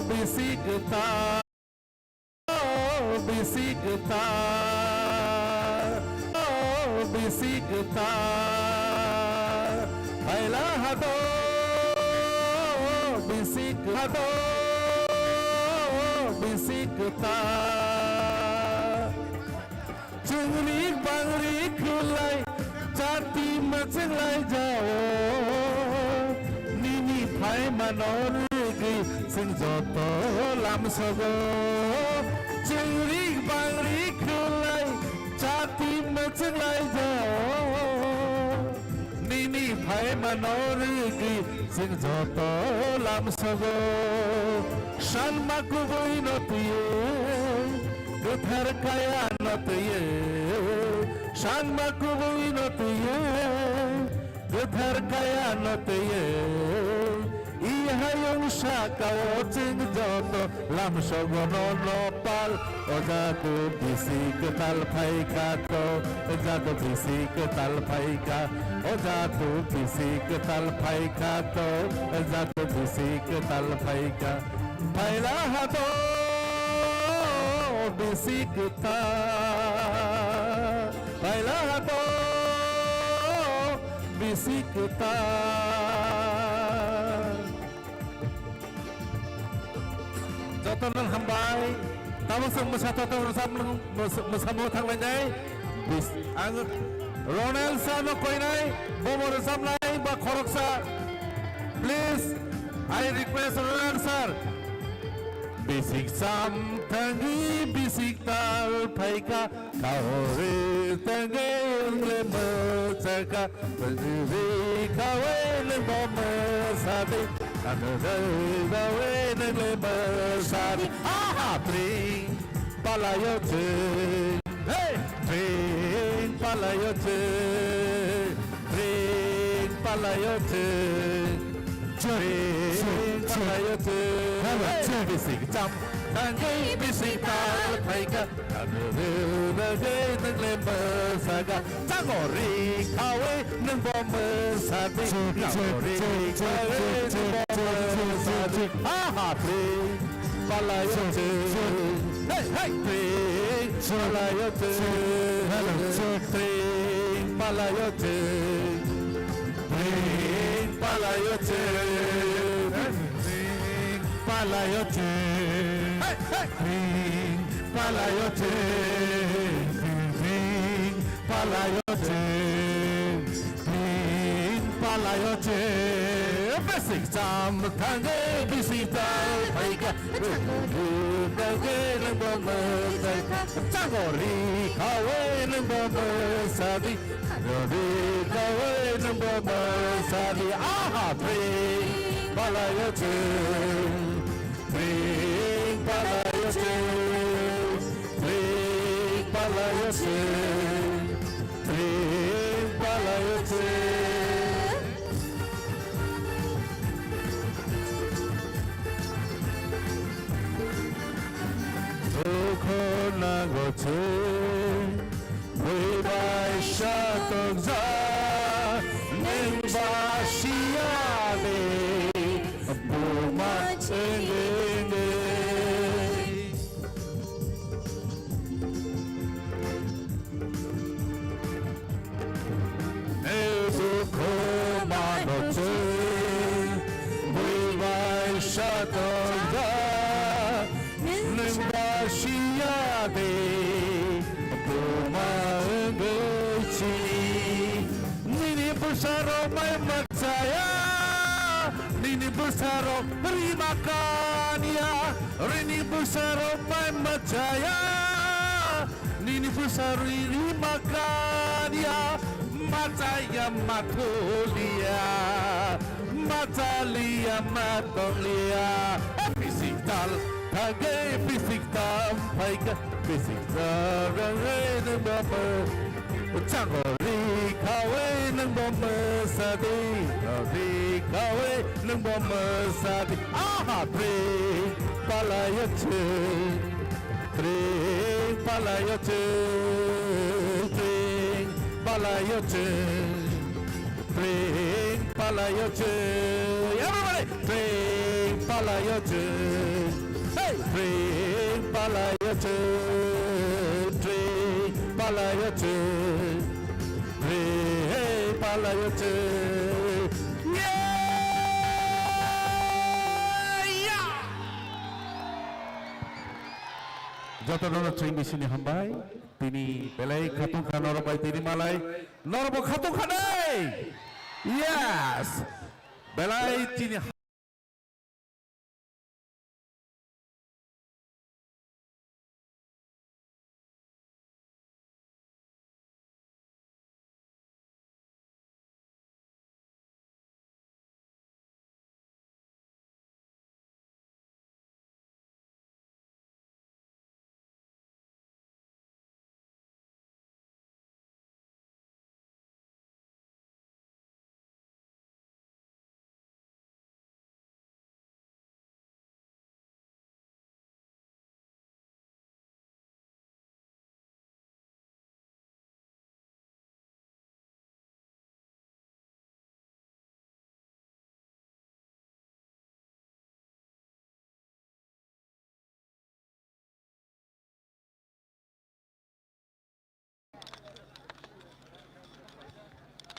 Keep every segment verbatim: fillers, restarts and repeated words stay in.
Bisi kwtal, bisi kwtal, bisi kwtal, phaila hado, bisi kwtal, bisi kwtal. Chwngrik bangrik khwlai chati mwchwng lai jao. Nini phaimano rwgwi chwng joto lamsogo. Chwngrik bangrik khwlai chati mwchwng lai jao. Nini phaimano rwgwi chwng joto lamsogo. Sanma kubuino twiwi, kwthar kayano twiwi, sanma kubuino twiwi, kwthar kayano twiwi, i hayung sakao chwng joto lamsogo nono pal. O jadu bisi kwtal phaikha to, o jadu bisi kwtal phaikha, o jadu bisi kwtal phaikha to, o jadu bisi kwtal phaikha. Phaila hado bisi kwtal, phaila hado bisi kwtal. Jotono hambai. Tamo chwng mwsa totok rwchapmung, mwsa-, mwsamung thanglainai. Bis-, ang Ronel Sano koinai, bomo rwchapnai ba khoroksa. Please, I request Ronel sir. Bisik cham thangwi bisik tal phaikha. Kaore tangwi nwng le mwchaka, ri kawe nwng bo mwsadi, ano dai dawe nwng le mwsadi. Aha, pring palayo chwng, hey, pring palayo chwng, pring palayo chwng, pring palayo chwng, hey, bisik cham thangwi bisik tal phaikha. Ano rwna gwi nwng le mwsaka. Chango ri khawi nwng bo mwsadi. Chango ri khawi nwng bo mwsadi. Aha, pring palayo chwng. Hey, hey, pring palayo chwng. Pring palayo chwng. Pring palayo chwng. Pring palayo chwng. Hey, hey. Pring palayo chwng. Pring palayo chwng. Pring palayo chwng. Bisik cham thangwi bisik tal phaikha. Chango ri khawi nwng bo mwsadi. Chango ri khawi nwng bo mwsadi. Rodi kawai nwng bo mwsadi. Aha, pring palayo chwng, pring palayo chwng, pring palayo chwng, pring palayo chwng. Dukho nango chwng, bui bai satokjak, nwng ba siya de, buma chwngwi wngwi. Dukho mano chwng, bui bai satokjak, nwng ba siya de, buma wngwi chini. Nini bwsarok mai ma chaya, nini bwsarok rima kanya, nini bwsarok mai ma chaya. Nini bwsa riri makania, machaya mathulia, machaliya matonglia. Bisik tal thangwi bisik tam phaikha, bisik tal rangwi nwng bo mw-, chango ri khawi nwng bo mwsadi, ri khawi nwng bo mwsadi. Aha, pring palayo chwng. Pring palayo chwng, pring palayo chwng, pring palayo chwng. Everybody! Pring palayo chwng, Train palayase, train palayase, train palayase. Yeah! Jotono train bisini hambai. Tini belai khatungkha norok bai tini malai. Norok bo khatungkha dei. Yes. Belai tini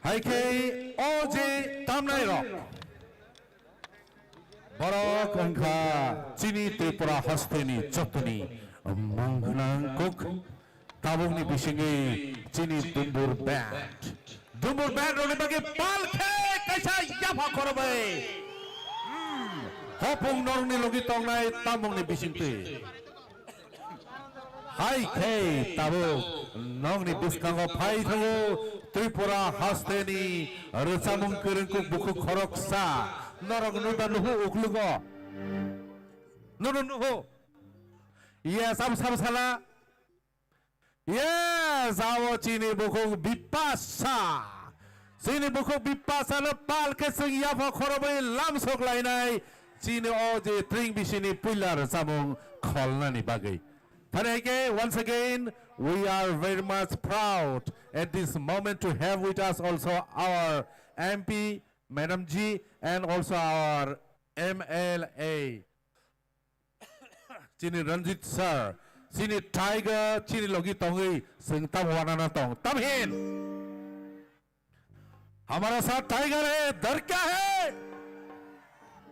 Hai khe o je tamnai rok, borok wngkha chini Tripura hasteni jotoni mung gwnang kuk. Tabukni bisingwi chini Dumbur Band. Dumbur Band rokni bagwi pal khe kaisa yapha khorokbai. Hmm, hopung norokni logi tongnai tamungni bisingtwi. Hai khe tabuk nokni bwskango phai thango Tripura hasteni rwchapmung kwrwngkuk bukhuk khoroksa. Norok nuda nuhu uklugo. Nono nuhu. Yes, abo sabo sala. Yes, abo chini bukhuk Bipasa. Chini bukhuk Bipasa no pal khe chwng yapha khorobwi lamsok lainai chini o je tring bisini puila rwchapmung kholnani bagwi. Thani hai khe, once again, we are very much proud at this moment to have with us also our M P, Madam G, and also our M L A. Chini Ranjit sir, chini Tiger, chini logi tongwi, chwng tamo wanana tong. Tamhin? Hamara saath Tiger hai, dar kya hai?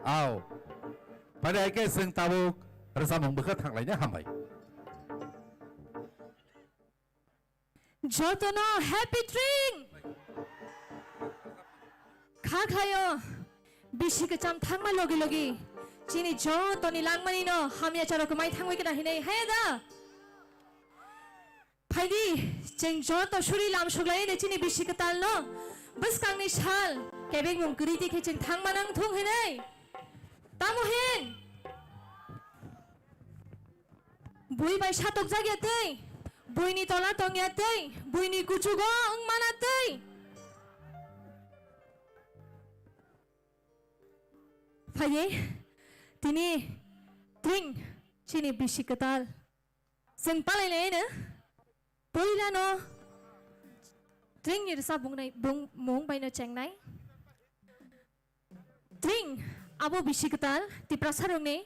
Ao. Phai hai khe chwng tabuk rwchapmung bwkha thanglaina hambai. Jotono happy tring! Kha khayo, bisi kwcham thangma logi logi, chini jotoni langmani no hamya charo kwmai thangwi kwna hinwi, haya da? Phaidi, chwng joto suri lamsok lai de chini bisi kwtal no, bwskangni sal, kebengmung kwrwi di khe chwng thangma nang thung hinwi. Tamo hin? Bui bai satokjak ya tei, buini tola tong ya tei, buini kuchugo wng mana tei. Phaiye, tini tring chini bisi kwtal. Chwng palai lai no, puila no tring ni rwchapmung nai, bung, mung bai no chengnai. Tring, abo bisi kwtal, Tiprasarokni,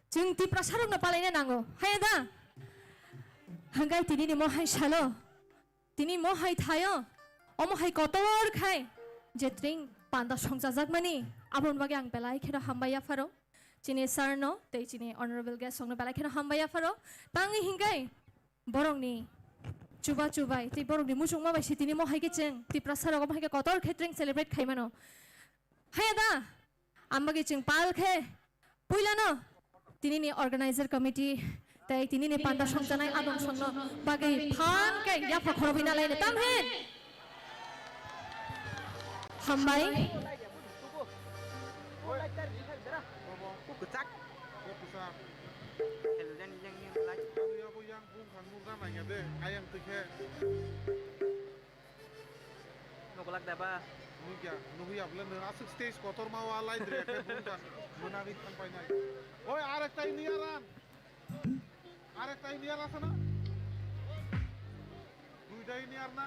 chwng Tiprasarokno palaina nango, haya da? Hwnkhe tinini mohai salo, tini mohai thaio, omo hai kotor khai, je tring panda songchajakmani, aboni bagwi ang belai kheno hambai yapharo, chini sir no, tei chini honorable guest rokno belai kheno hambai yapharo, tangwi hinkhe borokni chuba chubai, tei borokni muchungma bai se tini mohai khe chwng Tiprasarok omo hai khe kotor khe tring celebrate khaimano. Haya da, ambagwi chwng pal khe puilano tinini organizer committee tei tinini panda songchanai adong songno bagwi phan khe yapha khorobwi na laino tamhin. Hambai. Kwchak. Hello, jani yang ni lai. Abo yang bung khang nuk na nang ya de, ayang tikhe. Nokolak da ba? Nukya, nukya bole nwng aswk stage kotorma o a lai dre khe bumtan mwnagwi thang painai. Oi, arekta ini aran. Arekta ini aran sana. Duita ini arna.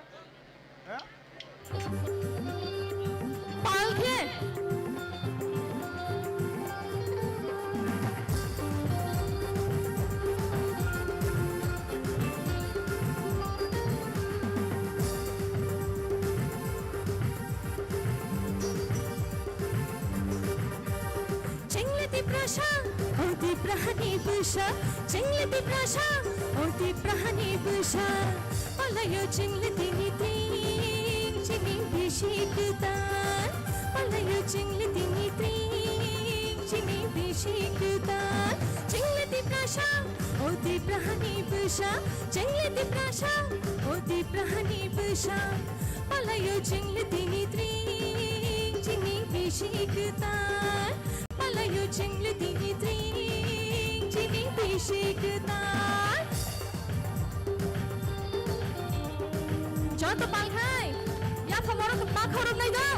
He? Palkhe. Sa, o Tiprahani bwsa, chwngli Tiprasa, o Tiprahani bwsa. Palaio chwngli tini tring, chini bisi kwtal. Palaio chwngli tini tring, chini bisi kwtal. Chwngli Tiprasa, o Tiprahani bwsa, chwngli Tiprasa, o Tiprahani bwsa. Palaio chwngli tini tring, chini bisi kwtal. Palaio chwngli tini tring, chini bisi kwtal. Joto palkhai, yaphang borok bakha rok nai do.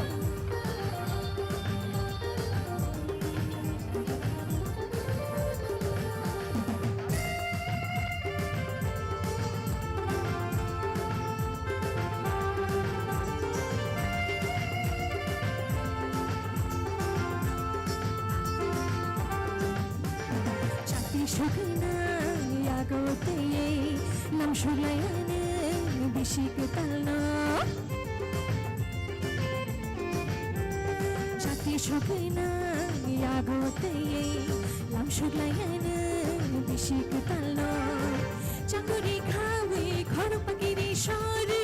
Chati sukna yago tei lam suglaiani bisi kwtalno. Chati sukna yago tei lam suglaiani bisi kwtalno. Changuri khawi khorok pakiri sori,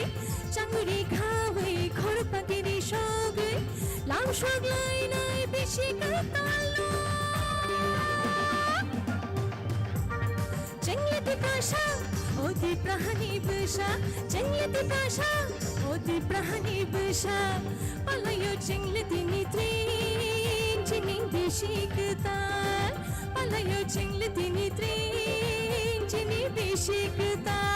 changuri khawi khorok pakiri sori, lam suglai nai bisi kwtalno. Chwngli Tiprasa, o Tiprahani bwsa, chwngli Tiprasa, o Tiprahani bwsa. Palaio chwngli tini tring, chini bisi kwtal. Palaio chwngli tini tring, chini bisi kwtal.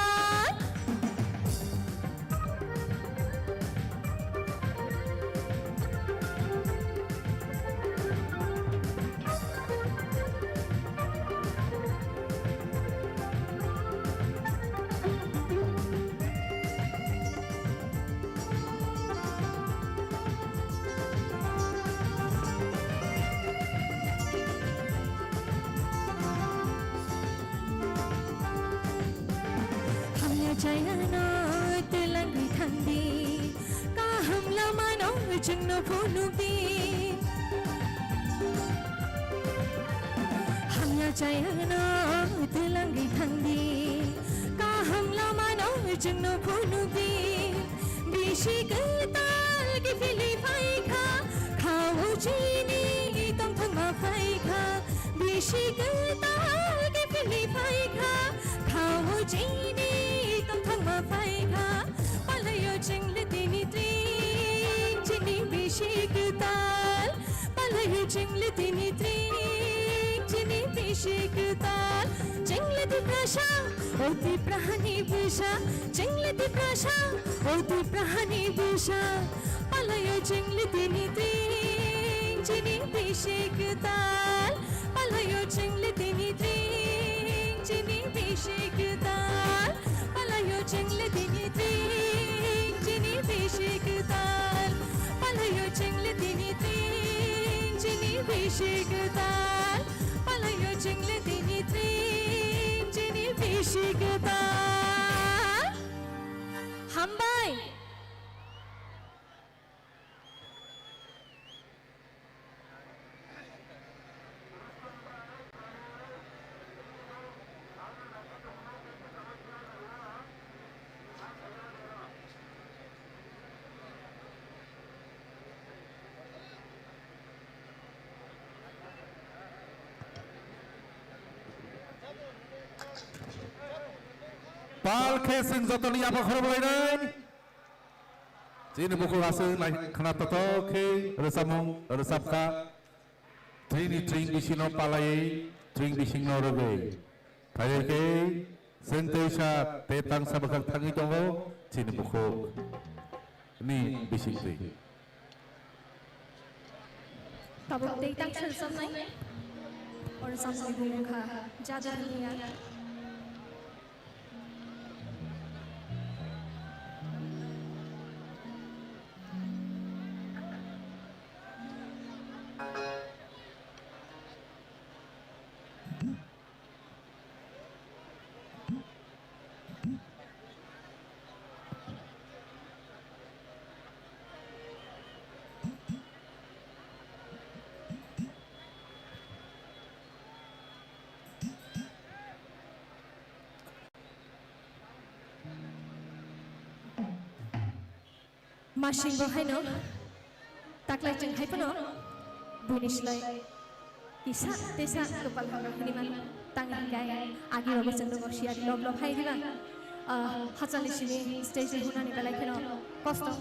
Hamya chayano twlangwi thangdi, kaham lamano chwngno phunukdi. Hamya chayano twlangwi thangdi, kaham lamano chwngno phunukdi. Bisi kwtal kiphilwi phaikha, khao chini tongthokma phaikha. Bisi kwtal kiphilwi phaikha, khao chini tongthokma phaikha. Palaio chwngli tini tring, chini bisi kwtal. Palaio chwngli tini tring, chini bisi kwtal. Chwngli Tiprasa, o Tiprahani bwsa. Chwngli Tiprasa, o Tiprahani bwsa. Palaio chwngli tini tring, chini bisi kwtal. Palaio chwngli tini tring, chini bisi kwtal. Palaio chwngli tini tring, chini bisi kwtal. Palaio chwngli tini tring, chini bisi kwtal. Palaio chwngli tini tring, chini bisi kwtal. Hambai. Pal khe chwng jotoni yapha khorok lainai. Chini bukhuk aswk nai khna totok khe rwchapmung rwchapkha. Tringni tring bisingno palaiwi tring bisingno rwgwi. Phaiwi khe chwng teisa tei tangsa bwkhak thangwi tongo chini bukhuk ni bisingtwi. Tabuk tei tangsa rwchapnai. O rwchapmung ni bumung kha Jaduniya. Masing bo haino taklai chwng hai phano buini slai kisa tesa kwpal hamya hwnwi mano. Tang hwnkhe agi rogo chwng nogo siyari lob lob hai diba? Ah, hachal ni simi stage ni hunani belai kheno kosto.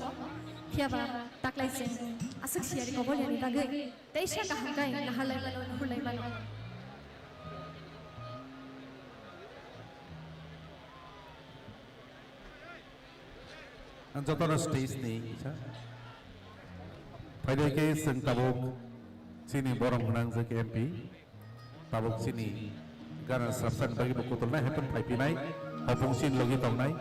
Phiya ba taklai chwng aswk siyari kobol yani bagwi teisa kaham kai naharlai mano, nuhurlai mano. Ang jotono stage ni kisa. Phaidai khe chwng tabuk chini borom gwnang je khe M P. Tabuk chini gana sarsa ni bagwi bo kutulnai hai phano phaiphinai. Hopung chini logi tongnai.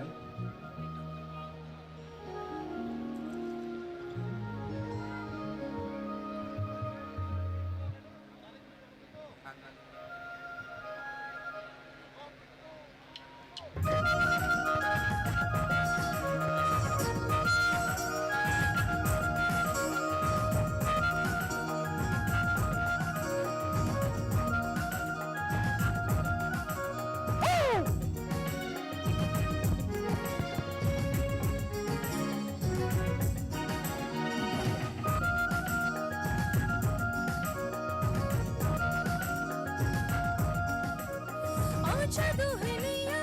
O jadu hiniya,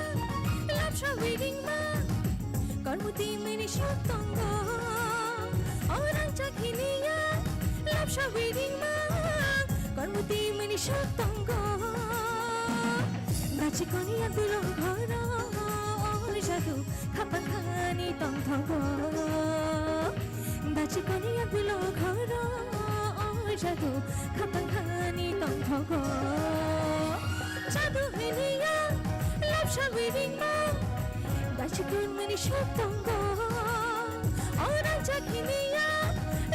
lapsa widingma, kormuti mini shot tongo. O rangchak hiniya, lapsa widingma, kormuti mini shot tongo. Dachi koni agulo ghoro, o jadu khapang khani tongthogo. Dachi koni agulo ghoro, o jadu khapang khani tongthogo. Jadu hiniya, lapsa widingma, dachi kun mini shot tongo. O rangchak hiniya,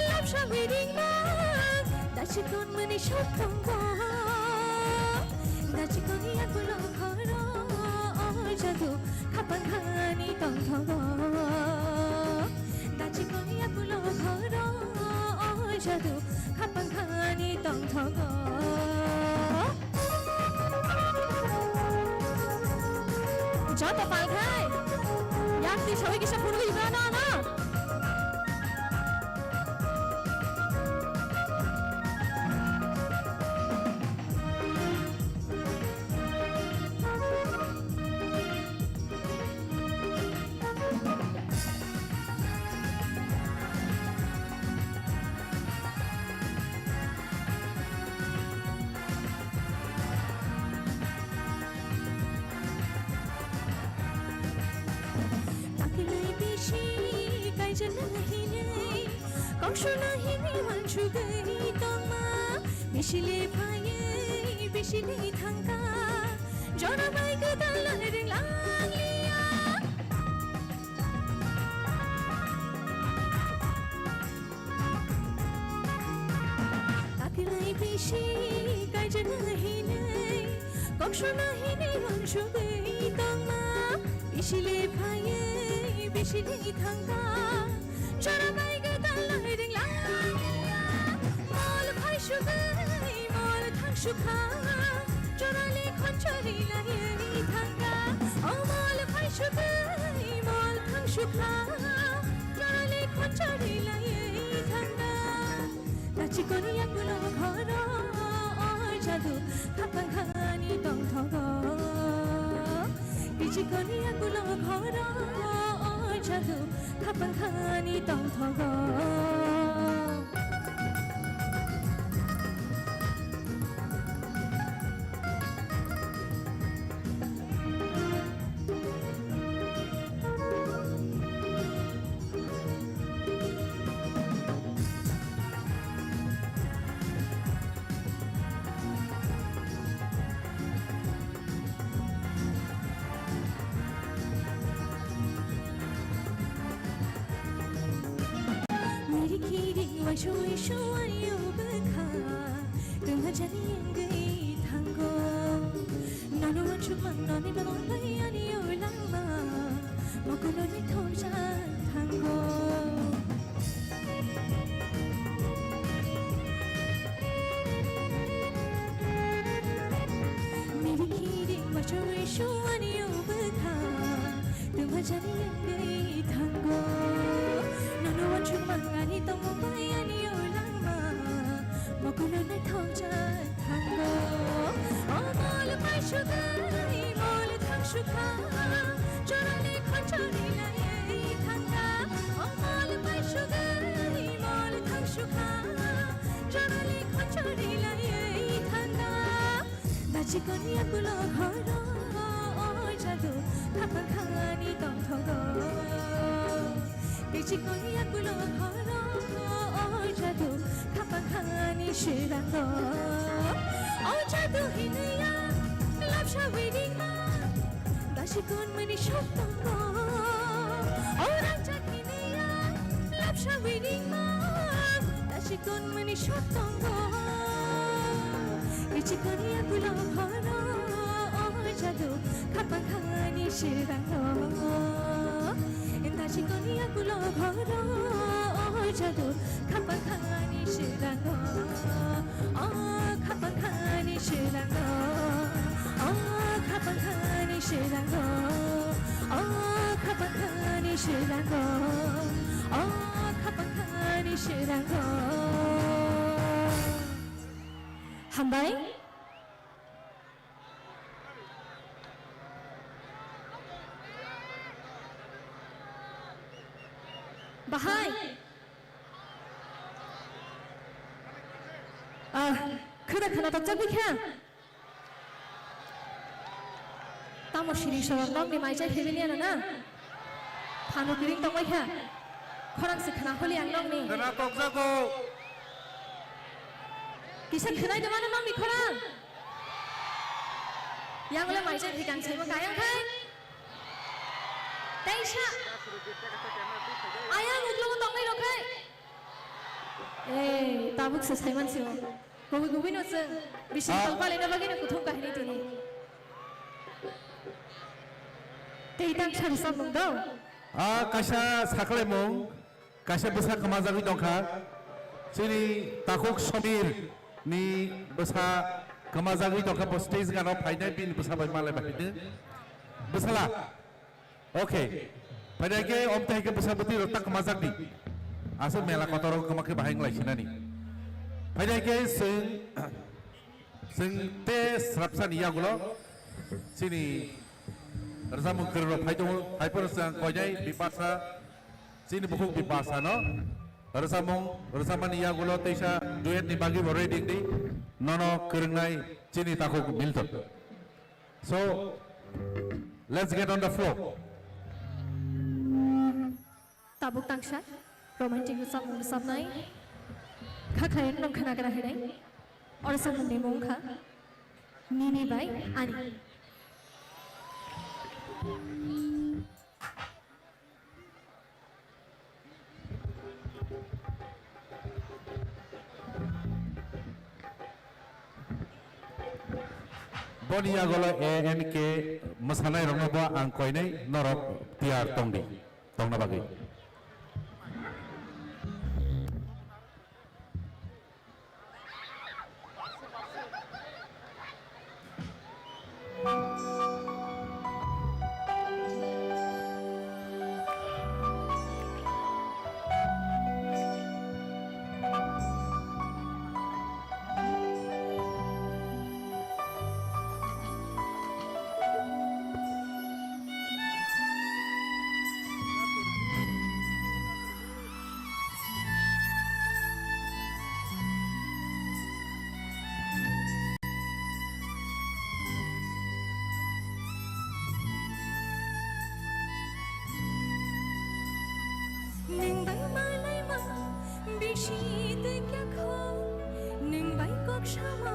lapsa widingma, dachi kun mini shot tongo. Dachi koni agulo ghoro, o jadu khapang khani tongthogo. Dachi koni agulo ghoro, o jadu khapang khani tongthogo. Joto palkhai, yakti sawi kisa phunugwi rwna na. Akhilai bisi kaijana hinai, kok suna hinai wansugwi tongma. Bisi le phaiwi, bisi le thangkha, jora bai gwdal ringlangliya. Akhilai bisi kaijana hinai, kok suna hinai wansugwi tongma. Bisi le phaiwi, bisi le thangkha, jora bai gwdal ringlangliya. Mol phai sugwi, mol thang sukha, jora le khonchari laiwi thangkha. O mol phai sugwi, mol thang sukha, jora le khonchari laiwi thangkha. Dachi koni agulo ghoro, o jadu khapang khani tongthogo. Dachi koni agulo ghoro, o jadu khapang khani tongthogo. Mirikiri waisui suayo bwkha, twma jani wngwi thango. Nono wansukmang noni belai ani o langma, mokoloni thorjak thango. Mirikiri waisui suayo bwkha, twma jani wngwi thango. Nono wansuk Sukha, jorani khonchori lai thangkha, o mol bai sugwi mol thang sukha, jorani khonchori lai thangkha. Dachikon yakulo horo, o jadu, khapang khani tongthogo. Dachikon yakulo horo, o jadu, khapang khani swirango. O jadu hinwi ya, lapsa widingma. Dachikon mani sok tongo. O rangchak hinwi ya, lapsa widingma. Dachikon mani sok tongo. Dachikon yakulo horo, o jadu, khapang khani swirango. Dachikon yakulo horo, o jadu, khapang khani swirango. O khapang khani swirango. O khapang khani swirango. O khapang khani swirango. O khapang khani swirango. Hambai. Bahai. Ah, khwda khwna tokjagwi kha. Tamo siri sorok nokni mai chai phibini ano na? Phano kiring tongbai kha. Khorang se khwna holi ang nokni. Khwna tokjago. Kisa khwnai de mano nokni khorang. Yang le mai chai phikang saimo kayang khai. Teisa. Ayang uklogo tongnai rok khai. Ei, tabuk se saiman sio. Kubui kubui no se bisi Ah. Pal pal ina bagwi no kuthum kahini tini. Tei tang sari samung do. Ah, kaisa saklaimung, kaisa bwsa kwmajagwi tongkha. Chini takhuk Somir ni bwsa kwmajagwi tongkha, bo stage gana phainai bini bwsa bai malai bai hidi. Bwsala. Okay. Phaidai khe om tei khe bwsa bwtwi rok tak kwmajak di. Aswk mela kotor rok kwma khe bahai wng lai sinani. Phaidai khe chwng, chwng te srapsa ni yagulo chini rwchapmung kwrwng rok phai tongo. Phai phano chwng koinai Bipasa, chini bukhuk Bipasa no rwchapmung, rwchapmani yagulo teisa duet ni bagwi bo ready wng di. Nono kwrwngnai chini takhuk Milton. So, let's get on the floor. Tabuk tangsa romantic rwchapmung rwchapnai. Kha khlai nong khna gra hinai. Oro samung ni mung kha Nini bai Ani. Boni yagulo A N K mwsanairokno bo ang koinai norok tiyar tongdi, tongna bagwi. Nwng bai malaima bisi tei khe kho, nwng bai kok sama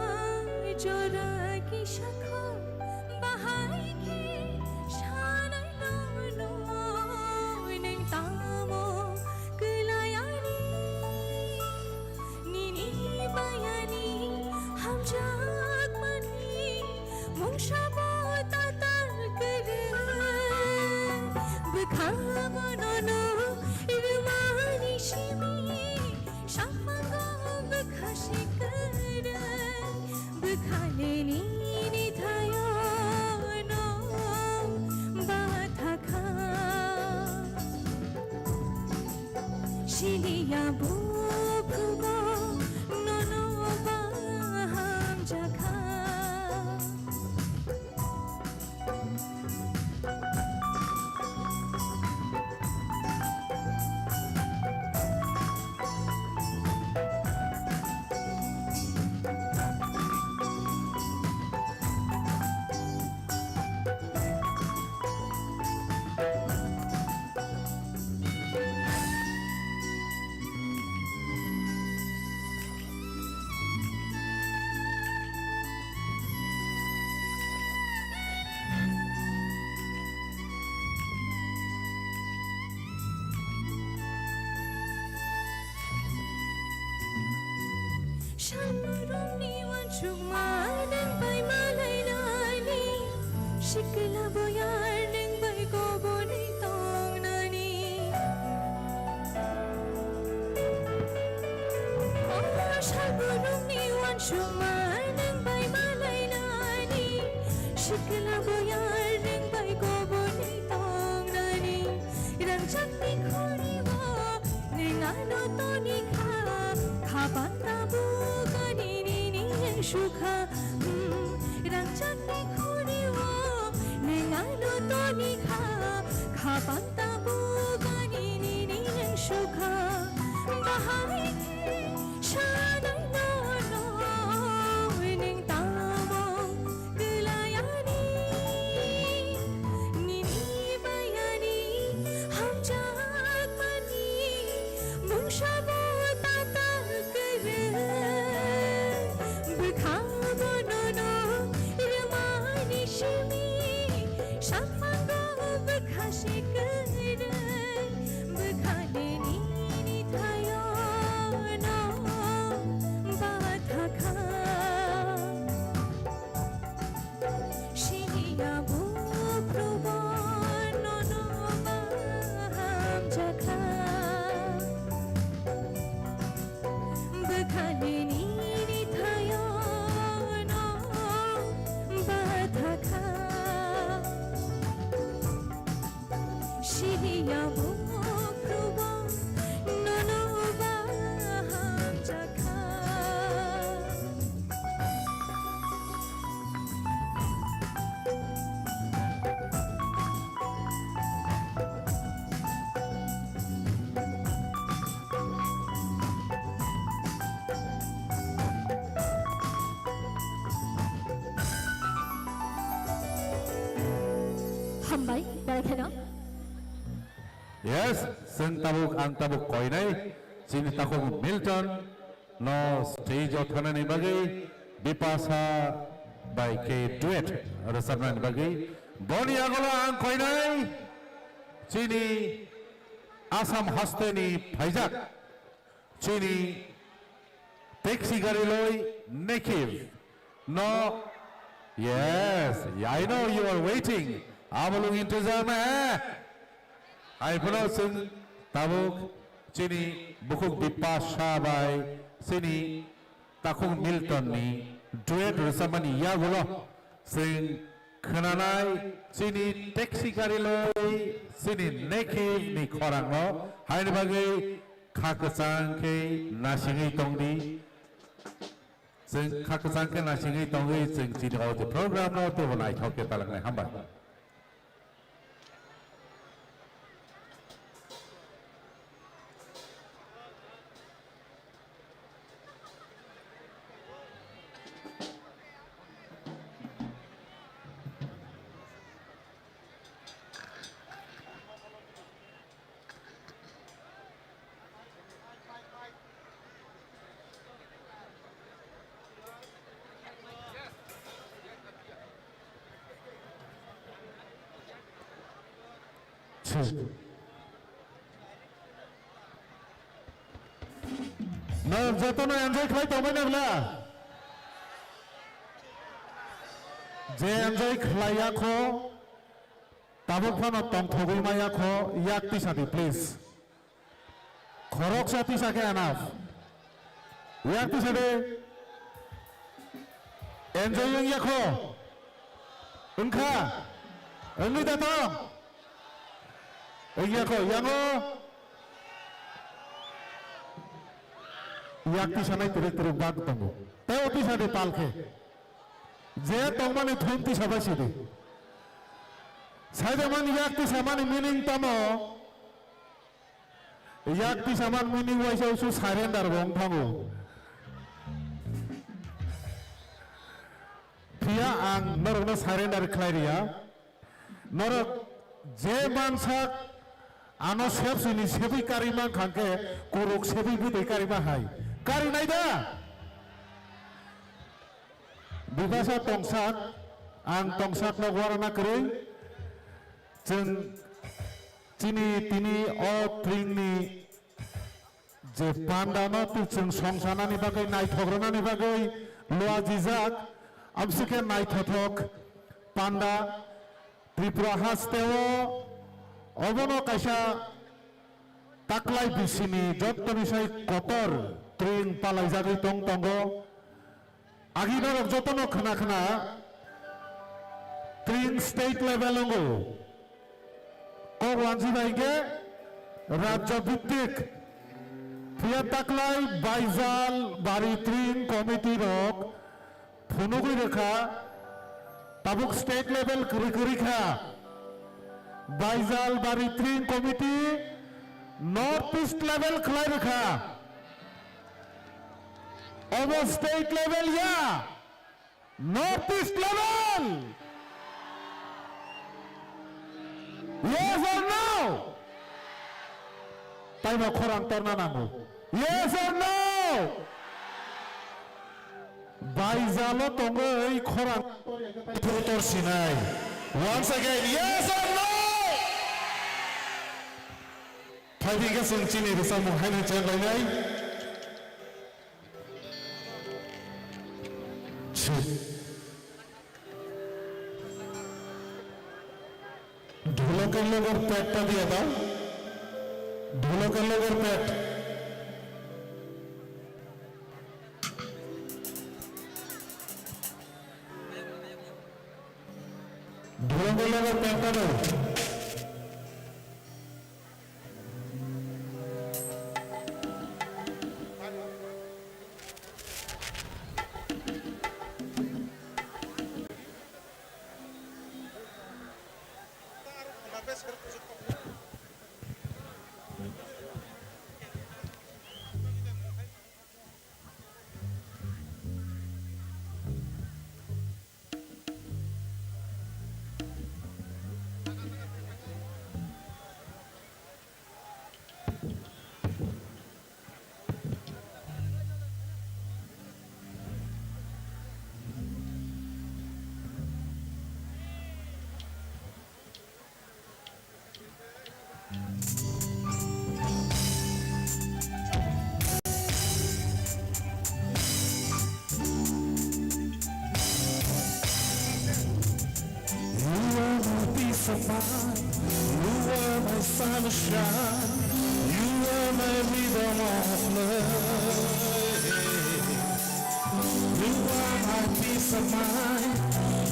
jora kisa kho, bahai khe sanai nono nwng tamo kwlai ani. Nini bayani hamjakmani mungsa bo tatal kwrwi. Bwkha bonono rwmani simi, sapango bwkha se kwrwi. Bwkhani nini thayo no bathakha. Siniya buphugo nono bahamjakha. Salborokni uansukma nwng bai malainani, sikla boyar nwng bai kobonwi tongnani. O salborokni uansukma nwng bai malainani, sikla boyar nwng bai kobonwi tongnani. Rangchakni khuri o nwng ano toni kha, kha panta bukani nini ang sukha. Hmm, rangchakni khuri o nwng ano toni kha, kha panta bukani nini ang sukha. Bahai khe sanai nono nwng tamo kwlayani, nini bayani hamjakmani mungsabo tatal kwrwi. Bwkha bonono rwmani simi, sakphango bwkha se kwrwi. Bwkhani nini thayono bathakha. Siniya bukhrubo nono bahamjakha. Bwkhani nini thayono bathakha. Siniya bukhrubo nono bahamjakha. Hambai, belai kheno. Yes, chwng tabuk, ang tabuk koinai, chini takhuk Milton no stage o thanani bagwi Bipasa bai khe duet rwchapnani bagwi. Boni yagulo ang koinai chini Assam hasteni phaijak chini taxi gari loi Nekib no. Yes, I know you are waiting. Abolong intezar ma hai. Hai phano chwng tabuk chini bukhuk Bipasa bai chini takhuk Milton ni duet rwchapmani yagulo chwng khwnanai chini taxi gari loi chini Nekib ni khorang no haini bagwi kha kwchang khe nasingwi tongdi. Chwng kha kwchang khe nasingwi tongwi chwng chini o program no teibo naithok khe talaknai. Hambai. Nwng jotono enjoy khlai tongbaina bla? Je enjoy khlaiya kho, tabuk phano tongthogwi maya kho, yak tisa di, please. Khoroksa tisa khe enough. Yak tisa de. Enjoy wngya kho. Wngkha. Wngwi da tong. Wngya kho. Yango. Yak tisa nai twrwk twrwk bak tongo. Tei o tisa de pal khe. Je tongmani thum tisa bai sidi. Saida mani yak tisa mani meaning tamo. Yak tisa man mini waisa usu surrender bo wng thango. Phiya ang norokno surrender khlai riya. Norok je mansak ano sepsini sebui kari mankha khe kuruk sebui bwtwi kari ma hai. Kari nai da? Bipasa tongsak, ang tongsakno warana kwrwi. Chwng chini tini o tringni Je pandano twi chwng songsanani bagwi, naithok rwnani bagwi luajijak, amsukhe naithothok panda Tripura hasteo obono kaisa taklai bisini jottoni sai kotor tring palaijagwi tong tongo. Agi norok jotono khna khna tring state level wngo. Kok wanji bai hwnkhe rajya bhittik phiya taklai Baijal bari tring committee rok phunugwi rwkha, tabuk state level kwrwi kwrwi kha. Baijal bari tring committee North East level khlai rwkha. Obo state level ya, North East level. Yes or no? Taima khorang torna nango. Yes or no? Baijalo tongwi khorang tor sinai. Once again, yes or no? Phaidi khe chwng chini rwchapmung haino chenglainai. Dholoker loger pet ta diye dao. Dholoker loger pet. Dholoker loger pet ta dao. You are my peace of mind. You are my sunshine. You are my rhythm of love. You are my peace of mind.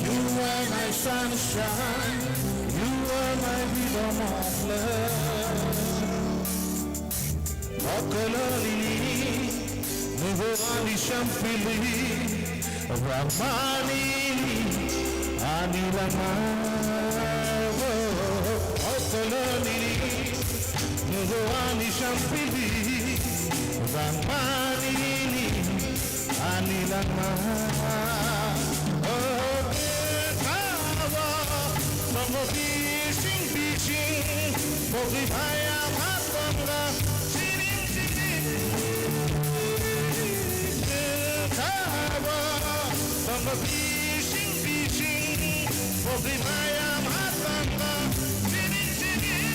You are my sunshine. You are my rhythm of love. Okoloni, nwgo ani sampili, rangmani ani langma. Okoloni, nwgo ani sampili, rangmani ani langma. O bwkhao tongo bising bising, bogwi phaiya phatongno siring siring. Bwkhao tongo bising bising, bogwi phaiya phatongno siring siring.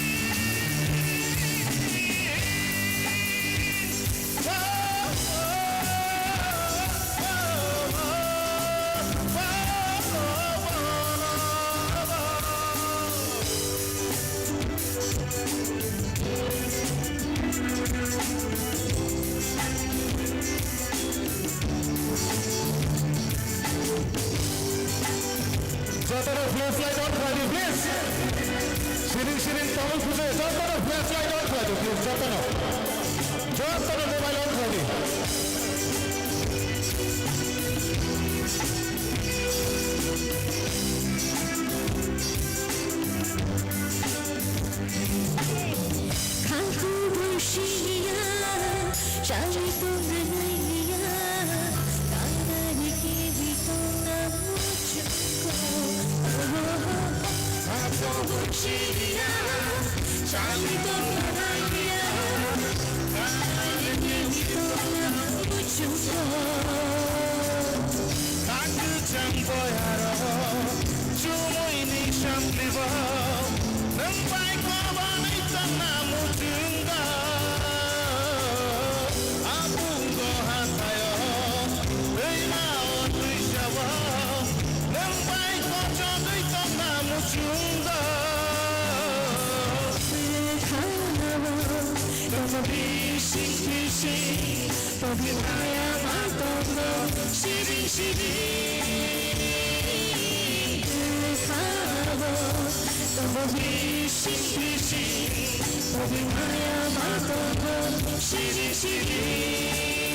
Jotono flashlight on khlai di, please. Siring siring tongwi phuju, jotono flashlight on khlai di, please, jotono. Jotono mobile on khlai di. Khangtu buisiya, chali tongna naiya, kanani kibi tongna muchungko. Khangtu buisiya, chali tongna naiya, kanani Bising bising, tobwi maya ma tongo, siring siring. Tongo bising bising, tobwi maya ma tongo, siring siring.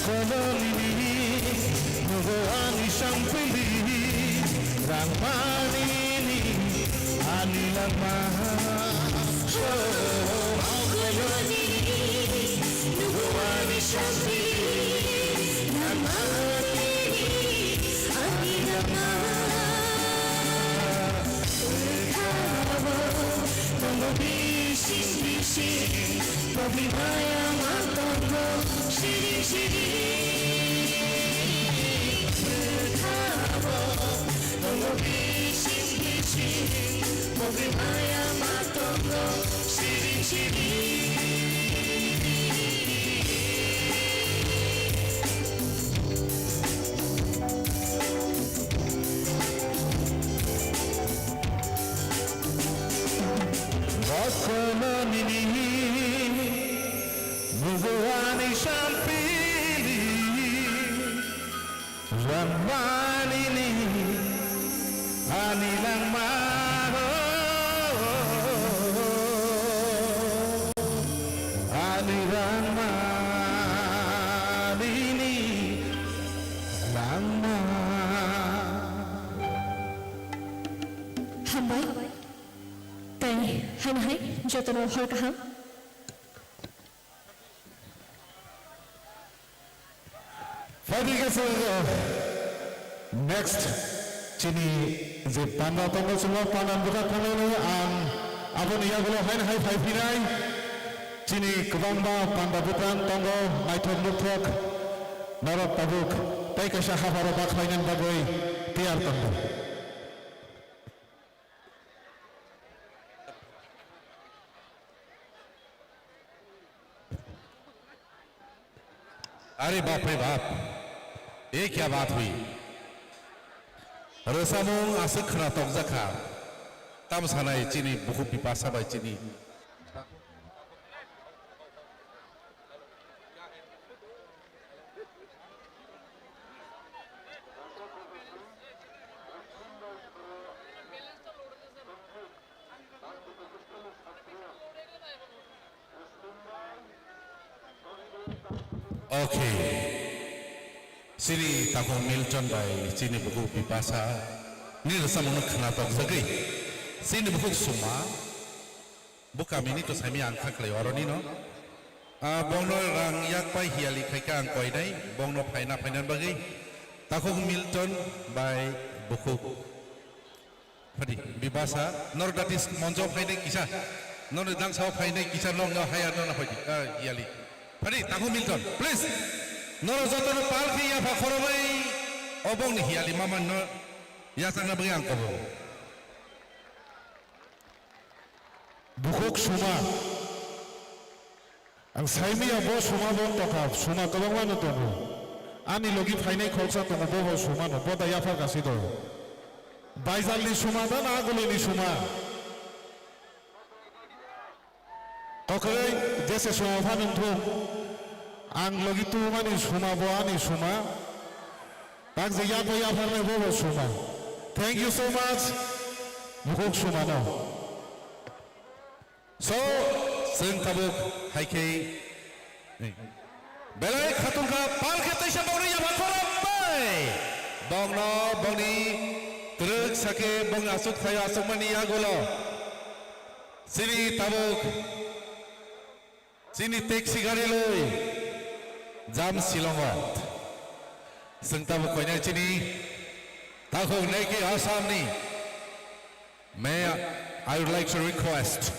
Bokololini, nugo ani sampili, rangmanini, ani langma. Bokololini, nugo ani sampili, rangmanini, ani langma. Tongo bising bising, tobwi maya ma tongo, siring siring. Tongo bising bising, tobwi maya ma tongo, siring siring. Bokololini, nugo ani sampili, rangmanini, ani langma ho. Ani rangmanini langma. Hambai. Tei haino hai jotono hor kaham. Phaidi khe chwng, uh, next chini je panda tongo, chwngno panda bwkhak khwnanai ang aboni yagulo haino hai phai phinai. Chini kwbangma panda bwkhak tongo, naithok nukhok norok tabuk tei kaisa hapharo bakhlainani bagwi tiyar tongo. Are bap re bap, ye kya baat hui? Rwchapmung aswk khwna tokjak kha, tamo sanai chini bukhuk Bipasa bai chini. Okay. Chini takhuk Milton bai chini bukhuk Bipasa ni rwchapmungno khwna tokjagwi chini bukhuk Suma bo kamini to saimanya ang kha khlai oroni no. Ah, bongno rang yak pai hiyali khaikha ang koinai, bongno phaina phainani bagwi takhuk Milton bai bukhuk. Phadi, Bipasa, nor datis monjo phainai kisa, nor dangsao phainai kisa, nor no haya nor na phadi, ah, hiyali. Phadi, takhuk Milton, please. Nor jotono pal khe yapha khoromwi, obongni hiyali mama no yachakna bagwi ang kobo. Bukhuk Suma. Ang saimanya bo Suma bo tokha, Suma kwbangma no tongo. Ani logi phainai khoroksa tongo, bo bo Suma no, bo da yaphar kasi do. Baijalni Suma da na agulini Suma? Kokroi jese Suma pha nung thung. Ang logi tubumani Suma bo ani Suma. Tak je yaphar yaphar nai bo bo Suma. Thank you so much. Bukhuk Suma no. So, chwng tabuk hai khe belai khatung kha, pal khe teisa bongni yapha khorok bai. Bongno bongni twrwk sakhe bongni aswk thaio aswkmani yagulo. Chini tabuk, chini taxi gari loi jam Shillongo. Chwng tabuk koinai chini takhuk Neki Assamni. May I, I would like to request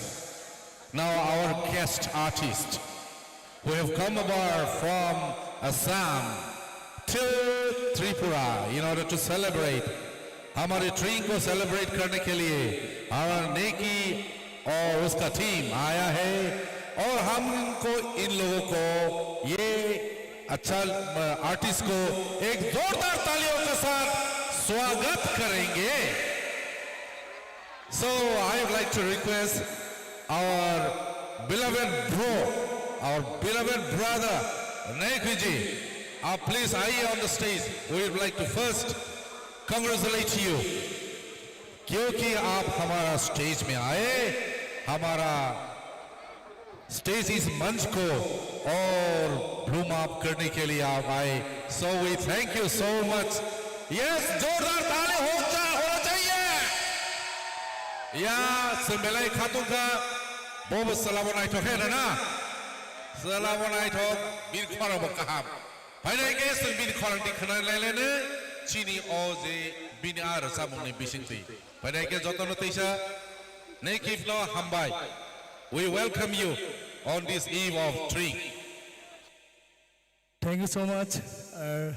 now our guest artist who have come over from Assam to Tripura in order to celebrate. हमारे ट्रिंग को सेलिब्रेट करने के लिए हमारा नेकी और उसका टीम आया है और हम इनको, इन लोगों को, ये अच्छा आर्टिस्ट को एक जोरदार तालियों के साथ स्वागत करेंगे। So I would like to request our beloved bro, our beloved brother Nekiji, आप प्लीज आइए on the stage. We would like to first congratulate you क्योंकि आप हमारा स्टेज में आए, हमारा स्टेज, इस मंच को और ब्लूम अप करने के लिए आप आए। So we thank you so much. Yes, जोरदार ताली हो जा, होना चाहिए। Ya, sembelai khatung kha, bobo salamo naithok khe na? Salamo naithok, bir khorabo kaham. Phainai khe sing bini khorang di khna lelene, chini o je bini a rwchapmungni bisingtwi. Phainai khe jotono teisa, nekifno hambai. We welcome you on this eve of Tring. Thank you so much. Uh,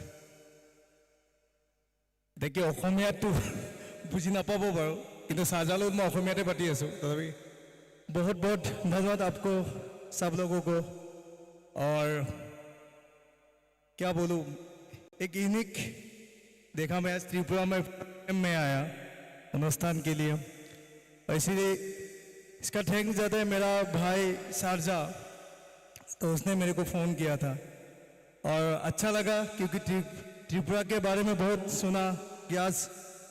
দেখি অসমীয়াটো বুজি নাপাব বাৰু, কিন্তু চাহজালত মই অসমীয়াতে পাতি আছোঁ। তথাপি बहुत बहुत धन्यवाद आपको सब लोगों को। और क्या बोलूँ, एक यूनिक देखा। मैं आज त्रिपुरा में, में आया अनुष्ठान के लिए, इसीलिए इसका थैंक्स जाता है मेरा भाई शारजा, तो उसने मेरे को फ़ोन किया था और अच्छा लगा क्योंकि त्रि-, त्रिपुरा के बारे में बहुत सुना कि आज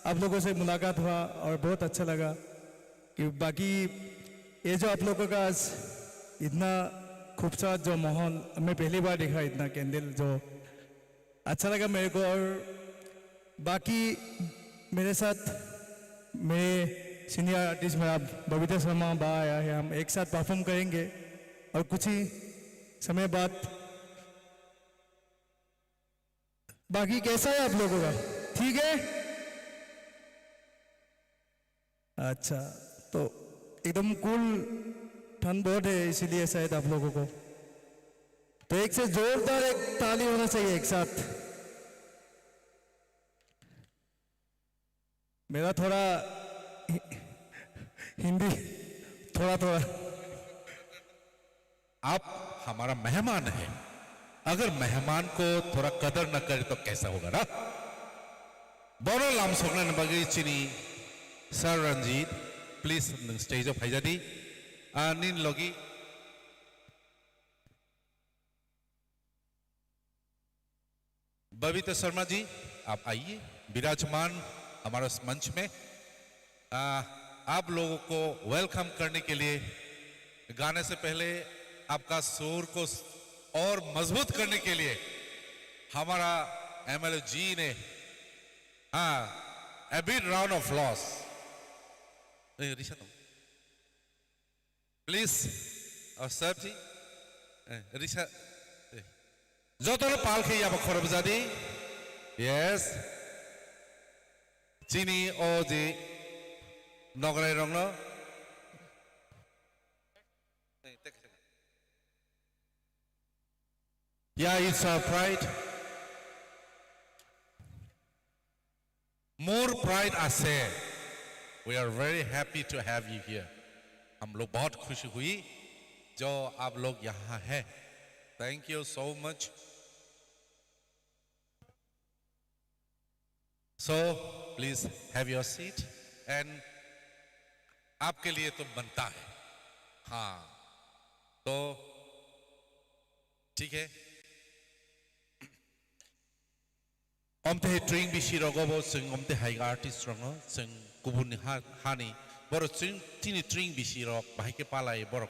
आप लोगों से मुलाकात हुआ और बहुत अच्छा लगा। कि बाकी ये जो आप लोगों का आज इतना खूबसूरत जो माहौल, मैं पहली बार देखा इतना कैंडल जो अच्छा लगा मेरे को। और बाकी मेरे साथ मेरे सीनियर आर्टिस्ट मेरा बबीता शर्मा बा आया है, हम एक साथ परफॉर्म करेंगे और कुछ ही समय बाद। बाकी कैसा है आप लोगों का? ठीक है। अच्छा, तो एकदम कूल, ठंड बहुत है, इसीलिए शायद आप लोगों को। तो एक से जोरदार एक ताली होना चाहिए एक साथ। मेरा थोड़ा हि-, हिंदी थोड़ा थोड़ा। आप हमारा मेहमान है, अगर मेहमान को थोड़ा कदर न करे तो कैसा होगा ना? Bono lamsoknani bagwi chini Sir Ranjit, please nwng stage o phaijadi. Ah, nini logi Babita शर्मा जी, आप आइए, विराजमान हमारा इस मंच में। आ, आप लोगों को वेलकम करने के लिए, गाने से पहले आपका सुर को स-, और मजबूत करने के लिए हमारा एमएलए जी ने, हाँ, a big round of applause। ए, रिसा तो। Please, our sir ji, eh, Risa, eh, jotono pal khe yaba khorop jadi. Yes. Chini o ji nograi rokno. Yeah, it's our pride. मोर प्राइड आसे। We are very happy to have you here। हम लोग बहुत खुश हुई जो आप लोग यहाँ हैं। Thank you so much। So, please have your seat and आपके लिए तो बनता है। हाँ, तो ठीक है। Omte hai tring bisi rogo bo chwng omte hai artist rokno chwng kubun ni ha, hani borok chwng chini tring bisi rok bahai khe palai borok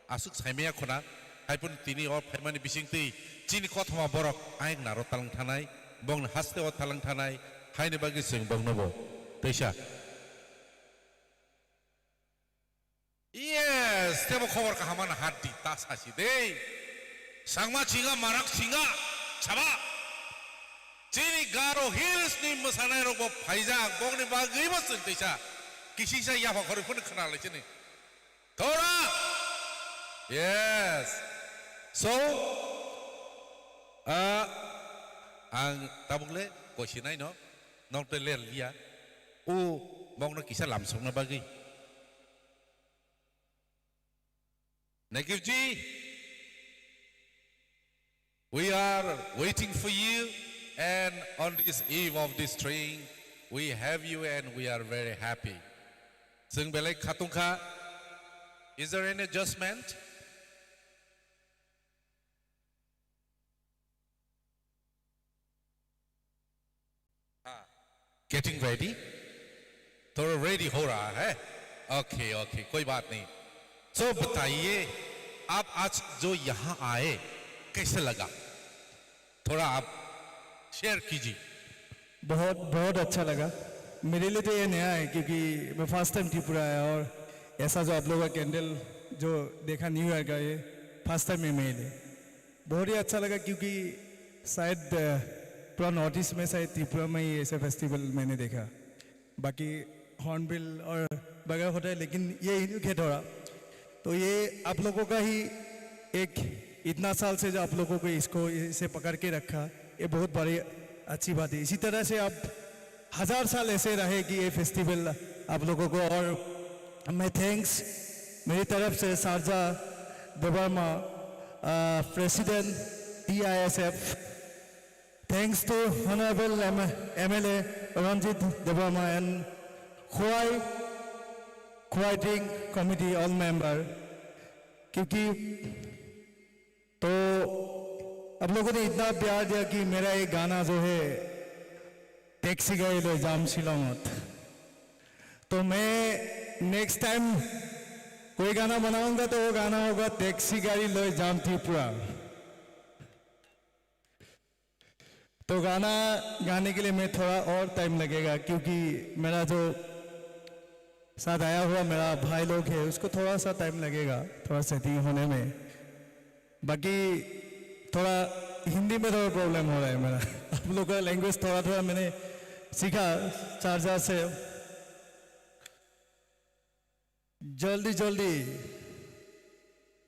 aswk saimaya khuna, hai phano tini o phaimani bisingtwi chini kothoma borok ayang naro talang thanai, bongni haste o talang thanai, haini bagwi chwng bongno bo teisa. Yes, tebo khobor kaham ano hati ta sasi de. Sangma chinga, marak chinga, chaba. Chini Garo Hills ni mwsanai rok bo phaijak, bokni bagwi bo chwng teisa. Kisisa yapha khorwi phano khna lai chini. Thora. Yes. So, uh, Ang tabuk le koisinai no, nok tei ler liya. O mok no kisa lamsokna bagwi. Nagiv ji, we are waiting for you, and on this eve of this train, we have you and we are very happy. Chwng belai khatungkha. Is there any adjustment? हाँ, getting ready? थोड़ा ready हो रहा है? Okay, okay, कोई बात नहीं। So बताइए, आप आज जो यहाँ आए, कैसे लगा? थोड़ा आप share कीजिए। बहुत, बहुत अच्छा लगा। मेरे लिए तो ये नया है, क्योंकि मैं फर्स्ट टाइम त्रिपुरा आया और ऐसा जो आप लोगों का कैंडल जो देखा न्यू ईयर का, ये फर्स्ट टाइम है मेरे लिए। बहुत ही अच्छा लगा, क्योंकि शायद, अ, पूरा नॉर्थ ईस्ट में शायद त्रिपुरा में ही ऐसा फेस्टिवल मैंने देखा। बाकी हॉर्नबिल और वगैरह होता है, लेकिन ये यूनिक है थोड़ा। तो ये आप लोगों का ही एक, इतना साल से जो आप लोगों को इसको, इसे पकड़ के रखा, ये बहुत बड़ी अच्छी बात है। इसी तरह से आप हजार साल ऐसे रहे कि ये फेस्टिवल आप लोगों को। और मैं थैंक्स मेरी तरफ से Sharja Debbarma, uh, president TISF, thanks to honorable M- MLA Ranjit Debbarma and Khowai, Khowai Team Committee, all member, क्योंकि तो आप लोगों ने इतना प्यार दिया कि मेरा एक गाना जो है, टैक्सी गाड़ी लो जाम शिलोंगत। तो मैं नेक्स्ट टाइम कोई गाना बनाऊंगा तो वो गाना होगा टैक्सी गाड़ी लो जाम त्रिपुरा। तो गाना गाने के लिए मैं थोड़ा और टाइम लगेगा, क्योंकि मेरा जो साथ आया हुआ मेरा भाई लोग है, उसको थोड़ा सा टाइम लगेगा, थोड़ा सेटिंग होने में। बाकी थोड़ा हिंदी में थोड़ा प्रॉब्लम हो रहा है मेरा। आप लोग का लैंग्वेज थोड़ा थोड़ा मैंने सीखा शारजा से। जल्दी जल्दी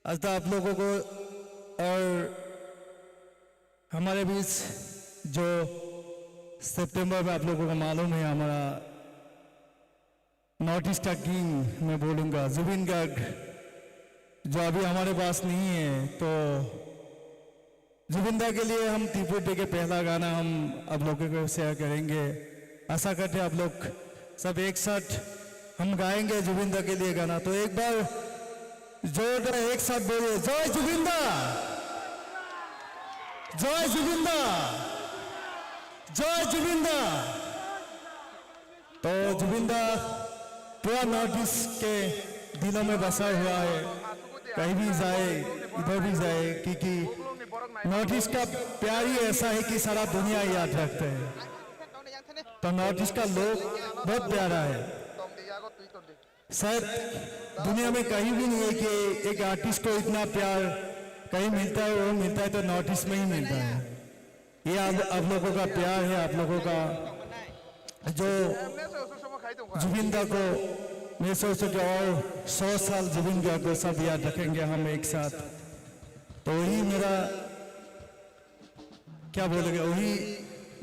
आज तो आप लोगों को और हमारे बीच जो सितंबर में आप लोगों को मालूम है, हमारा नॉर्थ ईस्ट का किंग मैं बोलूँगा जुबिन गार्ग, जो अभी हमारे पास नहीं है, तो जुबिन दा के लिए हम त्रिपुर डे के पहला गाना हम आप लोगों को शेयर करेंगे। आशा करते हैं आप लोग सब एक साथ हम गाएंगे जुबिन दा के लिए गाना। तो एक बार जोरदार एक साथ बोलिए, जय जुबिन दा, जय जुबिन दा, जय जुबिन दा। तो जुबिन दा पूरा नॉर्थ ईस्ट के दिलों में बसा हुआ है। कहीं भी जाए, इधर भी जाए, क्योंकि नॉर्थ ईस्ट का प्यार ही ऐसा है कि सारा दुनिया याद रखते हैं। तो नॉर्थ ईस्ट का लोग बहुत प्यारा है। शायद दुनिया में कहीं भी नहीं है कि एक आर्टिस्ट को इतना प्यार कहीं मिलता है, वो मिलता है तो नॉर्थ ईस्ट में ही मिलता है। ये आप, आप लोगों का प्यार है, आप लोगों का जो जुबिन दा को, मैं सोचता कि और सौ साल जुबिन दा को सब याद रखेंगे हम एक साथ। तो वही मेरा, क्या बोलेंगे, वही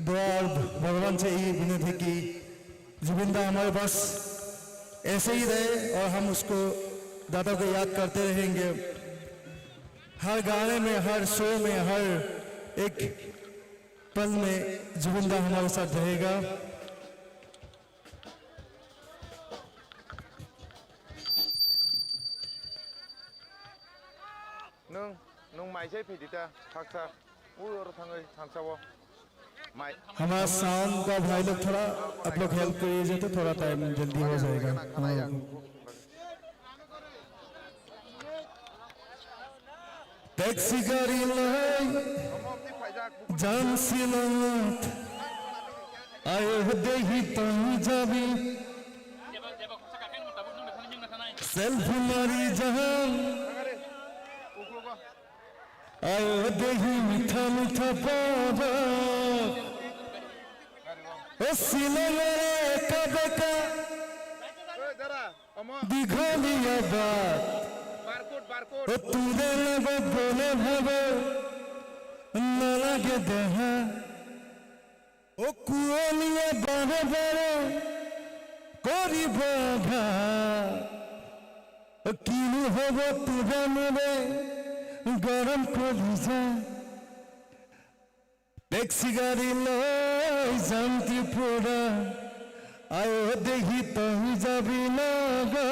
दुआ और भगवान से यही विनती है कि जुबिन दा हमारे पास ऐसे ही रहे और हम उसको, दादा को याद करते रहेंगे। हर गाने में, हर शो में, हर एक पल में जुबिन दा हमारे साथ रहेगा। Nung, nung mai sai phidi ta, thaksa. Ui, oro thangwi, thangsao. Mai. हमारा साउंड का भाई लोग, थोड़ा आप लोग हेल्प करिए तो थोड़ा टाइम जल्दी हो जाएगा। Taxi gari lai jam Shillongot, ayo dehi tui jabi. Selfie mari jaham ayo dehi mitha mitha baba. O Shillong re eka beka digholiya baat. O ture logo bole bhabo nalage deha. O kualiya bare bare koribo bha, kinu hobo tubamure garam kolija. Taxi gari loi jam Tripura, ayo dehi tong jabi nago.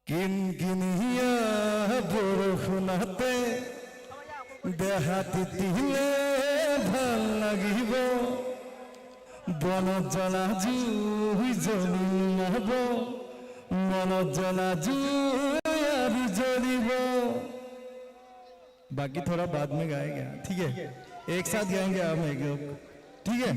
Kin kiniya borok hunate, deha titile bhal lagibo. Bono jala jui joni nabo, mono jala jui aru jolibo. बाकी थोड़ा बाद में गाएंगे, ठीक है? एक साथ गाएंगे हम एक लोग, ठीक है?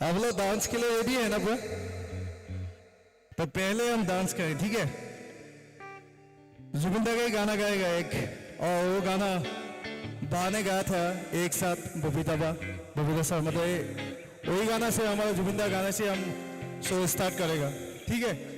आप लोग डांस के लिए रेडी है ना पूरा? तो पहले हम डांस करें, ठीक है? जुबिन दा का ही गाना गाएगा एक, और वो गाना बा ने गाया था एक साथ बबीता बा, बबीता शर्मा। तो ये, वही गाना से, हमारा जुबिन दा गाना से हम शो स्टार्ट करेगा, ठीक है?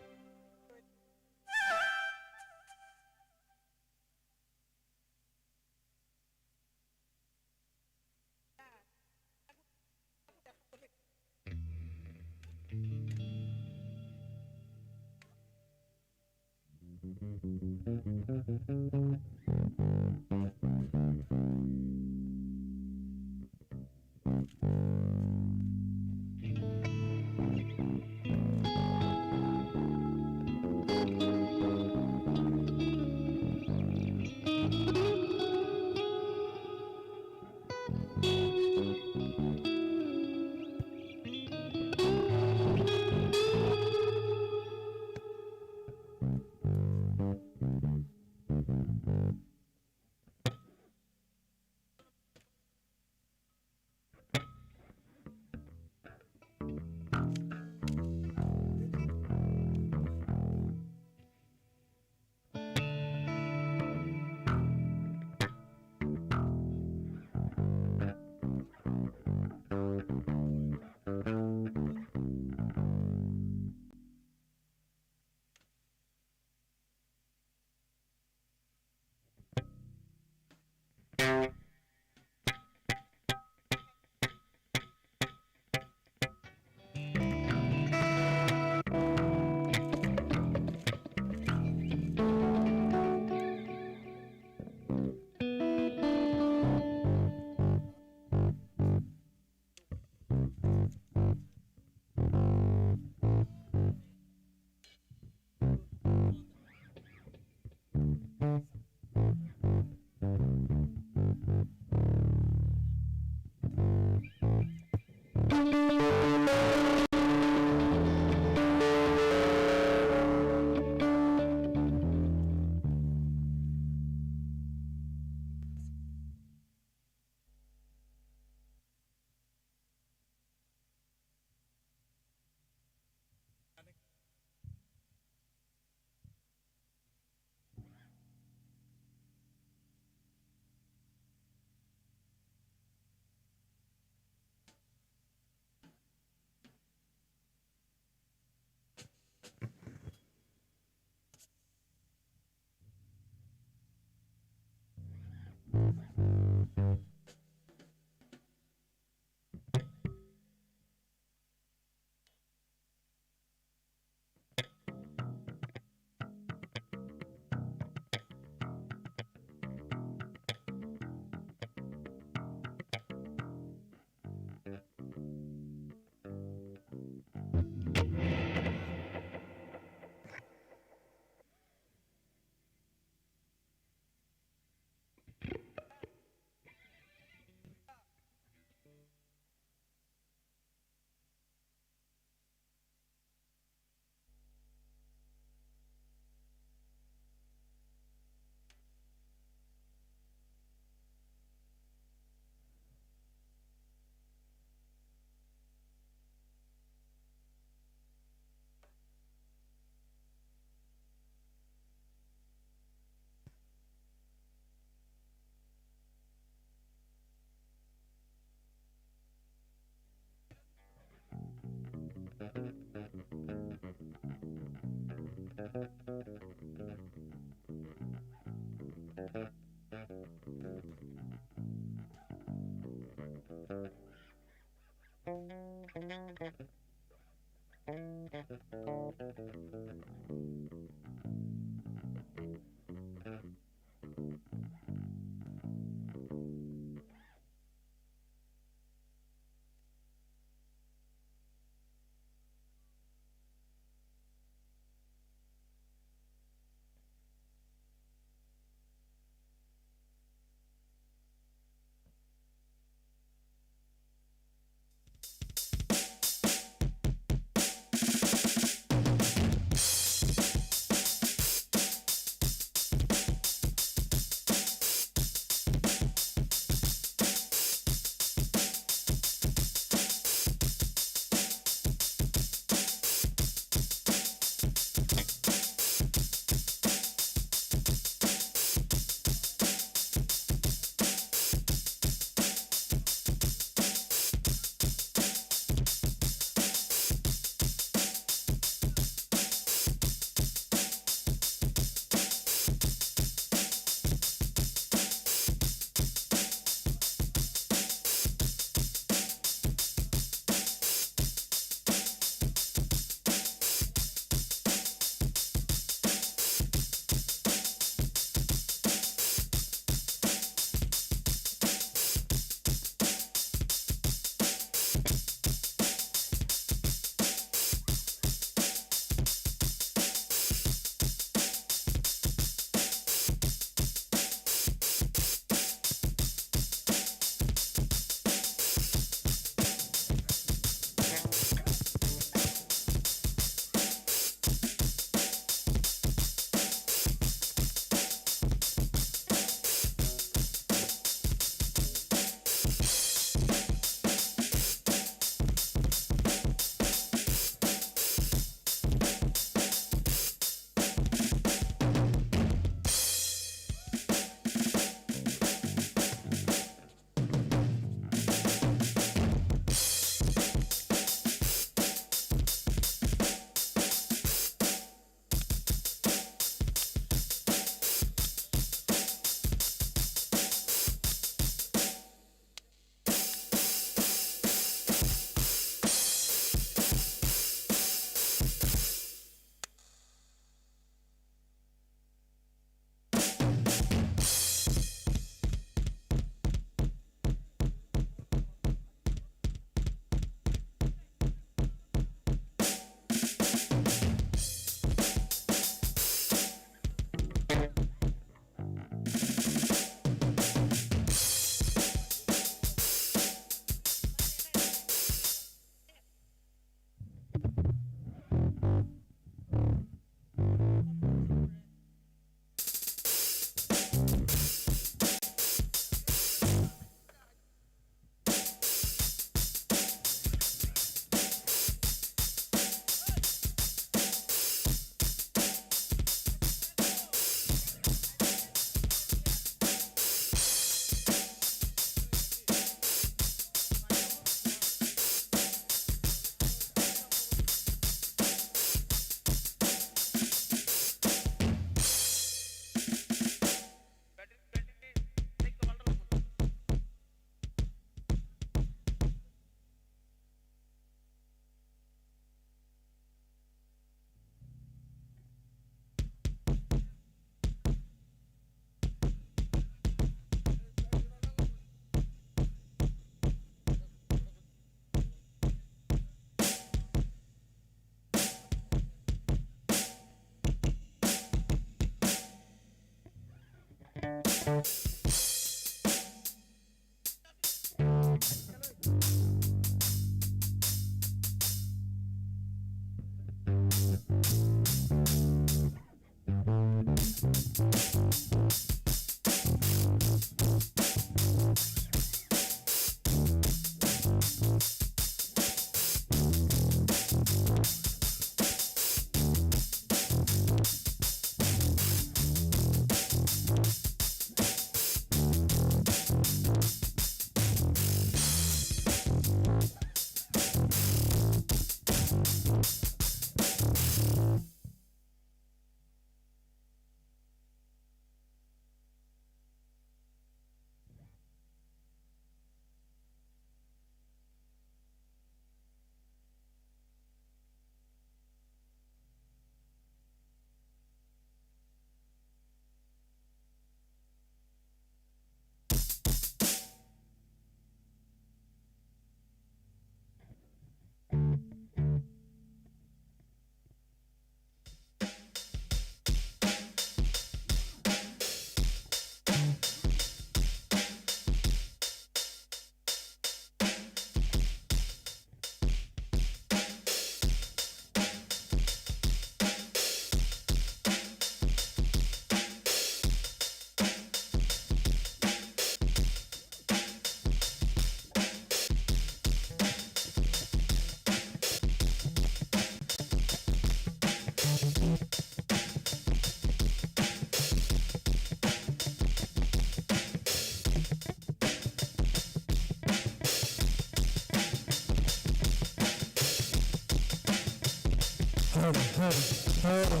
Hara, hara, hara.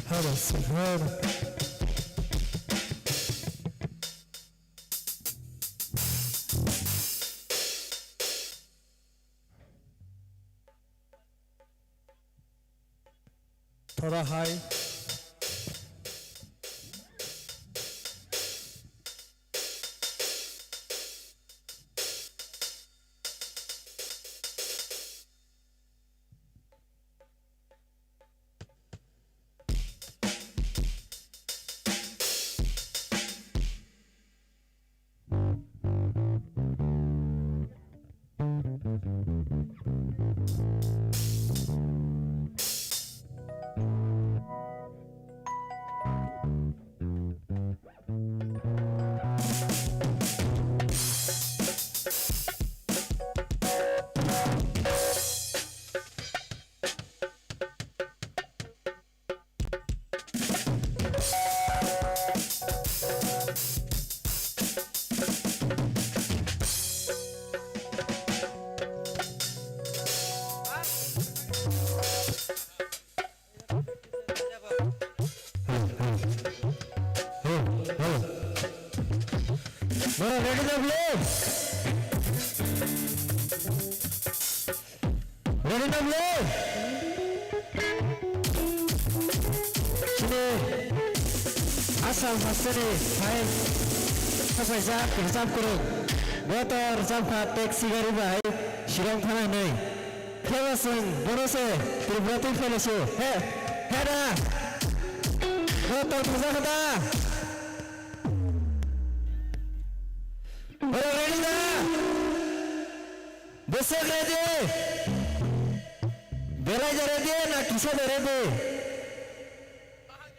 Hara, hara. Thora hai. Hello, hello. Hello, hello. Bro, ready na, bro? Ready na, bro? Chini Assam hasteni hai sapaijak rwchap kwrwng. Bo to rwchap kha taxi gari bai Shillong thana hinwi. Khe bo chwng bono se Tripura twi phailai se. He, he da. Bo tong thangjakha da. Borok ready da? Bwswk ready? Belai da ready na kisa da ready?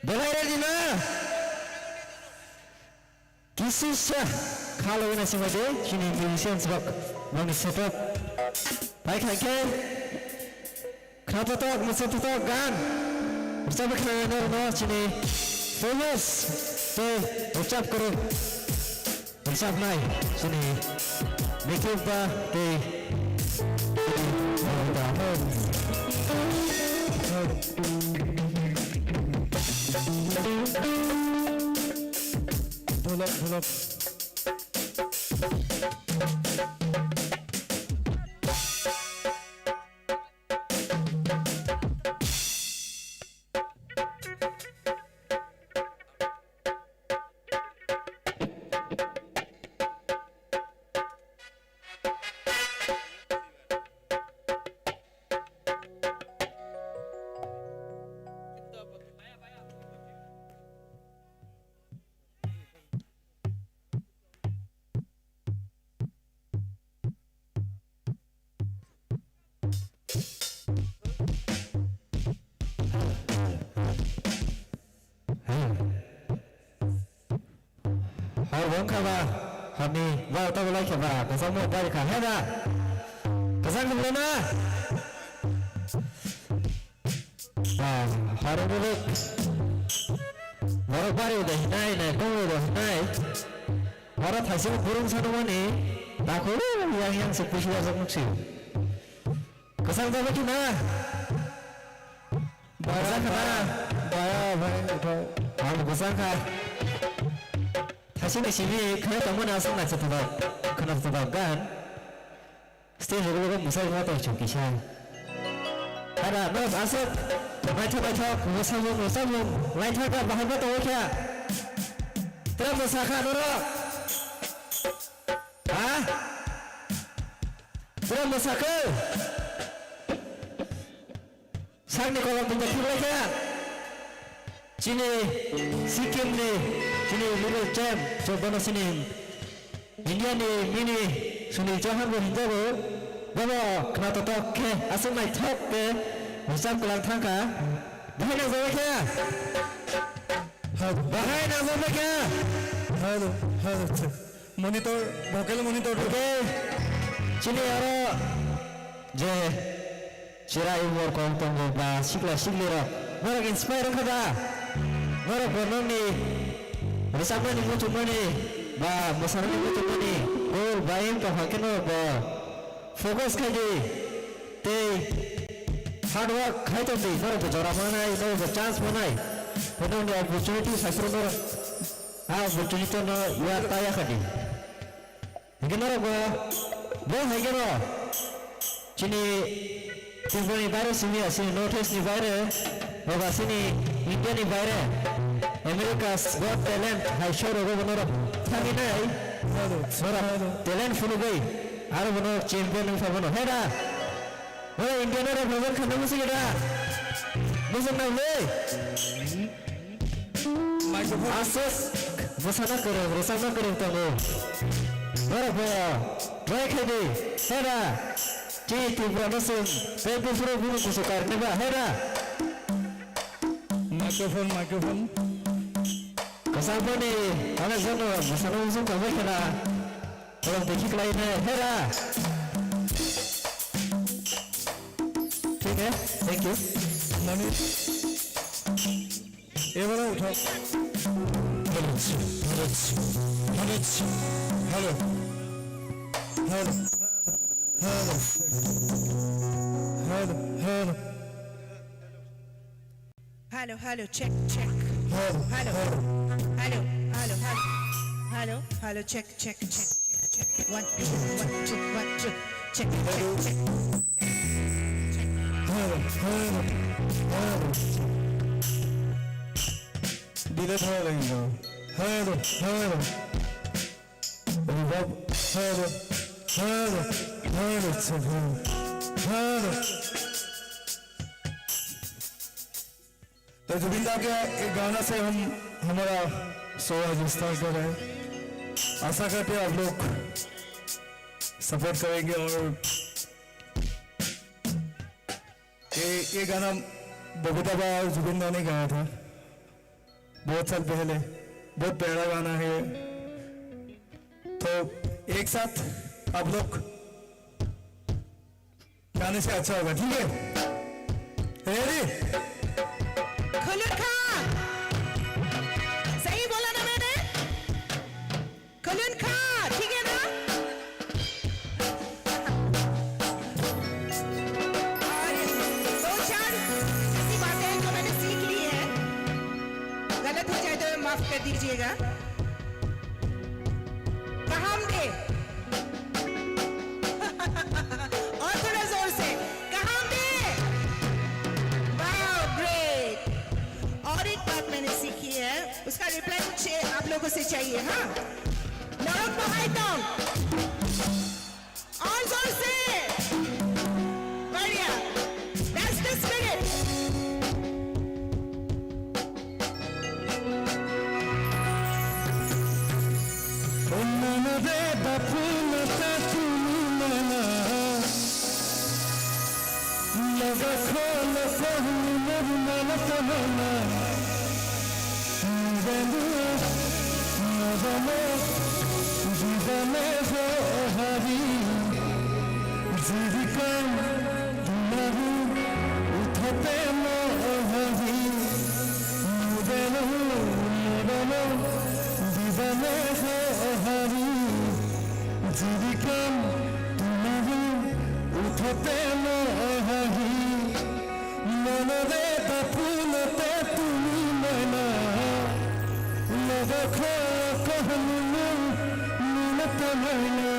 Belai ready na? Kisisa kha logwi naisingbai di chini musicians rok, nokni setup. Pai khai khe. Khapatok, mwsaphatok gan rwchapwi khnanai norokno chini famous tei rwchap kwrwng rwchapnai chini Nikhil da tei Dholok, dholok. Hor bo wngkha ba, horni barota bo lai kha ba, kwchangma bari kha, he da? Kwchang kwbla na? Ba, hor borok, borok bari da hinai, nai kong da hinai. Horo thaising burung sanumani, takhuk yang yang se pusi wajak nuksi. Kwchang jagwi khe na? Baya, kwchang kha na? Baya, baya, uthai. Ang kwchang kha. Thasini simi khaya tongmani aswk naisik thajak, khwnathajak gan. Stage o logo mwsai ma tong chuk kisa. Hara, no, aswk. Naithok, naithok, mwsamung, mwsamung. Laithak kha, bahai ma tongo kha. Tra mwsa kha norok. Ha? Pura mwsakhe. Sakni kolom tongja khiklai kha. Chini Sikkim ni, chini Little Champ, chwng bono sini India ni mini Sunil Chauhan bo hinjago. Bobo khwnathok khe aswk naithok khe rwchap kwlang thangkha. Bahai nangjabai kha. Hello. Bahai nangjabai kha. Hello, hello, check. Monitor, vocal monitor. Okay. Chini aro je chirai umor kong tongo ba sikla sikli rok. Norok inspire wngkha da? Norok bo nokni rwchapmani muchungmani ba mwsanani muchungmani goal ba aim tongkha khe norok bo focus khai di. Tei hard work khai tong di. Norok bo jora manai, norok bo chance manai. Tei nokni opportunity saiphuru norok. Ah, opportunity no ya ta ya khadi. Hingke norok bo, bo hai khe no chini Tripura ni baire simi ya, chini North East ni baire, boba chini India ni baire, America's Got Talent hai show rogo bo norok thangwi nai, norok talent phunugwi aro bo norok champion wngkha bono. Heda, norok India no represent khaina muchungwi da? Muchungnai le? Microphone. Aswk bwsana kwrwng, rwchapna kwrwng tongo. Norok bo try khai di. Hera, chini Tripura no chwng tei buphuru buno kuchuk kairoknai ba, hera. Microphone, microphone. Kwchangmani, ano jono bwsano muchung tongbai khena. Kolom dekhi khlai ne, hera. Thik hai, thank you. Mani. Ebara uthao. Hello, hello, hello, hello, hello, hello, hello, hello. Hello, hello, check, check. Hello, hello, hello, hello, hello, hello, hello, check, check, check, check, check. One, two, one, two, one, two. Check, check, check. Hello, hello, hello. Delay thangwi lai no. Hello, hello. Reverb, hello, hello, hello, check, hello, hello. तो जुबिन दा के एक गाना से हम हमारा शो आज स्टार्ट कर रहे हैं। आशा करते हैं आप लोग सपोर्ट करेंगे और ये, ये गाना बबीता बा और जुबिन दा ने गाया था बहुत साल पहले। बहुत प्यारा गाना है। तो एक साथ आप लोग गाने से अच्छा होगा, ठीक है? रेडी? खुलून खां, सही बोला ना मैंने? खुलून खां, ठीक है ना? और दो चार ऐसी बातें जो मैंने सीख ली है, गलत हो जाए तो माफ कर दीजिएगा। Kaham de. और थोड़ा जोर से, kaham de. Wow, great. और एक बात मैंने सीखी है, उसका रिप्लाई मुझे आप लोगों से चाहिए, हाँ? Norok bahai tong. All जोर से. बढ़िया. That's the spirit. Nana de bapu na tatu nana. Naga khola kohni murmala tamana. Nidanu, naga Dibane ho hari, jirikam tumahu uthote mo hari, mudelo moromo dibane ho hari, jirikam tumahu uthote mo hari. Monore tapuno te tumi maina, logo kho kohnunu nuna tamaina.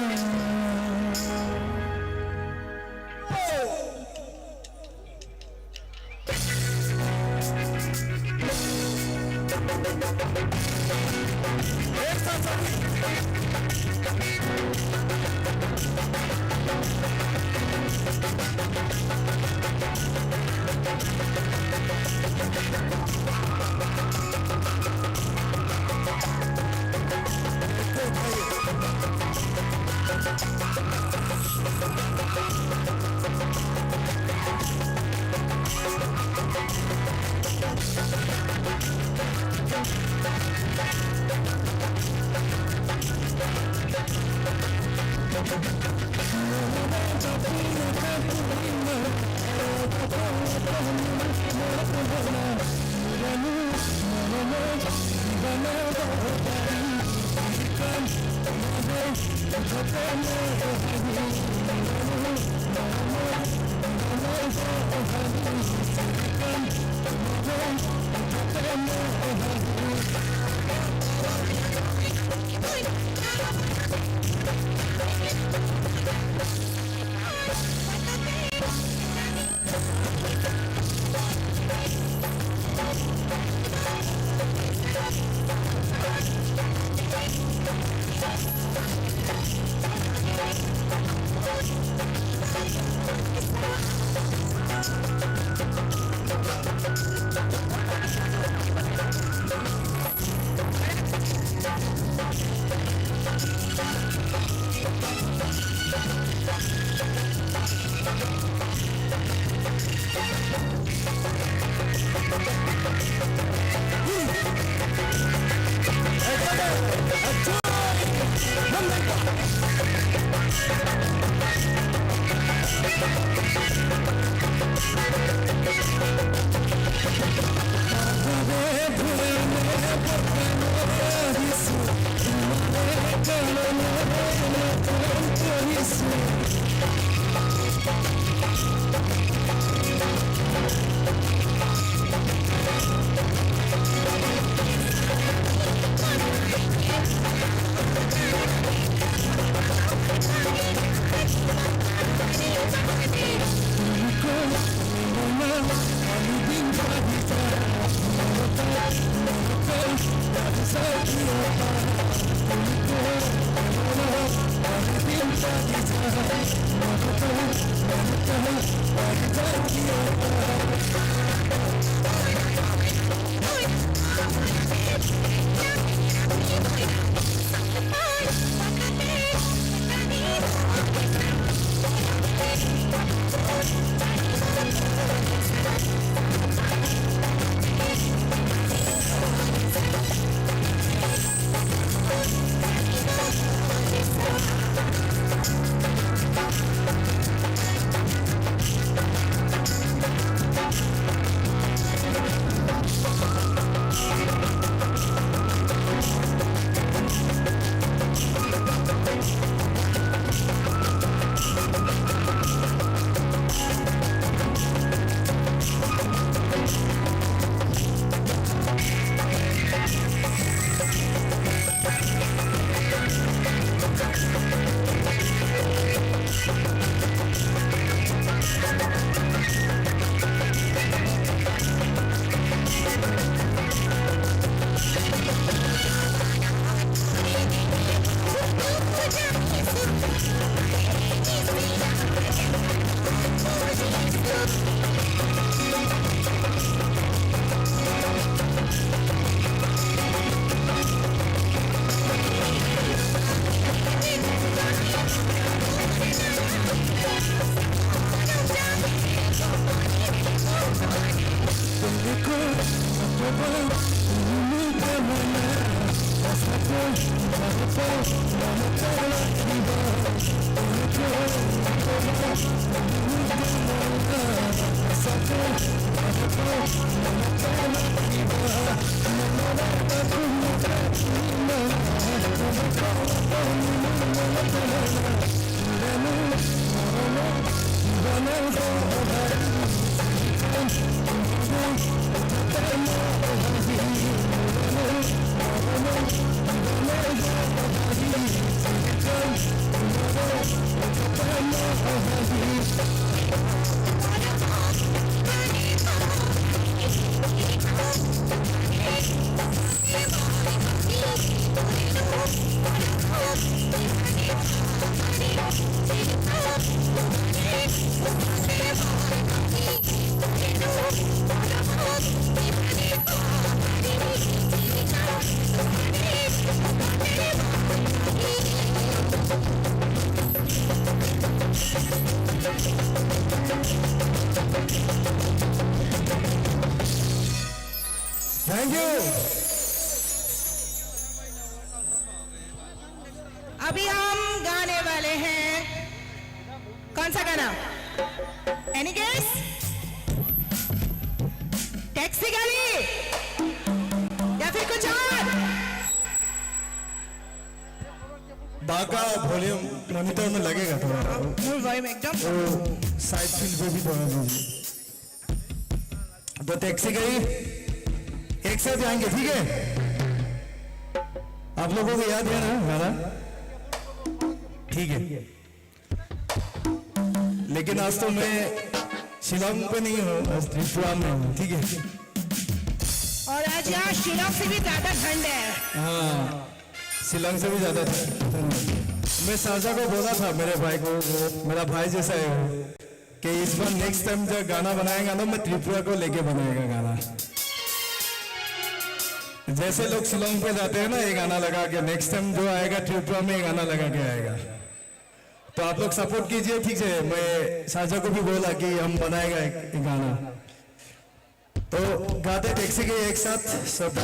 Thank you. अभी हम गाने वाले हैं। कौन सा गाना? Any guess? Taxi गाड़ी या फिर कुछ और? बाका वॉल्यूम मॉनिटर में लगेगा थोड़ा। फुल वॉल्यूम एकदम। वो साइड फील्ड पे भी थोड़ा दीजिए। तो टैक्सी गई, एक साथ जाएंगे, ठीक है? आप लोगों को याद है ना गाना? ठीक है, लेकिन आज तो मैं शिलोंग पे नहीं हूँ, आज त्रिपुरा में हूँ, ठीक है? और आज यहाँ शिलोंग से भी ज्यादा ठंड है। हाँ, शिलोंग से भी ज्यादा ठंड है। मैं शारजा को बोला था, मेरे भाई को, वो मेरा भाई जैसा है वो। कि इस बार नेक्स्ट टाइम जब गाना बनाएगा ना, मैं त्रिपुरा को लेके बनाएगा गाना। जैसे लोग शिलोंग पे जाते हैं ना, ये गाना लगा के, नेक्स्ट टाइम जो आएगा त्रिपुरा में, ये गाना लगा के आएगा। तो आप लोग सपोर्ट कीजिए, ठीक है? मैं शारजा को भी बोला कि हम बनाएगा एक, एक गाना। तो गाते टैक्सी के एक साथ सब।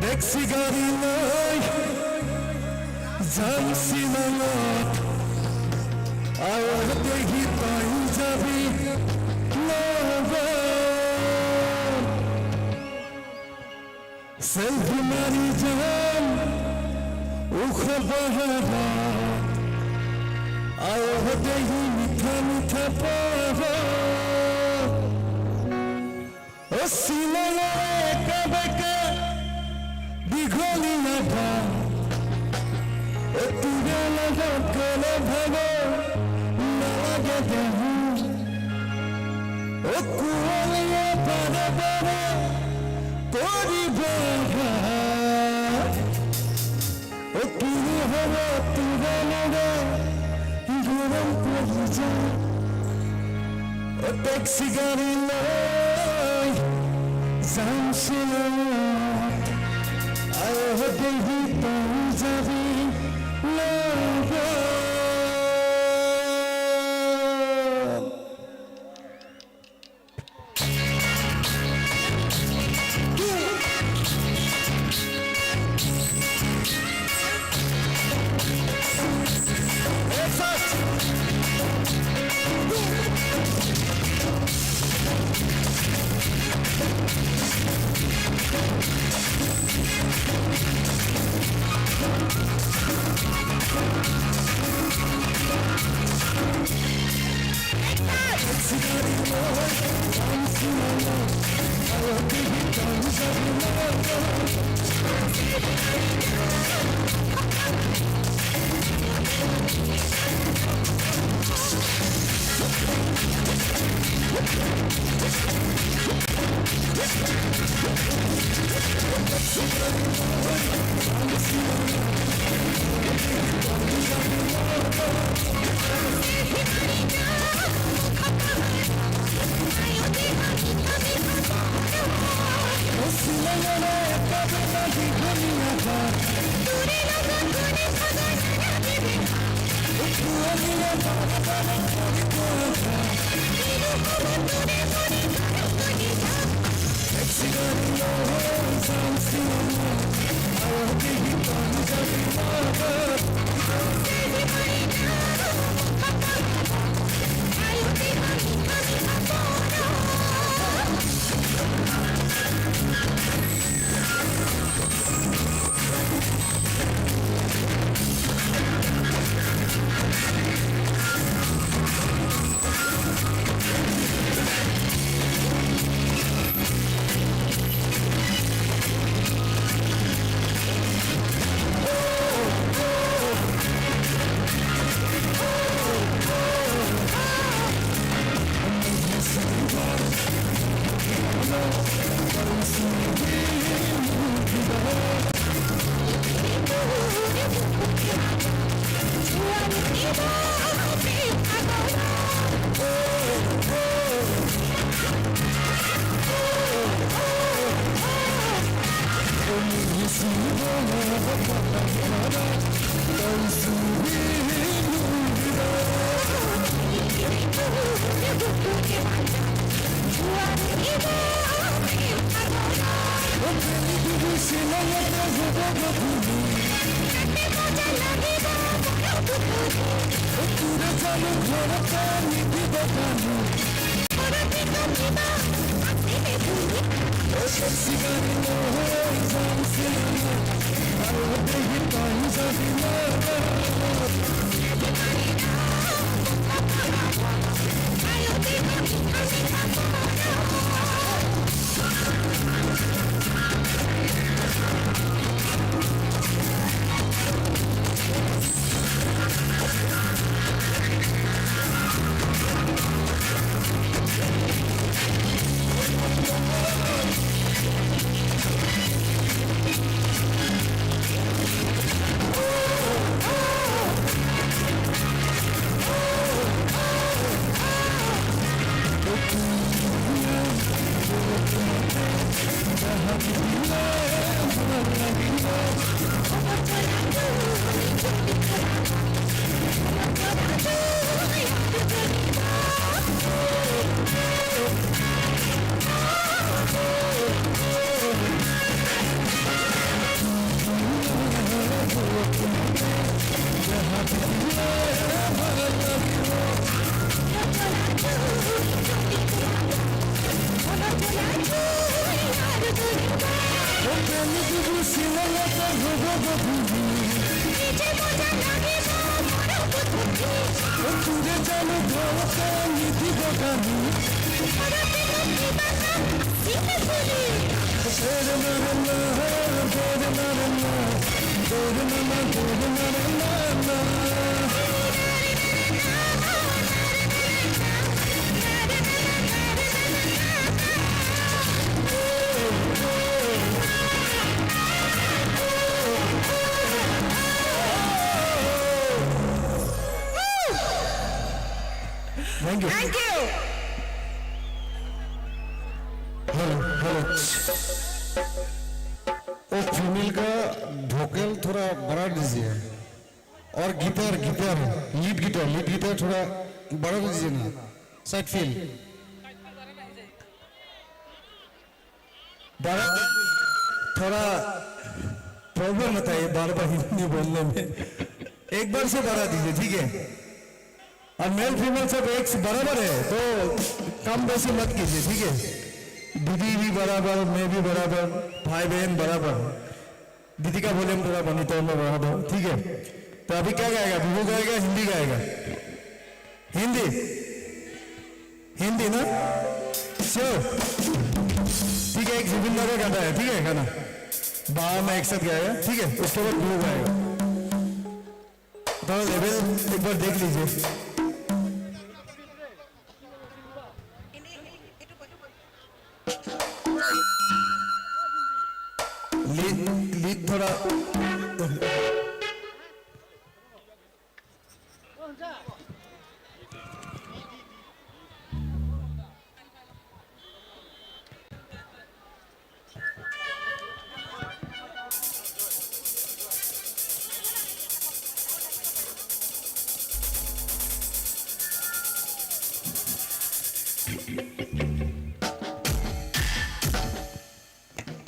Taxi gari loi jang sinango, ayo tehi Punjabi nogo. Selfie mari jang ukho bahara, ayo dehi mitha mitha para. O sinala eka beka digholi na ba, o tirala gokolo bhago nalage dehu. O kuwaliya bare bare kori bera. O kini hobo tirala ga gurum porija. O taxi gari loi jamsila. Ayo dehi Punjabi logo. Thank you. Thank you. Hello, hello. वो फीमेल का वोकल थोड़ा बढ़ा दीजिए। और guitar, guitar, lead guitar, lead guitar थोड़ा बढ़ा दीजिए ना। Side feel. बारह, थोड़ा प्रॉब्लम होता है बार बार हिंदी बोलने में। एक बार से बढ़ा दीजिए, ठीक है? और मेल फीमेल सब एक से बराबर है, तो कम बेसी मत कीजिए, ठीक है? दीदी भी बराबर, मैं भी बराबर, भाई बहन बराबर। दीदी का वॉल्यूम थोड़ा मॉनिटर में बढ़ा दो, ठीक है? तो अभी क्या गाएगा? विभू गाएगा, हिंदी गाएगा? हिंदी? हिंदी ना? श्योर? ठीक है, एक जुबिन दा का गाना है, ठीक है, गाना। बाबा मैं एक साथ गाएगा, ठीक है? उसके बाद विभू गाएगा। थोड़ा लेवल एक बार देख लीजिए। लीड, लीड थोड़ा।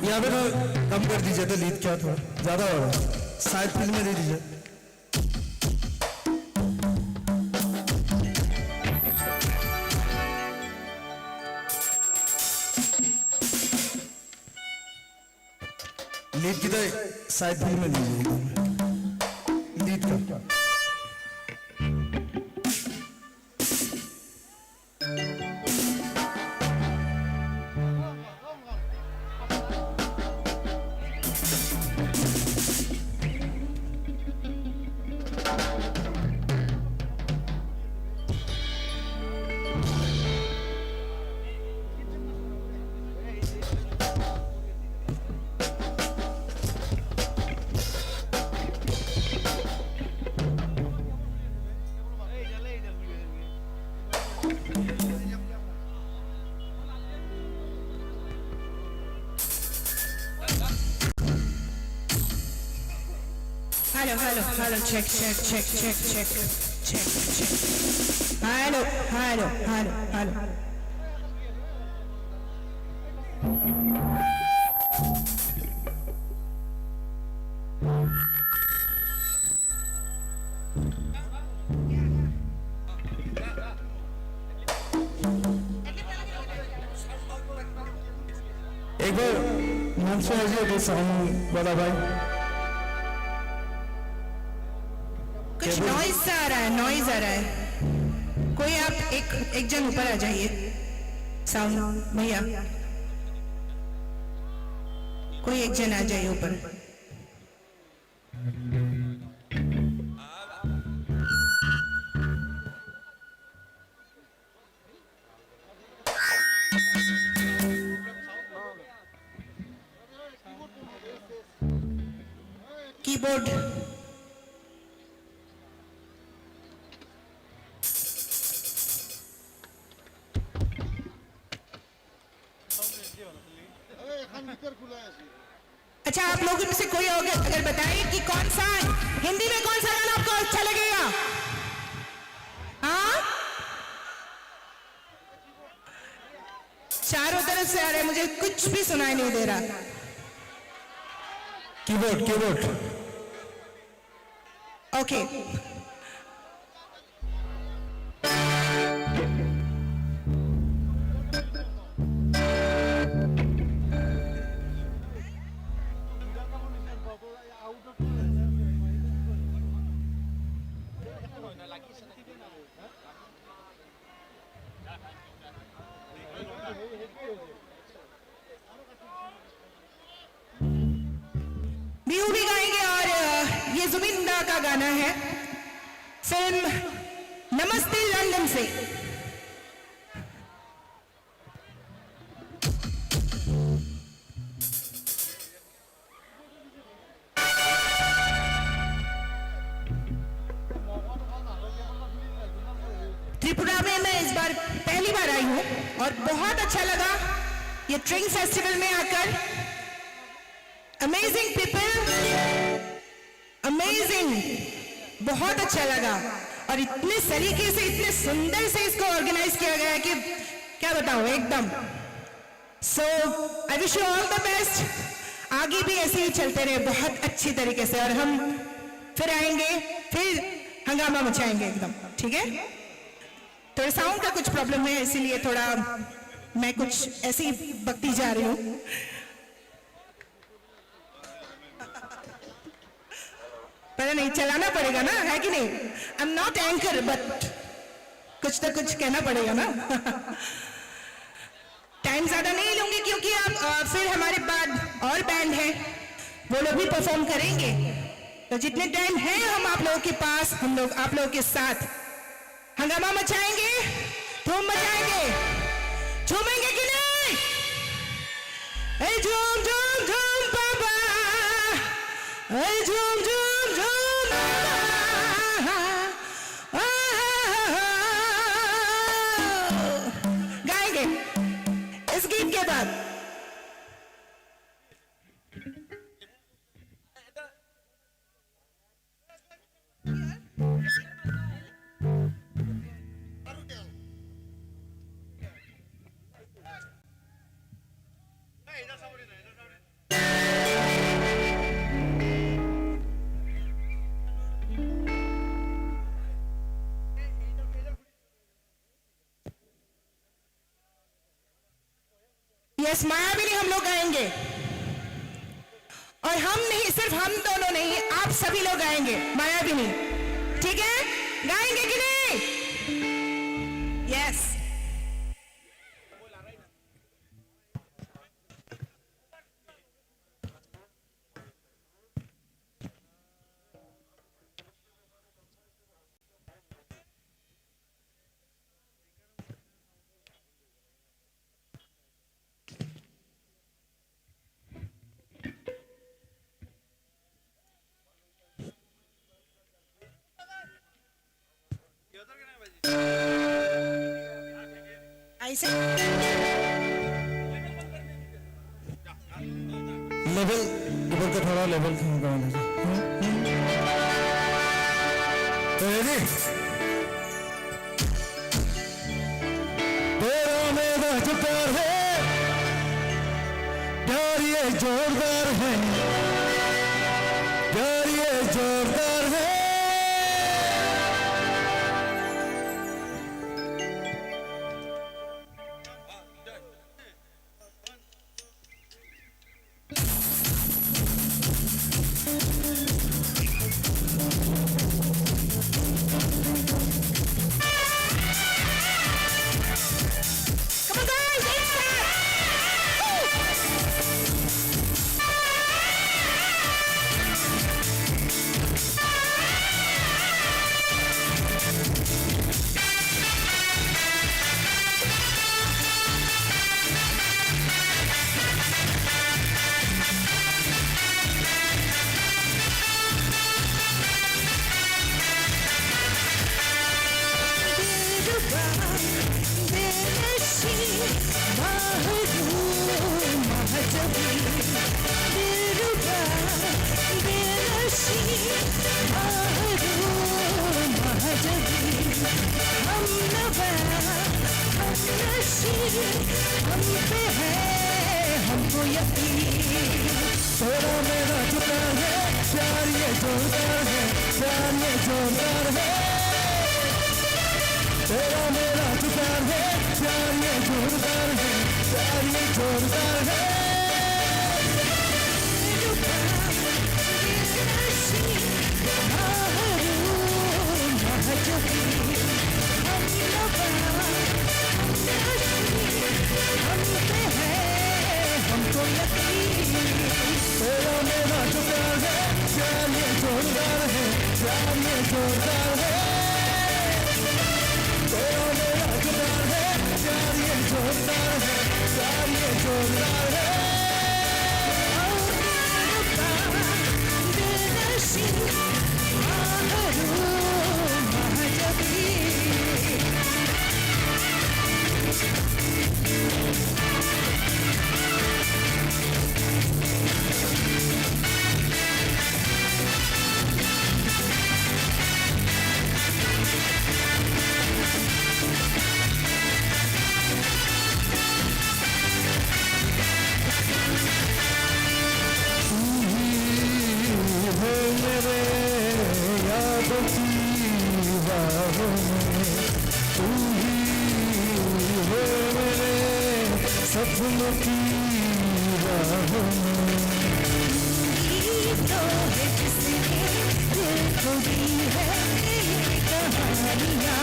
यहाँ पे तो कम कर दीजिए, तो लीड क्या थोड़ा ज्यादा हो रहा है, साइड फील्ड में दे दीजिए। लीड की तो साइड फील्ड में दीजिए, लीड का। Hello, hello, hello, check, check, check, check, check, check, check. Hello, hello, hello, hello. एक बार मंच पे आ जाइए, तो साउंड वाला भाई। कुछ नॉइज सा आ रहा है, नॉइज आ रहा है। कोई आप एक, एक जन ऊपर आ जाइए, साउंड भैया, कोई एक जन आ जाइए ऊपर। Keyboard. अच्छा, आप लोगों में से कोई अगर, अगर बताए कि कौन सा, हिंदी में कौन सा गाना आपको अच्छा लगेगा? हाँ, चारों तरफ से आ रहे, मुझे कुछ भी सुनाई नहीं दे रहा। Keyboard, keyboard. ओके। बिहू भी गाएंगे और, अ, ये जुबिन दा का गाना है, फिल्म नमस्ते लंदन से। त्रिपुरा में मैं इस बार पहली बार आई हूँ और बहुत अच्छा लगा ये ट्रिंग फेस्टिवल में आकर। अमेजिंग पीपल, अमेजिंग, बहुत अच्छा लगा। और इतने सलीके से, इतने सुंदर से इसको ऑर्गेनाइज किया गया है कि क्या बताऊँ एकदम। So I wish you all the best। आगे भी ऐसे ही चलते रहे बहुत अच्छी तरीके से, और हम फिर आएंगे, फिर हंगामा मचाएंगे एकदम, ठीक है? थोड़ा साउंड का कुछ प्रॉब्लम है, इसीलिए थोड़ा मैं कुछ ऐसे ही बकती जा रही हूँ। पता नहीं, चलाना पड़ेगा ना, है कि नहीं? I'm not anchor, but कुछ तो कुछ कहना पड़ेगा ना। टाइम ज्यादा नहीं लूंगी, क्योंकि आप, अ, फिर हमारे बाद और बैंड है, वो लोग भी परफॉर्म करेंगे। तो जितने टाइम है, हम आप लोगों के पास, हम लोग आप लोगों के साथ हंगामा मचाएंगे, धूम मचाएंगे। झूमेंगे कि नहीं? ए झूम झूम झूम बाबा, ए झूम झूम झूम बाबा। गाएंगे इस गीत के बाद। मायाविनी हम लोग गाएंगे। और हम नहीं, सिर्फ हम दोनों नहीं, आप सभी लोग गाएंगे मायाविनी। ठीक है, गाएंगे कि नहीं? यस। ऐसे लेवल, ऊपर का थोड़ा लेवल कम करना था। Ready? तेरा मेरा जो प्यार है, प्यार ये जोरदार है, प्यार ये जोरदार है। तेरा मेरा जुदा है, प्यार ये जोरदार है, प्यार ये जोरदार है। तेरा मेरा जुदा है, प्यार ये जोरदार है, प्यार ये जोरदार है। तेरा मेरा जो प्यार है, प्यार ये जोरदार है, प्यार ये जोरदार है। तेरा मेरा जो प्यार है, प्यार ये जोरदार है, प्यार ये जोरदार है। तू ही हो मेरे यादों की राहों में, तू ही हो मेरे सपनों की राहों में। तू ही तो है जिसने दिल को दी है ये कहानियाँ।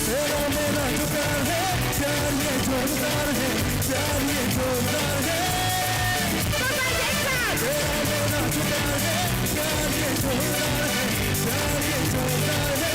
तेरा मेरा जो प्यार है, प्यार ये जोरदार है, प्यार ये जोरदार है। तेरा मेरा जो प्यार है, प्यार ये जोरदार है, प्यार ये जोरदार है।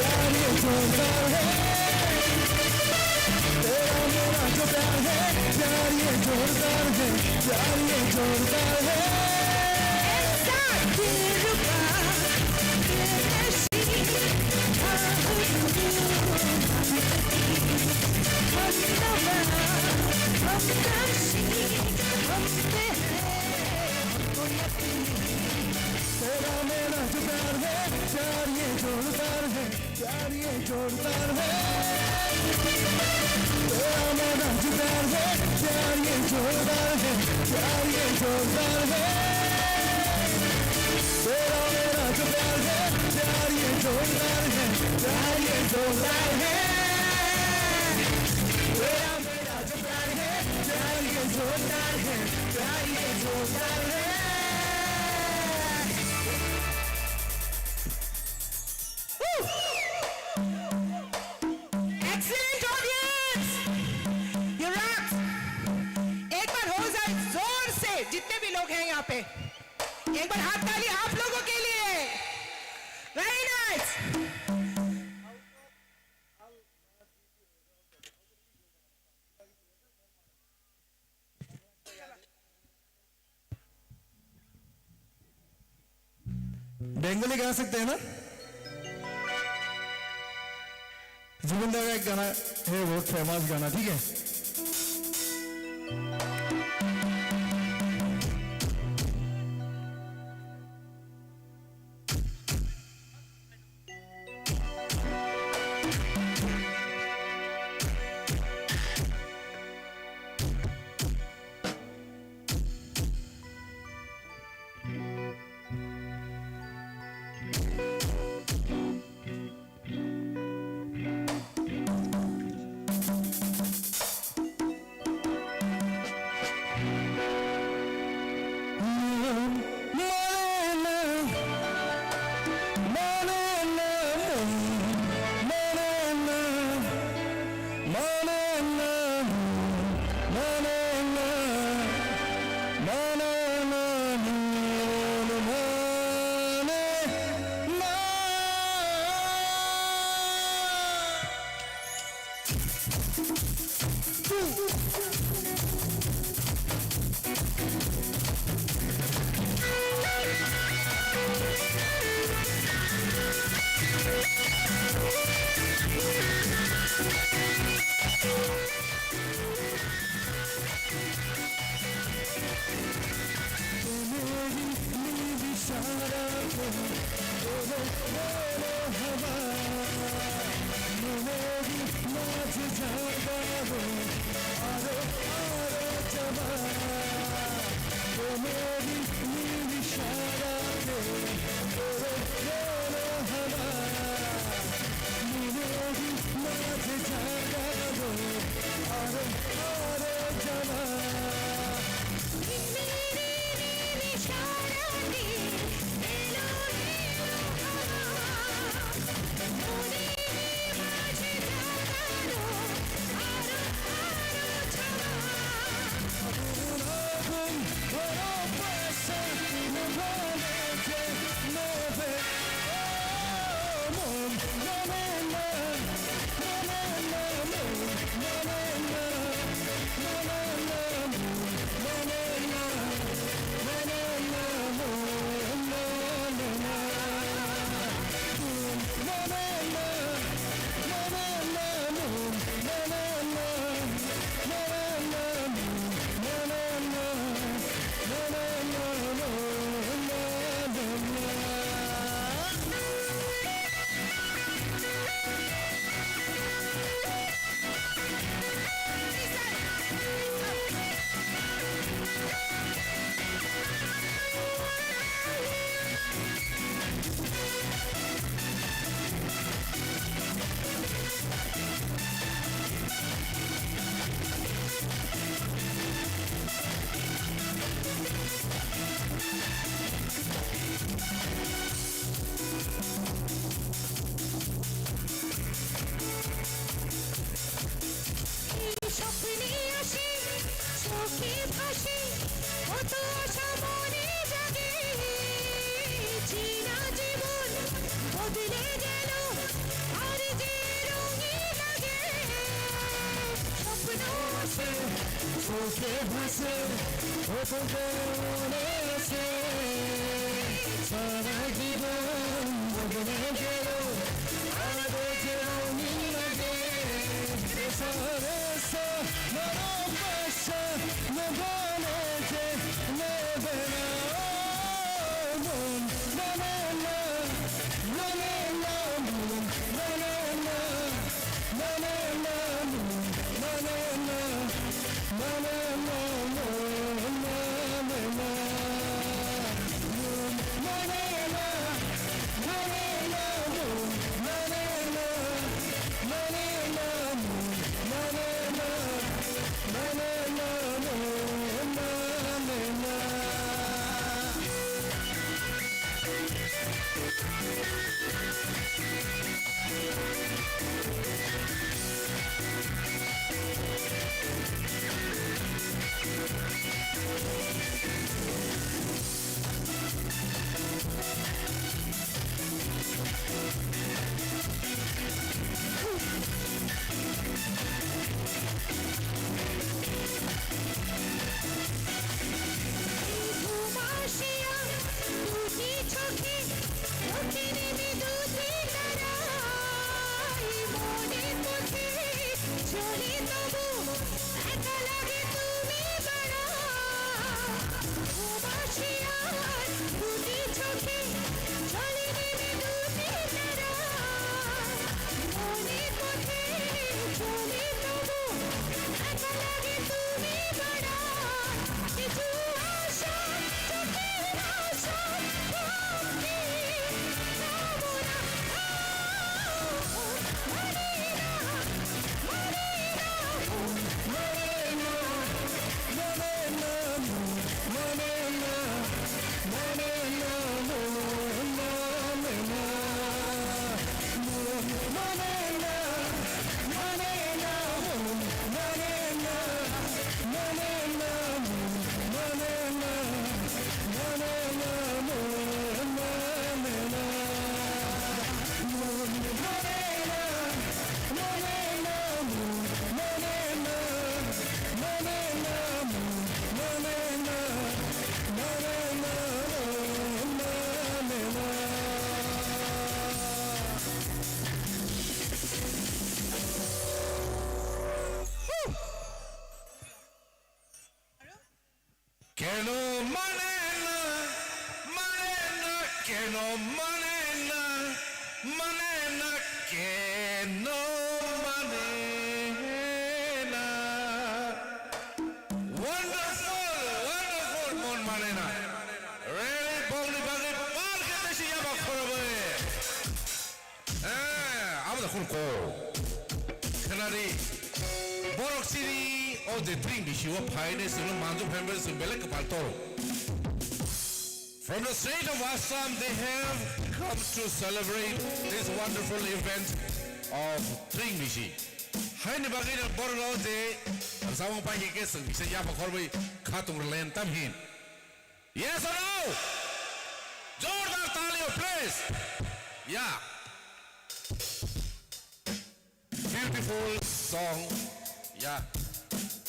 प्यार ये जोरदार है, तेरा मेरा जो प्यार है, प्यार ये जोरदार है, प्यार ये जोरदार है। ऐसा दिलरुबा, दिलकशी, हम तेरा मेरा जो प्यार है, प्यार ये जोरदार है, प्यार ये जोरदार है। तेरा मेरा जो प्यार है, प्यार ये जोरदार है, प्यार ये जोरदार है। तेरा मेरा जो प्यार है, प्यार ये जोरदार है, प्यार ये जोरदार है। तेरा मेरा जो प्यार है, प्यार ये जोरदार है, प्यार ये जोरदार है। Excellent audience! You rock! एक बार हो जाए जोर से, जितने भी लोग हैं यहाँ पे, एक बार हाथ ताली आप लोगों के लिए। Very nice! बंगाली गा सकते हैं ना? जुबिन दा का एक गाना है, बहुत फेमस गाना, ठीक है? Ke bhase, o to ke mone se, sara jibon bodole gelo, aro je rongin lage, esa esa, moro pasha, no bole je, no bela, mon, mone na, mone na, mon, mone na. Keno mane na, mane na, keno mane na, mane na, keno mane na. Wonderful, wonderful, mon mane na. Really, bongni bagwi par khe tesi yaba khorobe. Eh, abo da khun ko. Khnari. Borok chini o je Tring bisi o phainai chwngno manjak phaimani chwng belai kwpal toro. From the state of Assam, they have come to celebrate this wonderful event of Tring bisi. Haini bagwi no borok rok je samung pai khe chwng bisa yaba khorbai khatung rwlayan tam hin. Yes or no? Jordar tali o, please. Yeah. Beautiful song. Yeah.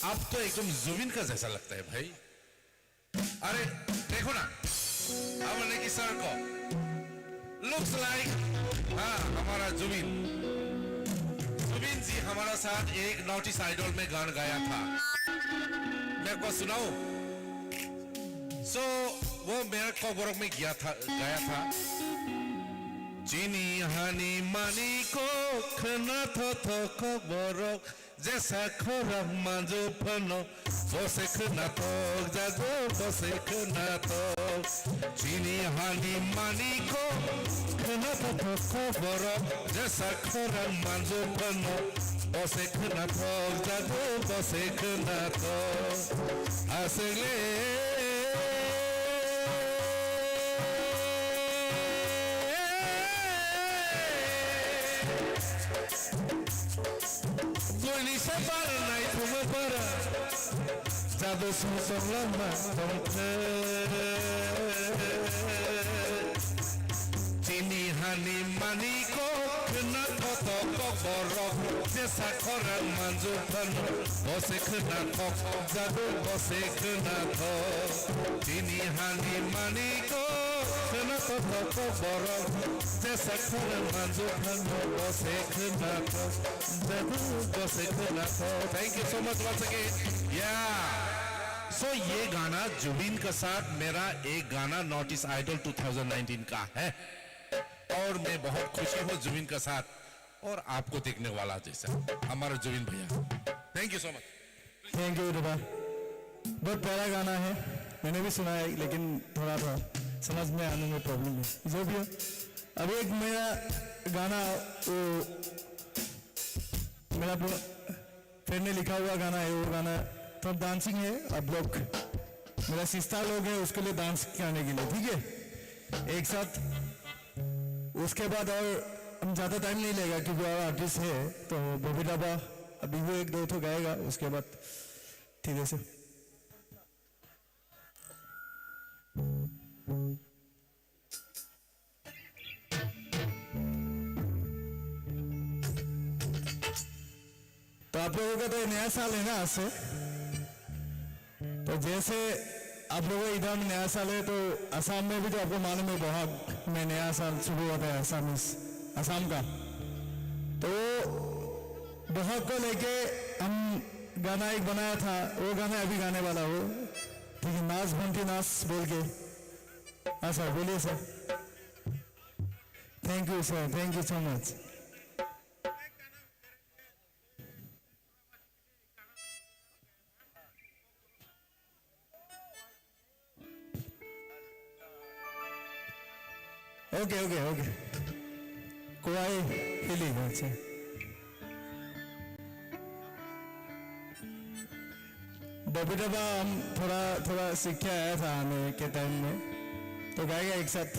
Ab to ekdom Zubeen ka jaisa lagta hai bhai. Are, dekho na. Ab nahi sir ko. Looks like, हाँ, हमारा जुबिन। जुबिन जी हमारा साथ एक north East idol में गाना गाया था। मैं आपको सुनाऊं? So, वो मेरा कॉकबरक में गया था, गाया था। Chini hani mani kok khna tho tho kok borok, jesa khorang manju phano, bo se khna thok jago, bo se khna thok. Chini hani mani kok khna tho tho kok borok, jesa khorang manju phano, bo se khna thok jago, bo se khna thok. Aswk le. Buini se bara nai thuma bara. Jado song song lama tongkhe. Chini hani mani kok khna tho tho kok borok, jesa khorang manju phano, Bo se khwnathok, jadu bo se khwnathok. Tini hani maniko khwnathok thok borok. Jesa khwrwng manju phano bo se khwnathok, jadu bo se khwnathok. Thank you so much once again. Yeah. So ये गाना जुबिन के साथ मेरा एक गाना North East Idol two thousand nineteen का है। और मैं बहुत खुशी हूँ जुबिन के साथ और आपको देखने वाला जैसा हमारा जुबिन भैया। Thank you so much. Thank you, Ruba। बहुत प्यारा गाना है, मैंने भी सुना है, लेकिन थोड़ा थोड़ा समझ में आने में प्रॉब्लम है। जो भी हो, अभी एक मेरा गाना, वो मेरा फ्रेंड ने लिखा हुआ गाना है, वो गाना थोड़ा डांसिंग है। आप लोग, मेरा सिस्टर लोग है, उसके लिए डांस करने के लिए, ठीक है? एक साथ। उसके बाद और हम ज़्यादा टाइम नहीं लेगा क्योंकि और आर्टिस्ट है, तो बबीता बा अभी वो एक दो ठो गाएगा, उसके बाद ठीक है सर। तो आप लोगों का तो ये नया साल है ना आज से? तो जैसे आप लोगों का इधर में नया साल है, तो असम में भी तो आपको मालूम है, बोहाग में नया साल शुरू होता है, असम, असम का। तो बोहाग को लेके हम गाना एक बनाया था, वो गाना अभी गाने वाला हूँ, ठीक है, नाच बंटी नाच बोल के। हाँ सर, बोलिए sir. Thank you sir, thank you so much। OK, OK, OK। कोई फीलिंग, अच्छा। बबीता बा हम थोड़ा, थोड़ा सीख के आया था आने के टाइम में, तो गाएगा एक साथ।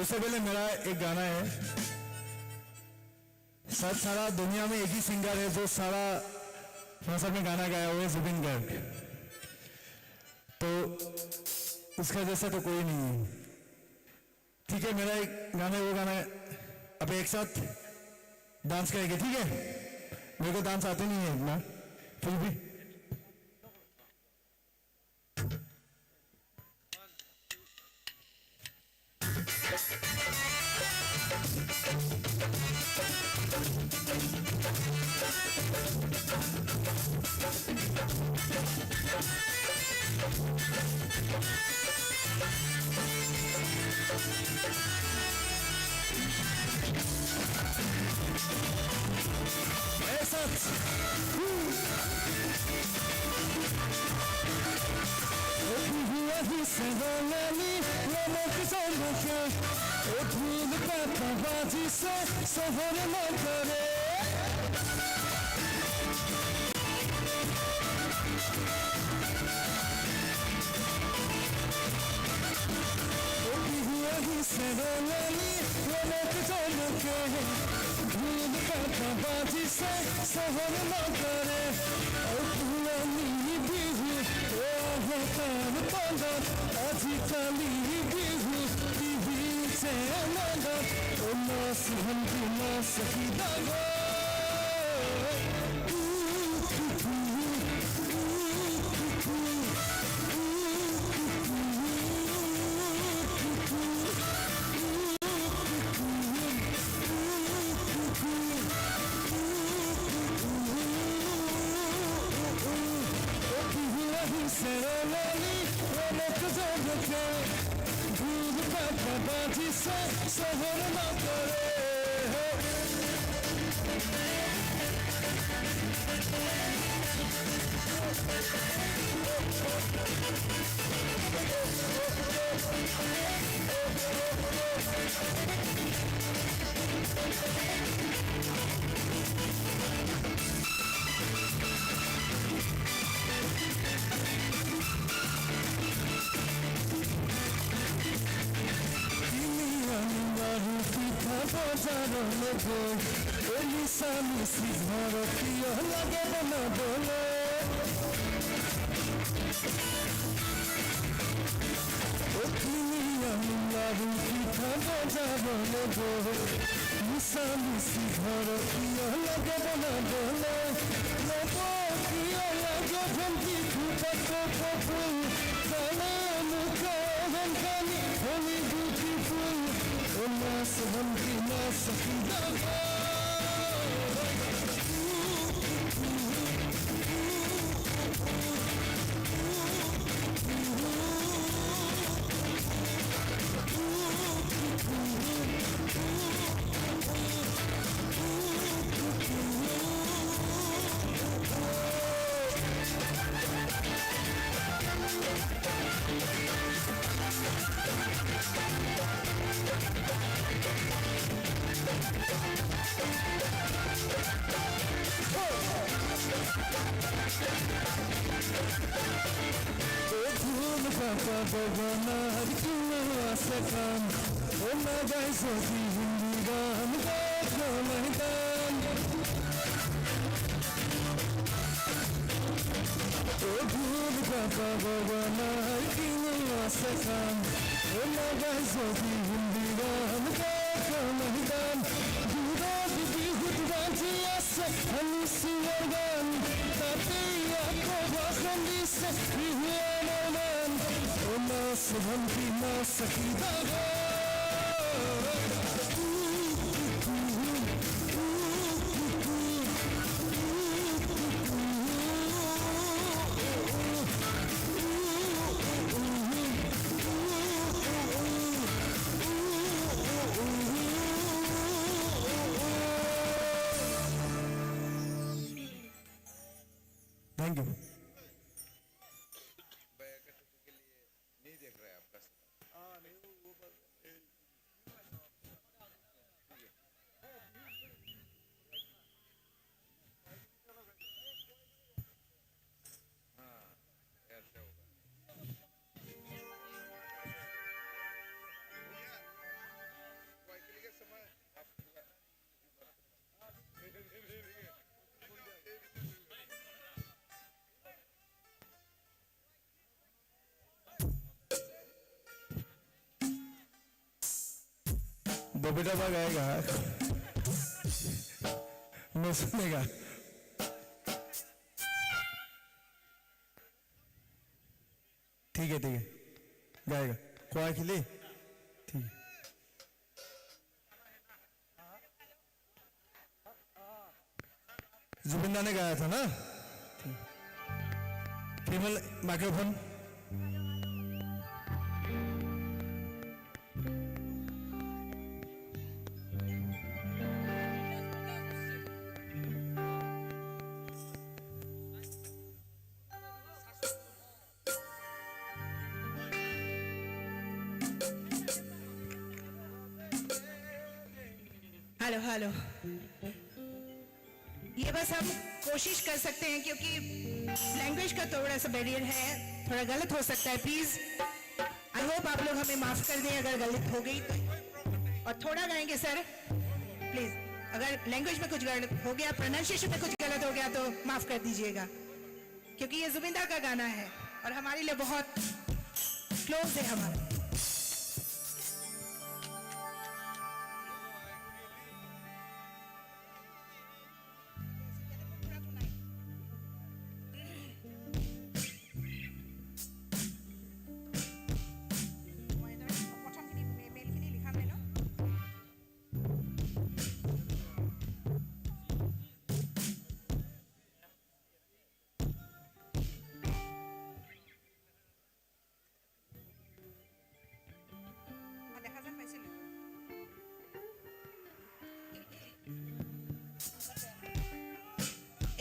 उससे पहले मेरा एक गाना है। शायद सारा दुनिया में एक ही सिंगर है जो सारा भाषा में गाना गाया हुआ है, जुबिन गर्ग। तो उसका जैसा तो कोई नहीं है। ठीक है, मेरा एक गाना है, वो गाना है। अब एक साथ डांस करेंगे, ठीक है? मेरे को डांस आते नहीं है इतना, फिर भी। Bisi bhortiyo lage bona dole, lobo kiyo lage bhanti thupa topo phul, kale mukha hankani holy beautiful, o nas bhanti nas ki daga. O dhul papa bogona harikino asakam. O nagai soti Hindi gan gak maidan. O dhul papa bogona harikino asakam. O nagai soti Hindi gan gak maidan. Dura bibi hut banji asa. Ani siwargan, tapi aku bahkan bisa hilang aman. Oma sehanti masa kita. Thank you. भैया के टोपी के लिए नहीं देख रहा है आपका सर। हाँ, नहीं, वो, वो बस, हाँ, ऐसे होगा। भैया, कोई के लिए समय आप Bobita ba gayega. No sunega. ठीक है, ठीक है। गाएगा। Quietly। ठीक है। जुबिन दा ने गाया था ना? ठीक। Female microphone. Hello, hello. ये बस हम कोशिश कर सकते हैं, क्योंकि लैंग्वेज का थोड़ा सा बैरियर है, थोड़ा गलत हो सकता है। प्लीज, आई होप आप लोग हमें माफ कर दें अगर गलत हो गई तो। और थोड़ा गाएंगे सर, प्लीज। अगर लैंग्वेज में कुछ गलत हो गया, प्रोनाउंसिएशन में कुछ गलत हो गया तो माफ कर दीजिएगा। क्योंकि ये जुबिन दा का गाना है और हमारे लिए बहुत क्लोज है हमारा।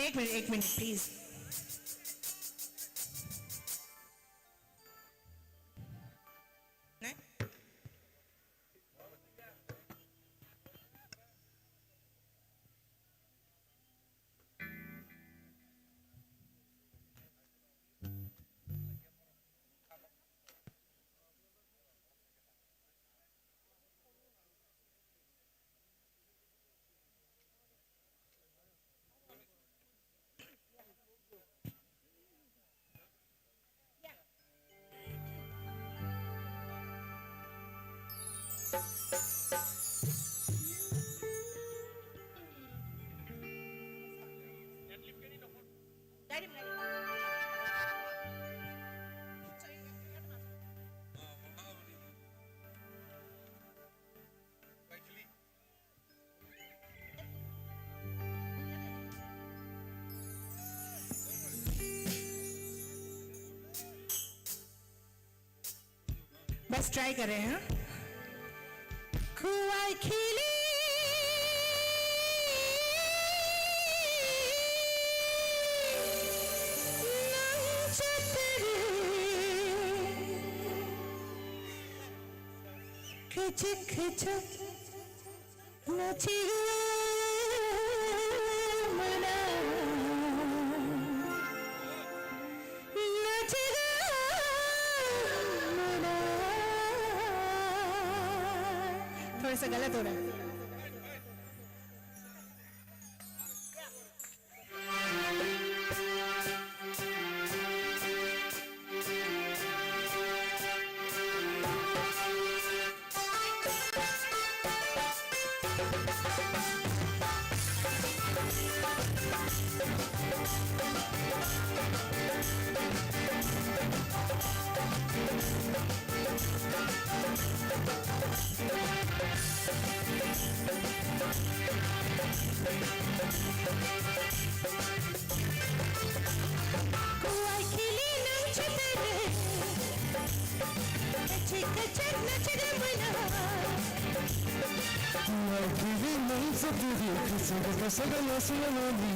एक मिनट, एक मिनट, प्लीज। बस ट्राई कर रहे हैं। कुआई खिली नंग चतरी खिचक खिचक नचिगो मना नचिगो मना। थोड़ा सा गलत हो रहा है। Kuai khili nang chatare, kachik kachak nachare mana. Kuai khili nang chatare, kachik kachak nachare mana.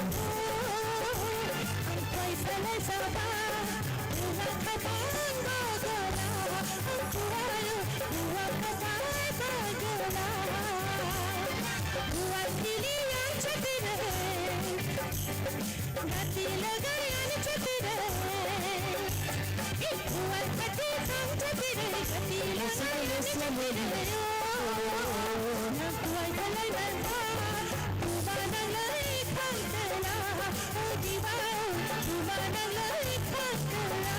Ang kuai salai saba, ula khabang gogola. Ang kuai, ula khabang gogola. Kuai khili nang chatare. Bati lagar ani chatire. Kuai khati khang chatire. Bati lagar ani chatire. Na kuai khalai banta. Kuba nang lai khang tela. O diba. Kuba nang lai khang tela.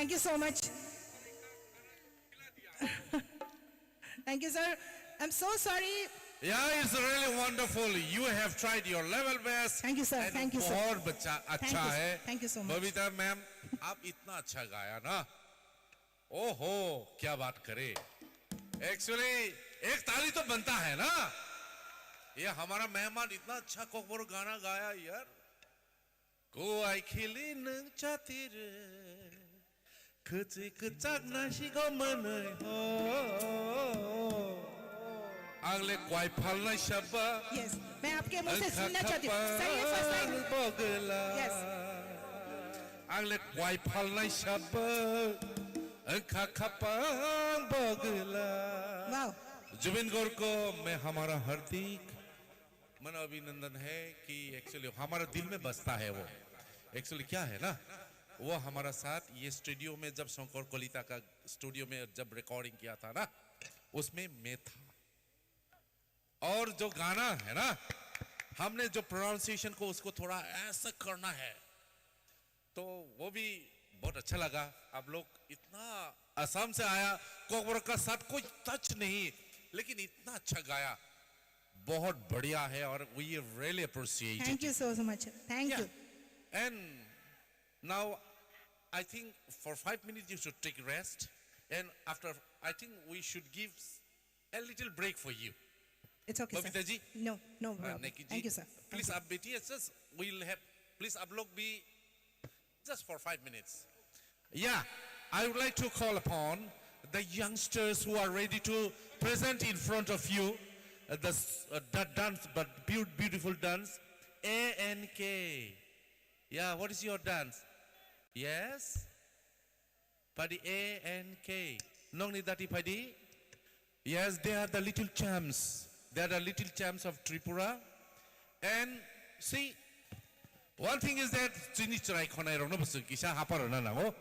Thank you so much. Thank you, sir. I'm so sorry. Yeah, it's really wonderful. You have tried your level best. Thank you, sir. And Thank you, sir. बहुत बच्चा अच्छा Thank you, है। Thank you so much. Babita ma'am, आप इतना अच्छा गाया ना। ओहो, क्या बात करे। Actually, एक ताली तो बनता है ना। ये हमारा मेहमान इतना अच्छा कोकबोरो गाना गाया यार। Kuai khili nwng chati re, kwchwi kwchak nai si go manwi ho. Ang le kuai phalnai saba, Yes, मैं आपके मुंह से सुनना चाहती हूँ। Sir, ये first line। Bogla. Yes. Ang le kuai phalnai saba, wngkha khapang bogla. Wow. Zubin गौर को मैं हमारा हार्दिक मन अभिनंदन है कि actually हमारा दिल में बसता है वो। Actually क्या है ना, वो हमारा साथ ये स्टूडियो में, जब शंकर कलिता का स्टूडियो में जब रिकॉर्डिंग किया था ना, उसमें मैं था। और जो गाना है ना, हमने जो प्रोनाउंसिएशन को, उसको थोड़ा ऐसा करना है, तो वो भी बहुत अच्छा लगा। आप लोग इतना असम से आया, कोकबोरो का साथ कोई टच नहीं, लेकिन इतना अच्छा गाया, बहुत बढ़िया है। और we really appreciate Thank it. You so, so much. Thank Yeah. You. And now, I think for five minutes you should take rest, and after, I think we should give a little break for you. It's okay, sir. Babita ji? No, no Uh, problem. Nikki ji, Thank you, sir. Please, Thank you. Up, beti, just we'll have, please, up, log, be just for five minutes. Yeah, I would like to call upon the youngsters who are ready to present in front of you uh, the s- uh, that dance, but beau- beautiful dance, A N K. Yeah, what is your dance? Yes. Padi A N K. Nongni dati padi. Yes, they are the little champs. They are the little champs of Tripura. And see, one thing is that chini chwrai khonai rokno bwswng kisa hapar rwna nango.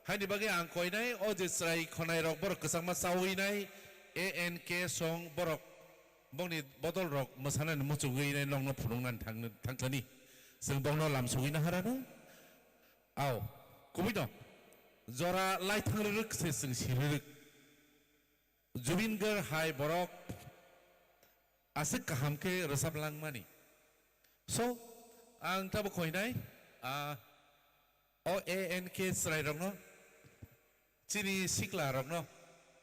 Haini bagwi ang koinai o je chwrai khonai rok borok kwchangma chawi nai A N K song borok bongni bodol rok mwsanani muchungwi nai nokno phunuknani thangni thangthani. Chwng bongno lam sugwi naharano. Au, kubui no. Jora laithang rwrwk se chwng si rwrwk. Zubeen Garg hai borok aswk kaham khe rwchap langmani. So, ang tabuk khoinai, ah, o A N K chwrairokno, chini siklarokno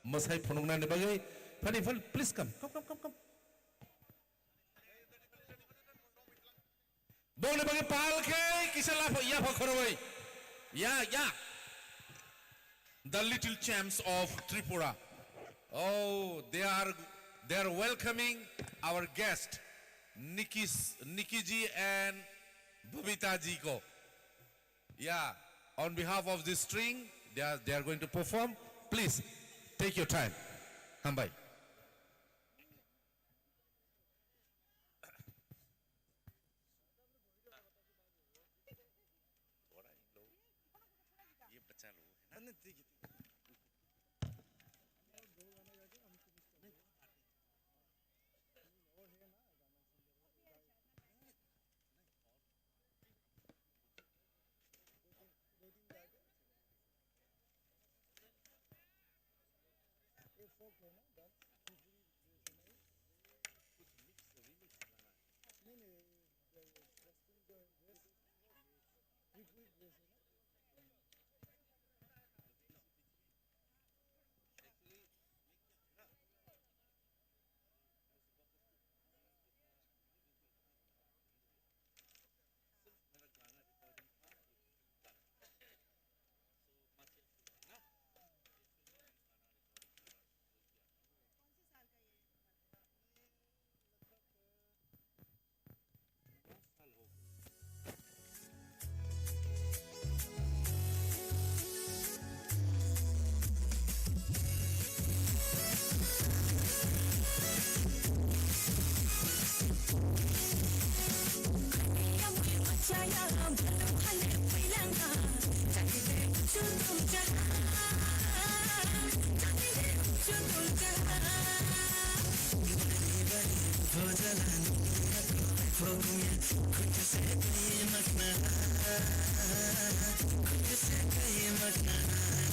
mwsai phunuknani bagwi, phani phal, please come, come, come, come, come. Bongni bagwi pal khe kisa lapho yapha khoroi. Yeah, yeah. The little champs of Tripura. Oh, they are they are welcoming our guest, Nikki, Nikki ji and Babita ji ko. Yeah, on behalf of this string, they are they are going to perform. Please take your time. Hambai. बड़ा इन लोग, ये बच्चा लोग है ना? नहीं, ठीक है, ठीक है। नहीं, और है ना, गाना सिंगर। दो तीन, दो तीन गा दे। ये फोक है ना, डांस? कुछ मिक्स, रिमिक्स गाना है। नहीं, नहीं, वेस्टर्न जो है, वेस्ट, क्विक, क्विक वेस्ट है ना? Actually, ये क्या है ना? सिर्फ मेरा गाना रिकॉर्डिंग था, ये था। So, मत ये सुनो ना। ये सुनो, मैंने गाना रिकॉर्डिंग करा, तो क्या? कौन से साल का ये? ये लगभग, अ, दस साल हो गए।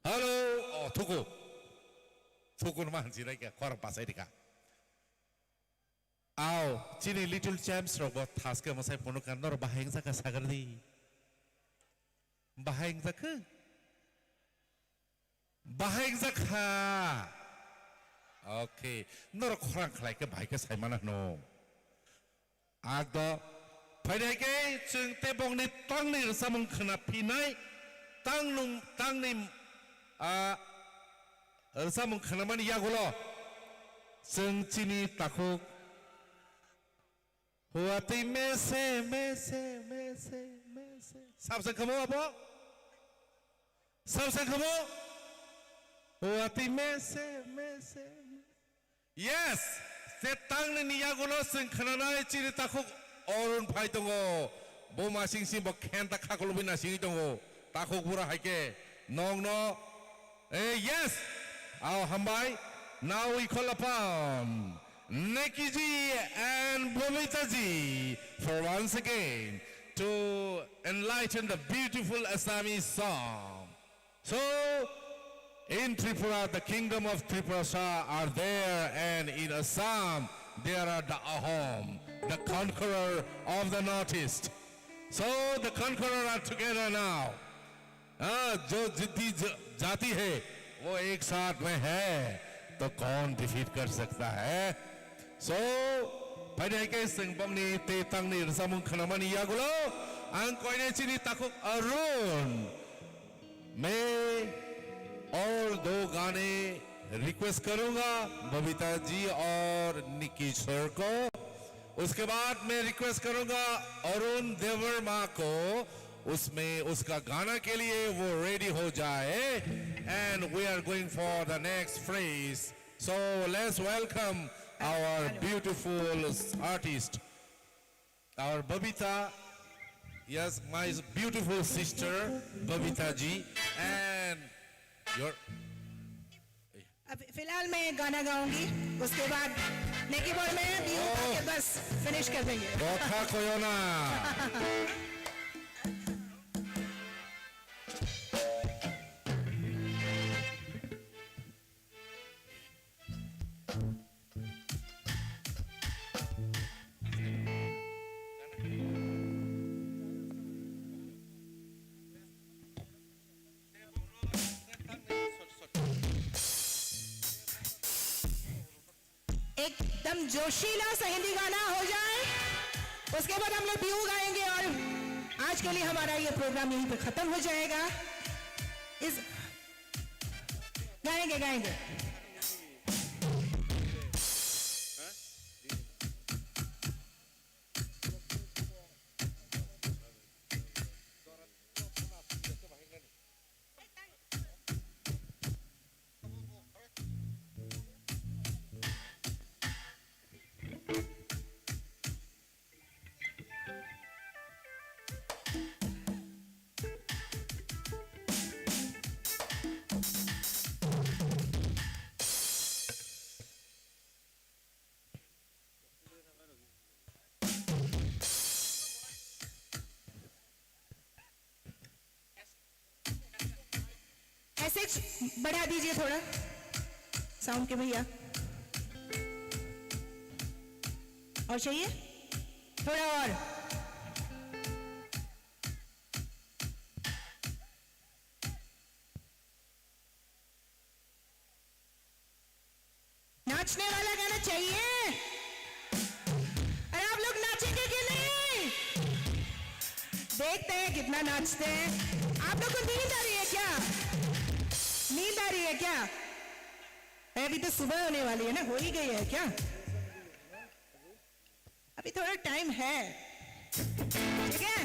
Hello, oh, thuku. Thuku no ma hansi nai khe, khorang pasai rikha. Ao, chini Little Champs rok bo thaske mwsai phunuk kha, norok bahai wngjakha sagar di. Bahai wngjakha? Bahai wngjakha. Okay, norok khorang khlai khe bahai khe sai mana hwno. Akdo, phaidi hai khe chwng tei bongni tangni rwchapmung khna phinai, tangnung, tangni, ah, rwchapmung khnamani yagulo chwng chini takhuk Huatwi mese, mese, mese, mese. Sabsa khamo abo? Sabsa khamo? Huatwi mese, mese, mese. Yes! Se tangnini yagulo chwng khnanai chini takhuk Arun phai tongo. Bo masing sing bo khenta khakolobwi nasigwi tongo. Takhuk bura hai khe nokno Eh, yes. Ao hambai. Now we call upon Nekiji and Bhumitaji for once again to enlighten the beautiful Assamese song. So, In Tripura, the kingdom of Tiprasa are there, and in Assam, there are the Ahom, the conqueror of the Northeast. So the conqueror are together now. हाँ, जो जिद्दी ज-, जाति है, वो एक साथ में है, तो कौन डिफीट कर सकता है? So, phaidi hai khe chwng bongni tei tangni rwchapmung khnamani yagulo, ang koine chini takhuk Arun. मैं और दो गाने रिक्वेस्ट करूंगा बबीता जी और निक्की सर को। उसके बाद मैं रिक्वेस्ट करूंगा अरुण देवर्मा को, उसमें उसका गाना के लिए वो रेडी हो जाए। And we are going for the next phase. So let's welcome our beautiful artist. Our Babita, yes, my beautiful sister, Babita ji, and your अभी फिलहाल मैं गाना गाऊंगी, उसके बाद नेकी बोल में भी होगा कि बस फिनिश कर देंगे। Kotha koyona. एकदम जोशीला सा हिंदी गाना हो जाए, उसके बाद हम लोग बिहू गाएंगे और आज के लिए हमारा ये प्रोग्राम यहीं पे खत्म हो जाएगा। इस गाएंगे, गाएंगे। ऐसे च-, बढ़ा दीजिए थोड़ा साउंड के भैया। और चाहिए? थोड़ा और। नाचने वाला गाना चाहिए? अरे, आप लोग नाचेंगे कि नहीं? देखते हैं कितना नाचते हैं। आप लोग को नींद आ रही है क्या? नींद आ रही है क्या? अरे, अभी तो सुबह होने वाली है ना, हो ही गई है क्या? अभी थोड़ा टाइम है, ठीक है?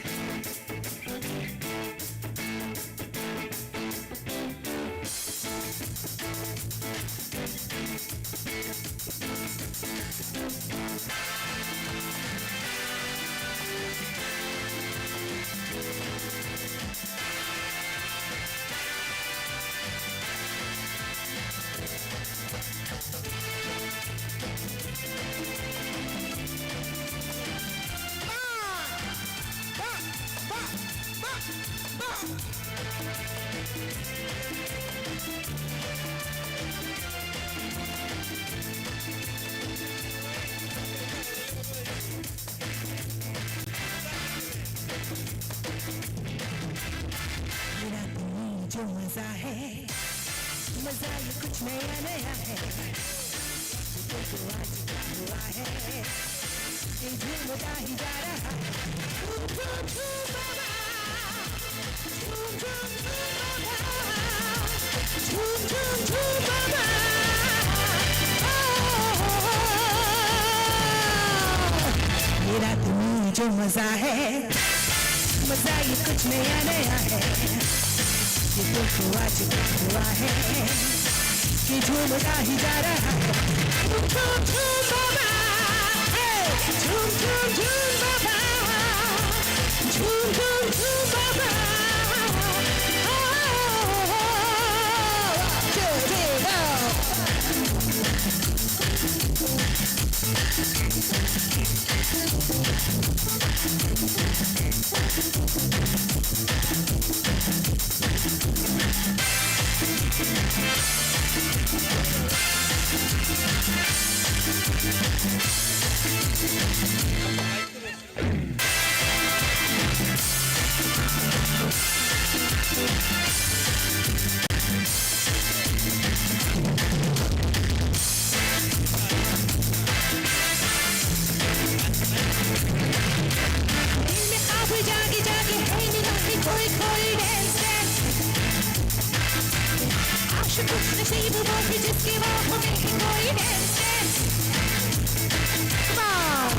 ये रात में जो मजा है, मजा ये कुछ नया नया है। ये दिल को आज क्या हुआ है, ये झूमता ही जा रहा है। झूम, झूम, झूम बाबा, झूम, झूम, झूम बाबा, झूम, झूम, झूम बाबा। ओ, ओ, ओ, ओ। ये रात में जो मजा है, मजा ये कुछ नया नया है। ये दिल को आज क्या हुआ है कि झूमता ही जा रहा है। झूम, झूम, झूम बाबा, हे, झूम, झूम, झूम बाबा, झूम, झूम, झूम बाबा। ओ, ओ, ओ, ओ, ओ। जिसके बाहों में कोई dance dance। वाह।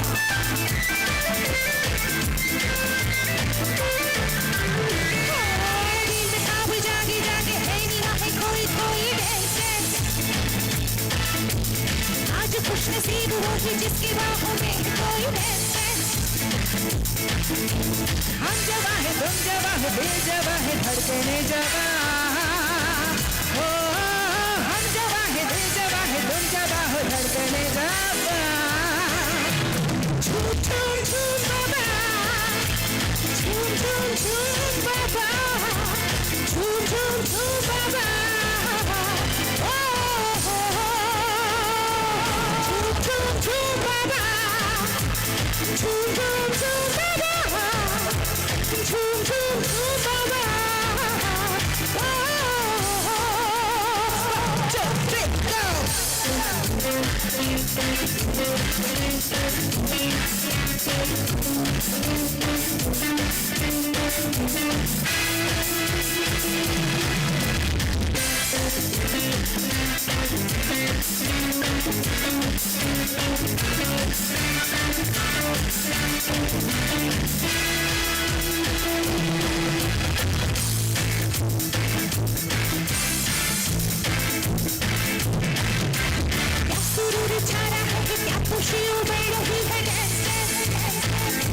नींद ख्वाब जागे जागे है निगाहें खोई खोई dance dance। आज खुश नसीब वो ही जिसके बाहों में कोई dance dance। हम जवां हैं, तुम जवां हो, दिल जवां है, धड़कने जवां। ओ, हम जवां हैं, दिल जवां है, तुम जवां हो, धड़कने जवां। झूम, झूम, झूम बाबा। झूम, झूम, झूम बाबा। झूम, झूम, झूम बाबा। ओ, हो, हो। झूम, झूम, झूम बाबा। झूम, झूम, झूम बाबा। झूम, झूम, झूम बाबा। ओ, हो, हो। One, two, three, go. क्या सुरूर छा रहा है, क्या खुशी उमड़ रही है, dance, dance, dance, dance।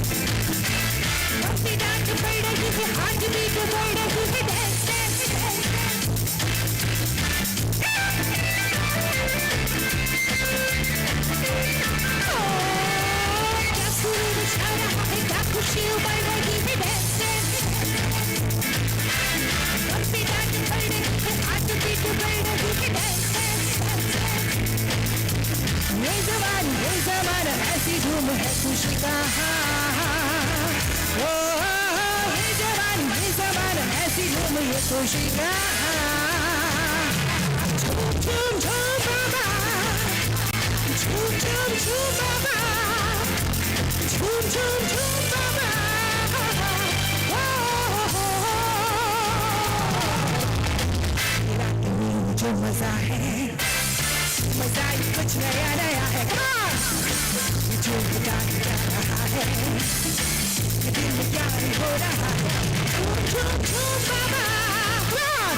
Bumpy dance बढ़ रही है, हार्ट बीट बढ़ रही है, dance, dance, dance, dance। ओ, क्या सुरूर छा रहा है, क्या खुशी उमड़ रही है, dance, dance, dance। Bumpy dance बढ़ रही है, हार्ट बीट बढ़ रही है, dance, dance, dance, dance। ये जवानी, ये जमाना, ऐसी धूम है खुशी का। ओ, ये जवानी, ये जमाना, ऐसी धूम, ये खुशी का। झूम, झूम, झूम बाबा। झूम, झूम, झूम बाबा। झूम, झूम, झूम बाबा। ओ, हो, हो, हो। ये रात में जो मजा है, मजा ही कुछ नया नया है। Come on! ये जो मजा क्या रहा है, ये दिल में क्या ही हो रहा है। झूम, झूम, झूम बाबा। Come on!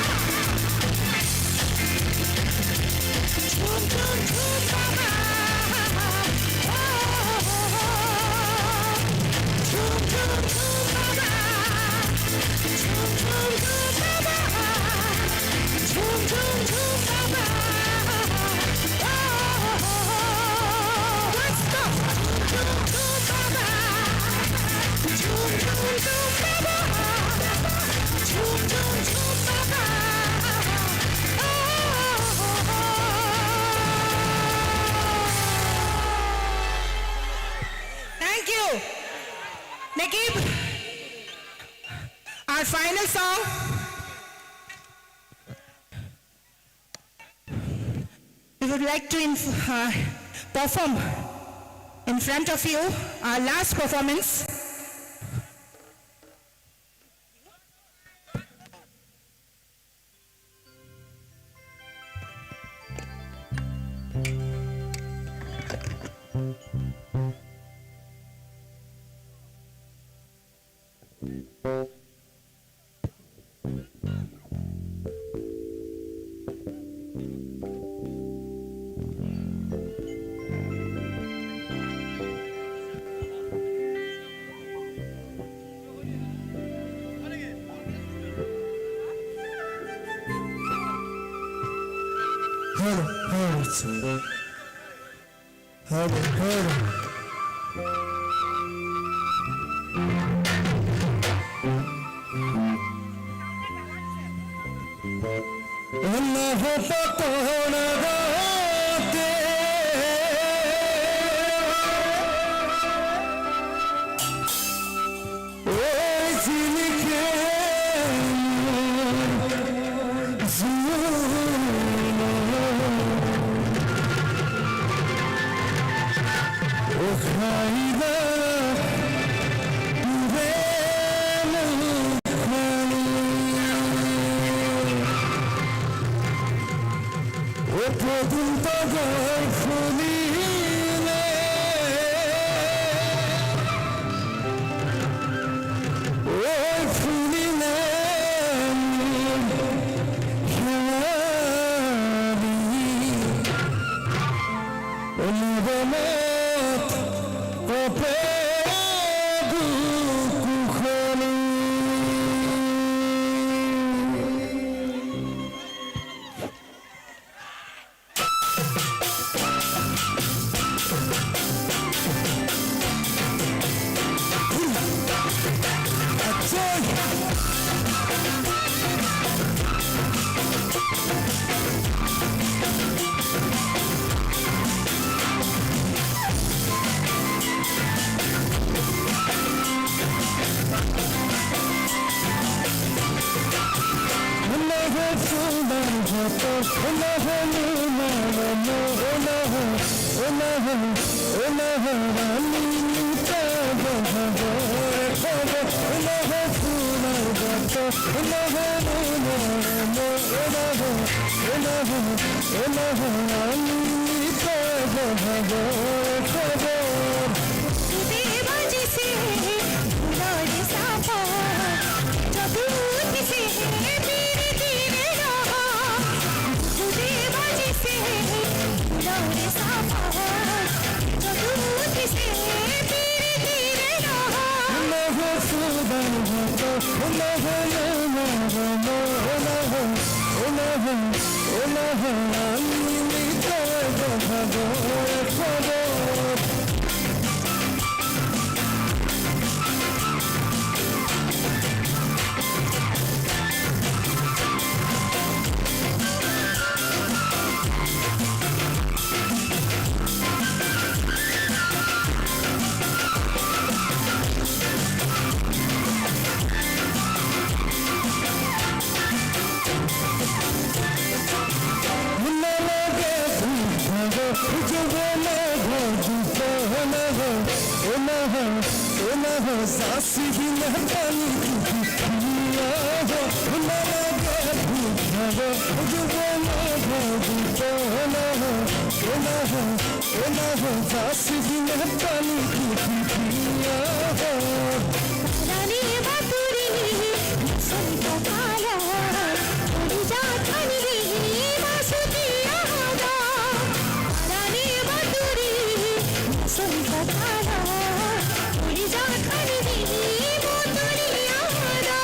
झूम, झूम, झूम बाबा। ओ, हो, हो, हो। झूम, झूम, झूम बाबा। झूम, झूम, झूम बाबा। झूम, झूम, झूम बाबा। ओ, हो, हो, हो। Let's go! झूम, झूम, झूम बाबा। झूम, झूम, झूम बाबा। झूम, झूम, झूम बाबा। ओ, हो, हो, हो। Thank you. Nakib, our final song. We would like to inf-, uh, perform in front of you our last performance. Hello, hello. Hello, hello. Allah pakona date. Odum togoi phulile, oi phulile, khari, ulubamot kope dukukhani. Rani baturi, sori kokala, uri jakhani, masuti ada. Rani baturi, sori kokala, uri jakhani, muturi ada.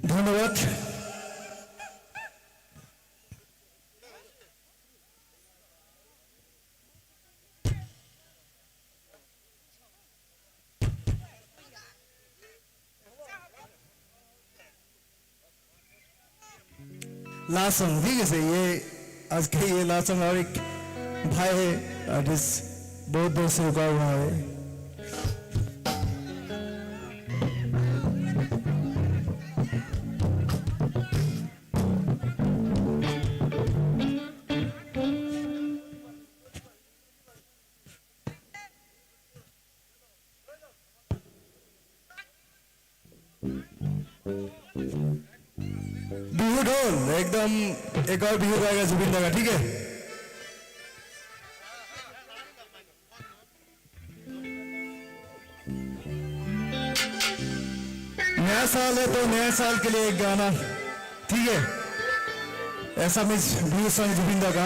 ধন্যবাদ। Last song, ঠিক আছে, ইয়ে, আজকে ইয়ে last song, আর এক ভাই है, artist, बहुत देर से रुका हुआ है। बिहू ढोल, एकदम एक और बिहू गाएगा जुबिन दा का, ठीक है? नया साल है तो नया साल के लिए एक गाना, ठीक है? Assamese बिहू song जुबिन दा का।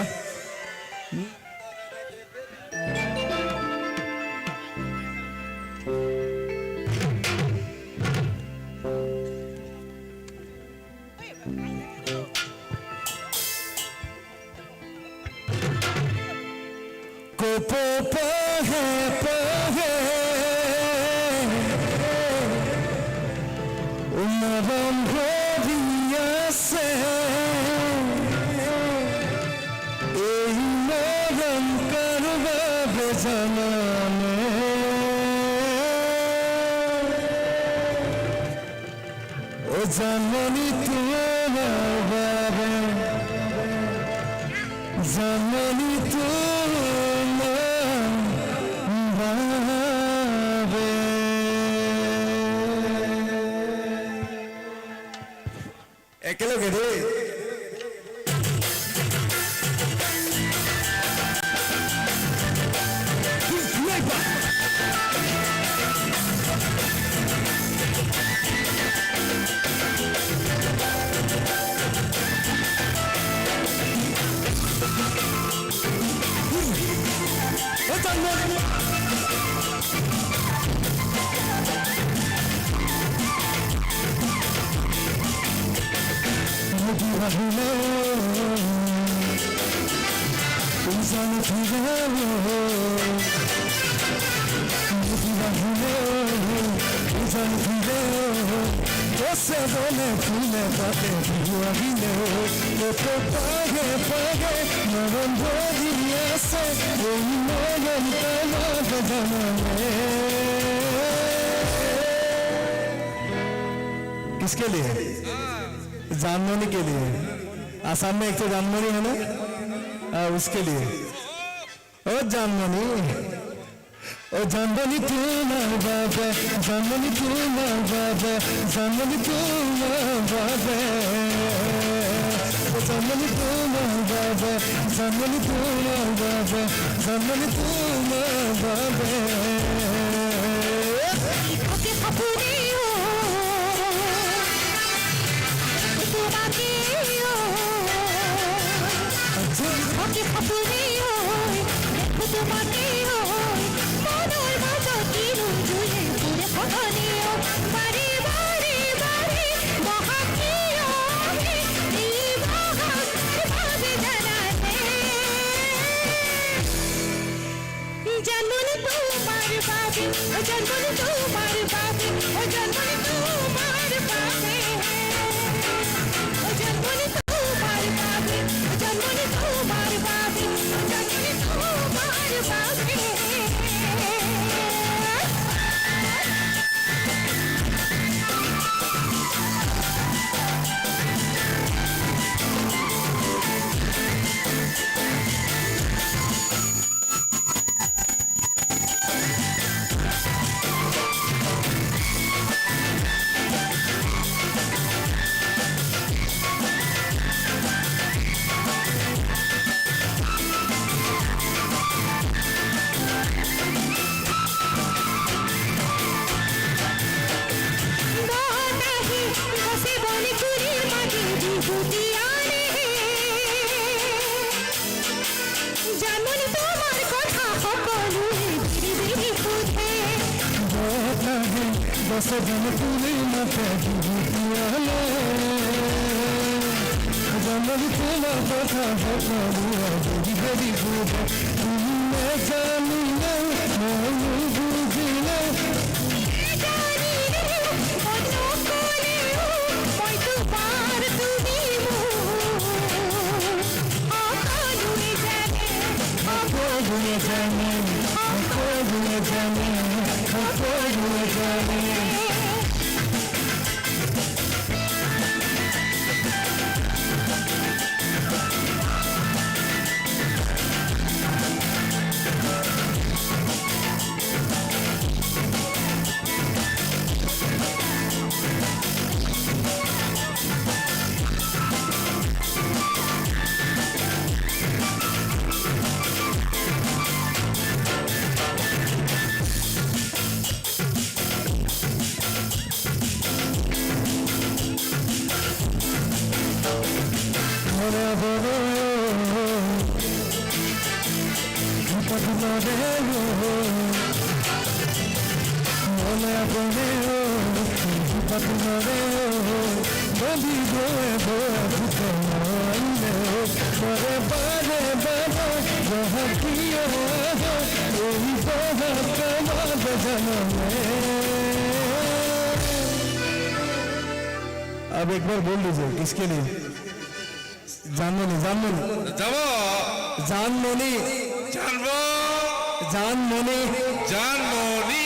Kopo pahe pahe unaram rodiya se. Ei morom karba bezanane. O janmani tumar babe, janmani tumar babe. একেলগে দেই। किसके लिए? जानमणि के लिए। आसाम में एक तो जानमणि है ना, आ, उसके लिए। ओ जानमणि, ओ जानमणि तुम्हार बाबे, जानमणि तुम्हार बाबे, जानमणि तुम्हार बाबे। ओ जानमणि तुम्हार बाबे, जानमणि तुम्हार बाबे, जानमणि तुम्हार बाबे। जानमणि तुम्हार बाबे, ओ जानमणि तुम्हार बाबे, ओ जानमणि तुम्हार बाबे। ओ जानमणि तुम्हार बाबे, ओ जानमणि तुम्हार बाबे, ओ जानमणि तुम्हार बाबे। जानमणि तुम्हार कथा हकलुए बिरी बिरी बुझे। बता है दस दिन पूरी मत बिहुतियाले। তোমার কথা হতো দুয়া বেরি বেরি বুঝে, তুমি না জানিলে মন বুঝিলে। अब एक बार बोल दीजिए, किसके लिए? जानमोनी, जानमोनी। जाबो। जानमोनी। जानबो। जानमोनी। जानमोनी।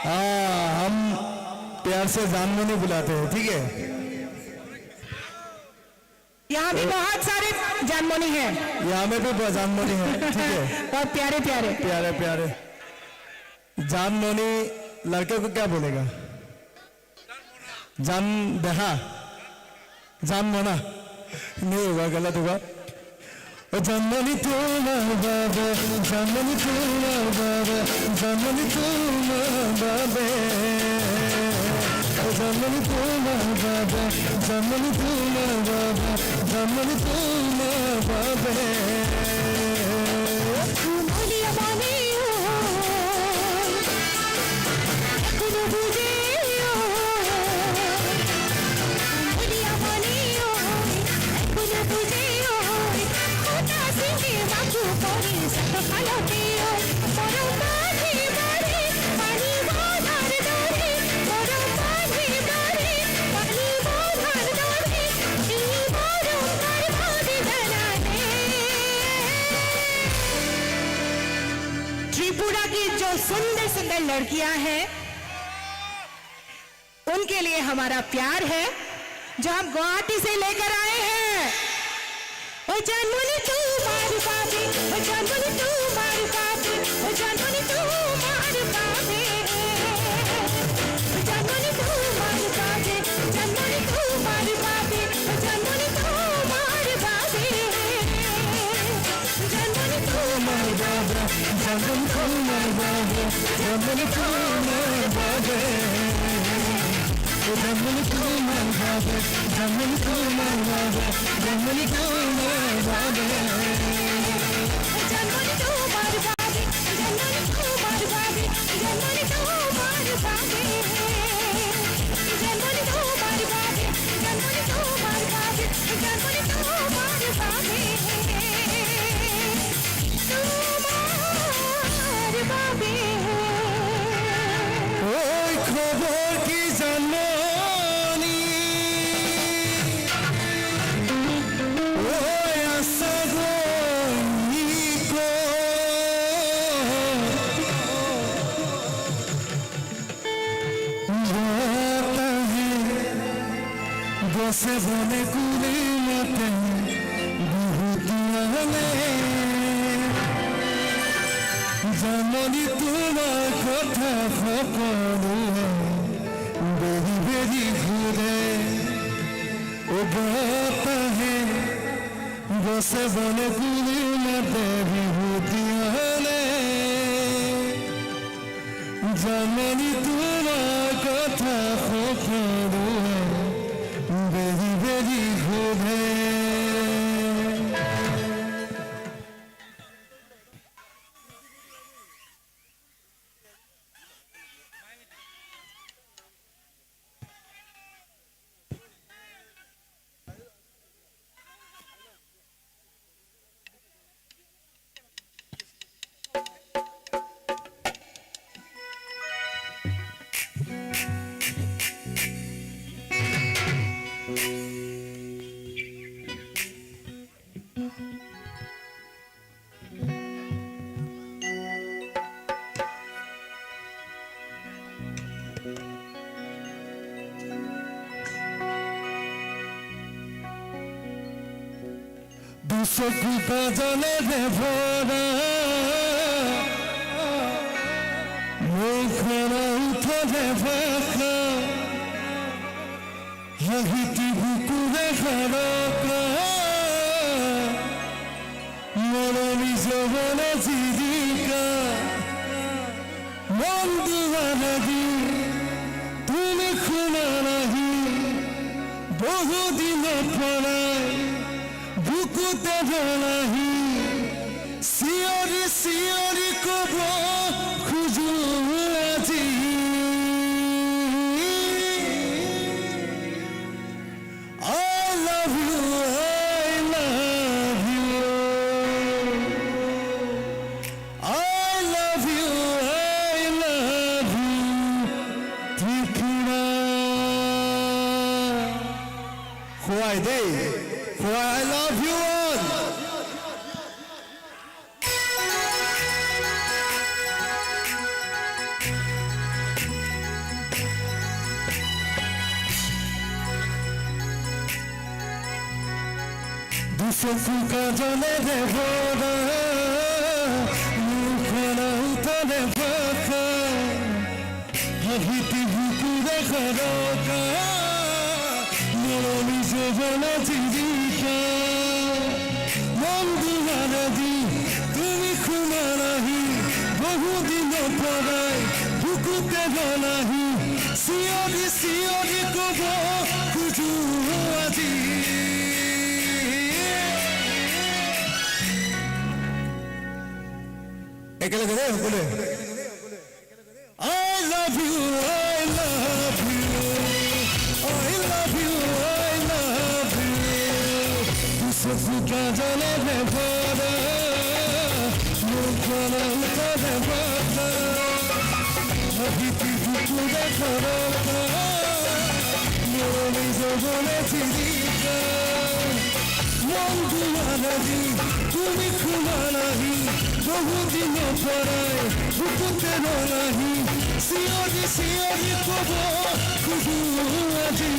हाँ, हम प्यार से जानमोनी बुलाते हैं, ठीक है? यहाँ भी बहुत सारे जानमोनी हैं। यहाँ में भी ब-, जानमोनी है, ठीक है? बहुत प्यारे प्यारे। प्यारे प्यारे। जानमोनी लड़के को क्या बोलेगा? जान दहा, जान मोना। नहीं होगा, गलत होगा। ओ जान मोनी तुम्हार बाबे, जान मोनी तुम्हार बाबे, जान मोनी तुम्हार बाबे। ओ जान मोनी तुम्हार बाबे, जान मोनी तुम्हार बाबे, जान मोनी तुम्हार बाबे। त्रिपुरा की जो सुंदर सुंदर लड़कियां हैं, उनके लिए हमारा प्यार है, जो हम गुवाहाटी से लेकर आए हैं। ओ जानमोनी तुम्हार बाबे, ओ जानमोनी तुम्हार बाबे, ओ जानमोनी तुम्हार बाबे। ওই খবর কি জাননি? ওই আশা গো ই কো। Bata hai, gose bone kuri mate, bihuti ale. Janmoni tomar kotha hokolu, beri beri ghure. O bata hai, gose bone kuri mate, bihuti ale. Janmoni tomar kotha hokolu, beri beri ghure. Soku kajale de bhora, mukh khana uthale bhakha, hahiti bukure kharokha, moroni jobana jirika, mon duara di, tumi khuna nahi, bohu din porai, buku tebo nahi, siyori siyori kobo khuju aji. I love you, I love you. I love you, I love you, Tripura. Khwai de, khwai, I love you all. Duso kuka jale de bora, mukh khana uthale bhakha. Hahiti bukure kharokha, moroni jobana jirika. Mon duara di, tumi khuna nahi, bohu din porai, buku tebo nahi, siyori siyori kobo khuju aji. Ekelege de, hukule. I love you, I love you, I love you, I love you. Duso kuka jale de bora, mukh khana uthale bhakha, hahiti bukure kharokha, moroni jobana jirika. Mon duara di, tumi khuna nahi, bohu din porai, buku tebo nahi, siyori siyori kobo khuju aji.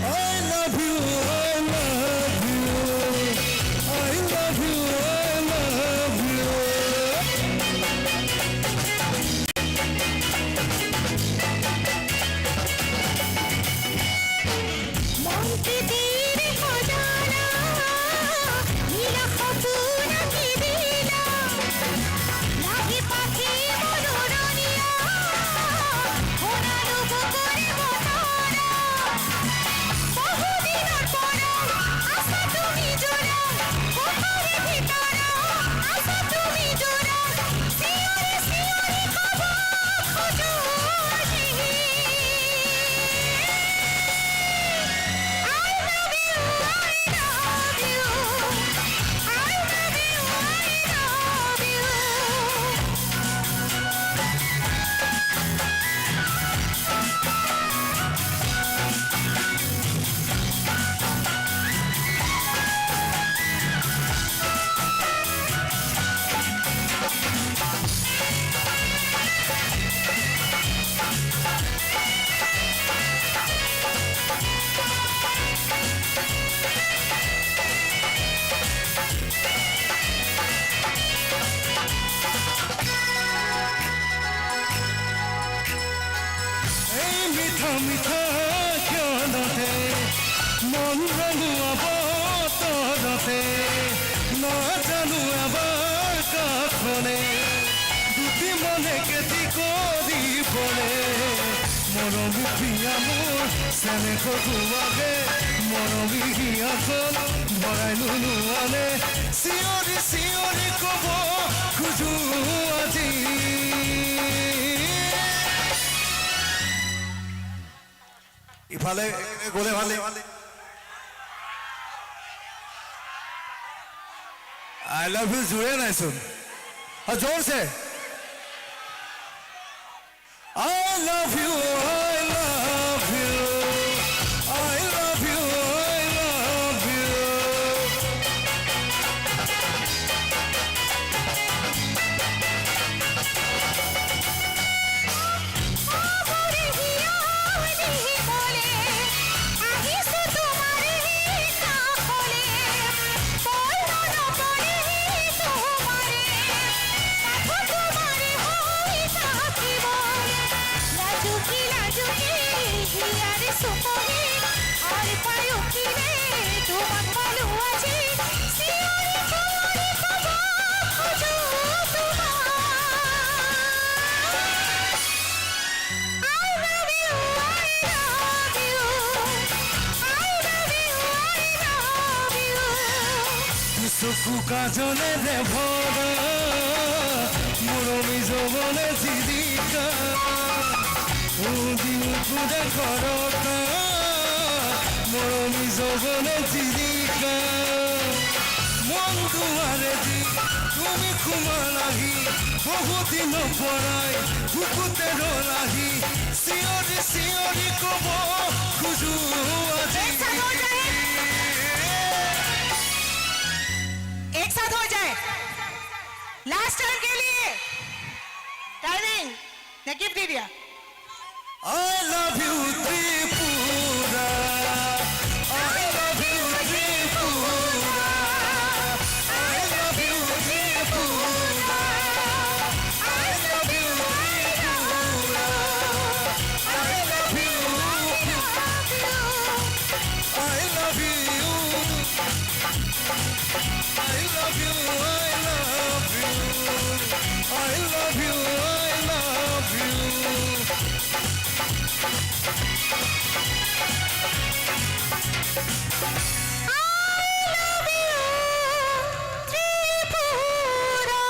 I love you, I love you, I love you, I love you. Ei mitha mitha kheno te, mon ranu abo toro te, na janu aba kakhone, duti mone keti kori bole, moromi piya mor sene ko duage, moromi hiya kon borai nunu ane, siyori siyori kobo khuju aji. Iphale gole phale. I love you, jure naisun. Ha, jor se. I love you, I love you, I love you, I love you. Ku kajole de bhora, moromi jogone jirika. Udi udu de khorokta, moromi jogone jirika. Mon duare di, tumi khumalahi, bohut din porai, bukute rolahi, siori siori kobo, khuju aji. एक साथ हो जाए। एक साथ हो जाए। Last time के लिए। टाइमिंग। ने गिफ्ट दे दिया। I love you, Tripura. I love you, Tripura. I love you, Tripura. I love you, Tripura. I love you. I love you. I love you, I love you. I love you, I love you. I love you, Tripura.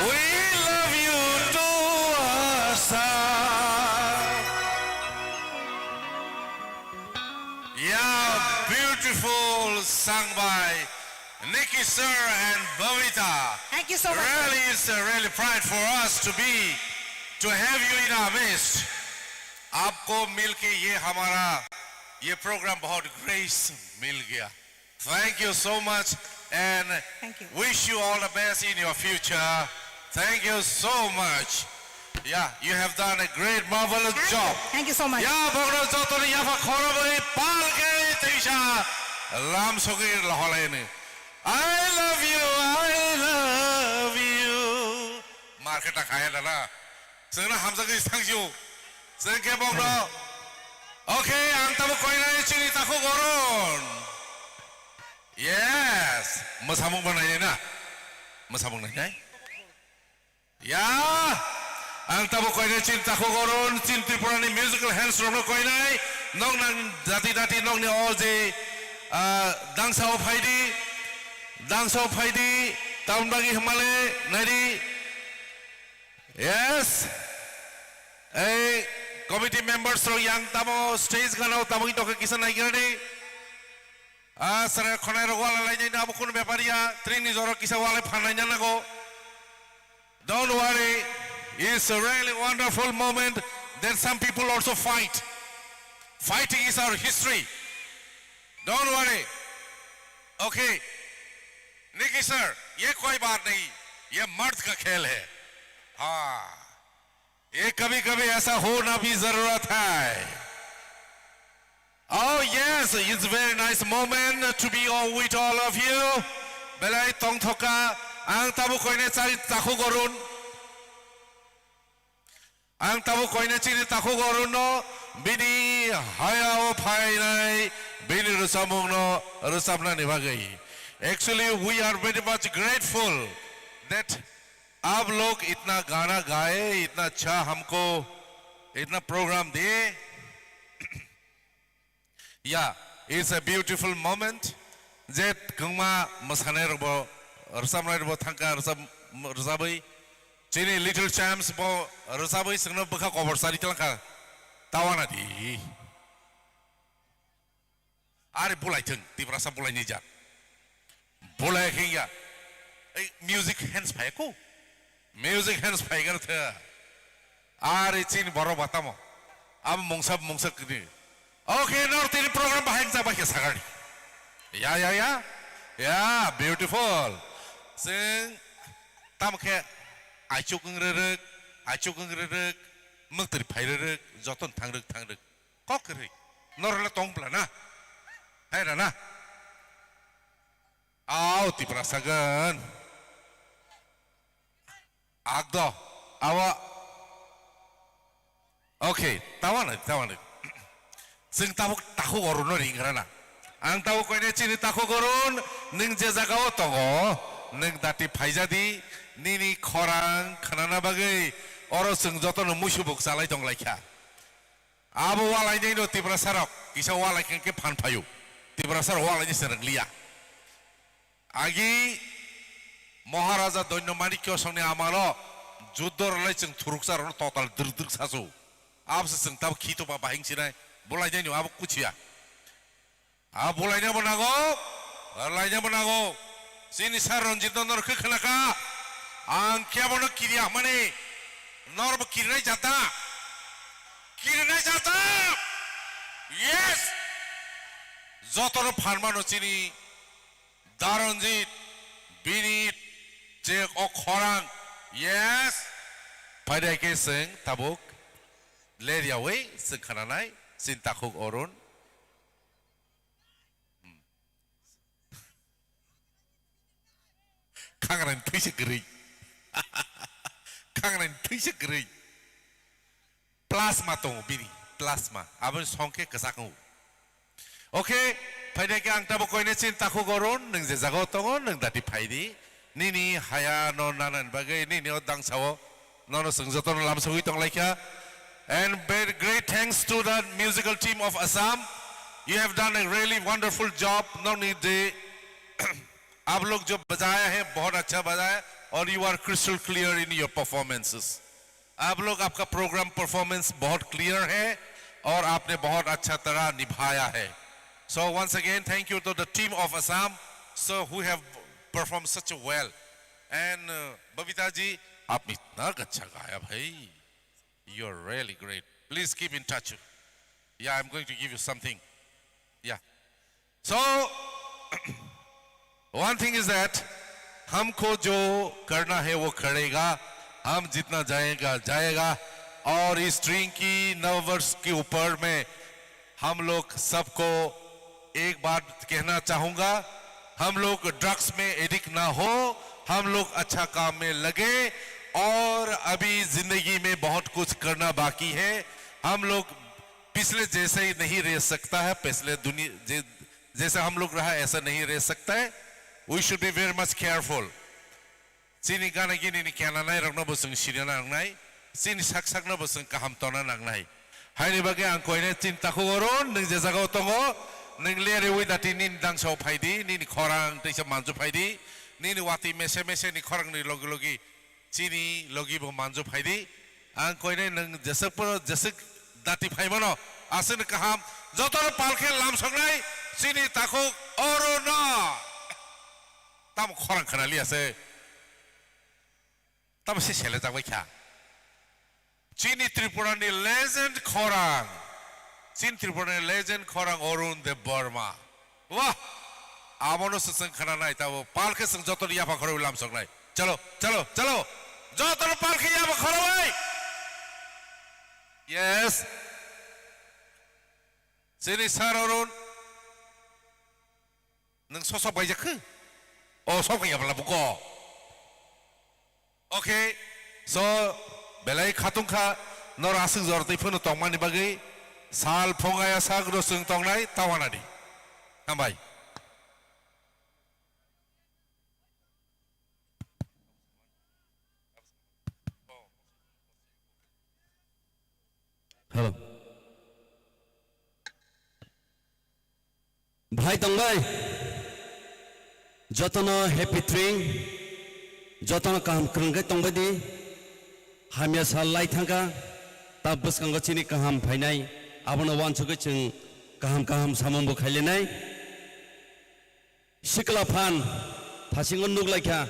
We love you too, Assam. Yeah, beautiful sung by Nikki sir and Bhavita. Thank you so much, sir. Really, it's a really pride for us to be, to have you in our midst. आपको मिलके ये हमारा, ये प्रोग्राम बहुत ग्रेस मिल गया। Thank you so much and Thank you. Wish you all the best in your future. Thank you so much. Yeah, you have done a great, marvelous Thank you. Job. Thank you so much. Ya, bokno jotoni yapha khorobwi palke teisa lam sogwi loholayani. I love you, I love you. Market ta khaya dana. Sengna hamjagwi sangju. Sengke bokno. Okay, ang tamo koinai chini takhuk Arun. Yes. Mwsamung bo nainai na? Mwsamung nainai? Ya. Ang tamo koinai chini takhuk Arun, chini Tripurani musical hands rokno koinai. Nok nang dati dati nokni o je, ah, dangsa o phaidi. Dangsa o phaidi. Tamoni bagwi hwnmale naidi. Yes. Ei committee members rok yang tamo stage gana o tamo wngtokhe kisa naigrani. Ah, sara khonai rok wala lainai na abo kunu bepar ya. Trini jorok kisa wala phanai na nago. Don't worry. It's a really wonderful moment that some people also fight. Fighting is our history. Don't worry. Okay. Nikki sir, ये कोई बात नहीं, ये मर्द का खेल है। हाँ, ये कभी-कभी ऐसा होना भी जरूरत है। Oh yes, it's very nice moment to be all with all of you. Belai tongthoka, ang tamo koine chari takhuk Arun. Ang tabuk koine chini takhuk Arunno bini hayao phainai bini rwchapmungno rwchapnani bagwi. Actually, we are very much grateful that आप लोग इतना गाना गाए, इतना अच्छा हमको इतना प्रोग्राम दिए। Yeah, it's a beautiful moment. Je kwngma mwsanai rokbo, rwchapnai rokbo thangkha rwchap, rwchapwi. Chini Little Champs bo rwchapwi chwngno bwkha kobor chari tlangkha. Tawana di. Ari bulai thung, Tiprasa bulai ni jak. Bolai khe ya. Ei, music hands phai ko. Music hands phai gar the. Ari chin borok batamo. Abo mungsa mungsa kini. Okay, nor tini program bahai jak bai khe sagari. Ya, ya, ya. Ya, beautiful. Sing tam khe aichuk ngrerek, aichuk ngrerek, muktir phai rerek, joton thangrek thangrek. Kok kwrwi. Nor le tong bla na. Hai ra na. Au, Tiprasa gan. Agdo. Awa. Okay, tawana, tawana. Sing tabuk takhuk Arunno ringrana. Ang tabuk koine chini takhuk Arun, ning je jagao tongo, ning dati phaijadi, nini khorang khnana bagwi, oro chwng jotono muisubuk chalai tonglaikha. Abo walainai no Tiprasa rok kisa walai khe khe phan phaio. Tiprasa rok walainai se rwng liya. Agi Maharaja Doino Manikyo songni amalo juddo rwlai chwng thuruksa rokno total drwk drwk sasu. Abse chwng tabo khito ba bahing sinai. Bulainai ni abo kuchiya. A bulaina bo nago, laina bo nago. Chini sir Ranjit no norok khe khna kha. Ang khe abono kiriya hwnmani. Norok bo kirinai jata. Kirinai jata. Yes. Jotono phan mano chini Daronjit, bini je o khorang, yes. Phaidai khe chwng tabuk ler yaui chwng khananai, chini takhuk Arun. Khangrani thwi se kwrwi. Khangrani thwi se kwrwi. Plasma tongo bini, plasma. Aboni song khe kwchak wngo. Okay, phainai khe ang tabuk koine chini takhuk Arun, nwng je jagao tongo, nwng dati phai di. Nini haya no nanani bagwi, nini o dangsa o nono chwng jotono lamsogwi tong lai kha. And very great thanks to the musical team of Assam. You have done a really wonderful job. Nokni je आप लोग जो बजाया है, बहुत अच्छा बजाया, और you are crystal clear in your performances. आप लोग, आपका प्रोग्राम परफॉर्मेंस बहुत क्लियर है और आपने बहुत अच्छा तरह निभाया है। So once again, thank you to the team of Assam, so who have performed such a well. And uh, Babita जी, आपने इतना अच्छा गाया भाई। You're really great. Please keep in touch. Yeah, I'm going to give you something. Yeah. So, one thing is that हमको जो करना है वो करेगा, हम जितना जाएगा जाएगा। और इस ट्रिंकी नववर्ष के ऊपर में हम लोग सबको एक बात कहना चाहूँगा, हम लोग ड्रग्स में एडिक्ट ना हो, हम लोग अच्छा काम में लगे। और अभी जिंदगी में बहुत कुछ करना बाकी है। हम लोग पिछले जैसे ही नहीं रह सकता है, पिछले दुनिया जे, जैसे हम लोग रहा ऐसा नहीं रह सकता है। We should be very much careful. Chini gana gini ni kena nai rok no bo chwng siri na nang nai, chini sak sak no bo chwng kaham tona nang nai. Haini bagwi ang koine chini takhuk Arun, nwng je jaga o tongo, nwng le rewi dati nini dangsa o phai di, nini khorang teisa manju phai di, nini watwi mese mese ni khorang ni logi logi chini logi bo manju phai di. Ang koine nwng jeswk po jeswk dati phai mano, aswk ni kaham, joto no pal khe lamsok nai chini takhuk Arun no. Tamo khorang khna liya se. Tamo se sele jak bai kha. Chini Tripura ni legend khorang. Chini Tripura ni legend khorang Arun Debbarma. Wah! Abono se chwng khna nai tabo. Pal khe chwng joto ni yapha khoroi lamsok nai. Chalo, chalo, chalo. Joto no pal khe yapha khoroi. Yes. Chini sir Arun. Nwng sosok baijak khe? O, sok ya bala buko. Okay, so belai khatung kha, nor aswk jor twi phano tongmani bagwi sal phung aya sak rw chwng tongnai tawana di. Hambai. Hello. Bhai tongbai, jotono happy train, jotono kaham kwrwng khe tongbai di, hamya sal lai thangkha, ta bwskango chini kaham phainai, abono uansugwi chwng kaham kaham samung bo khailainai. Sikla phan thasingo nuk lai kha.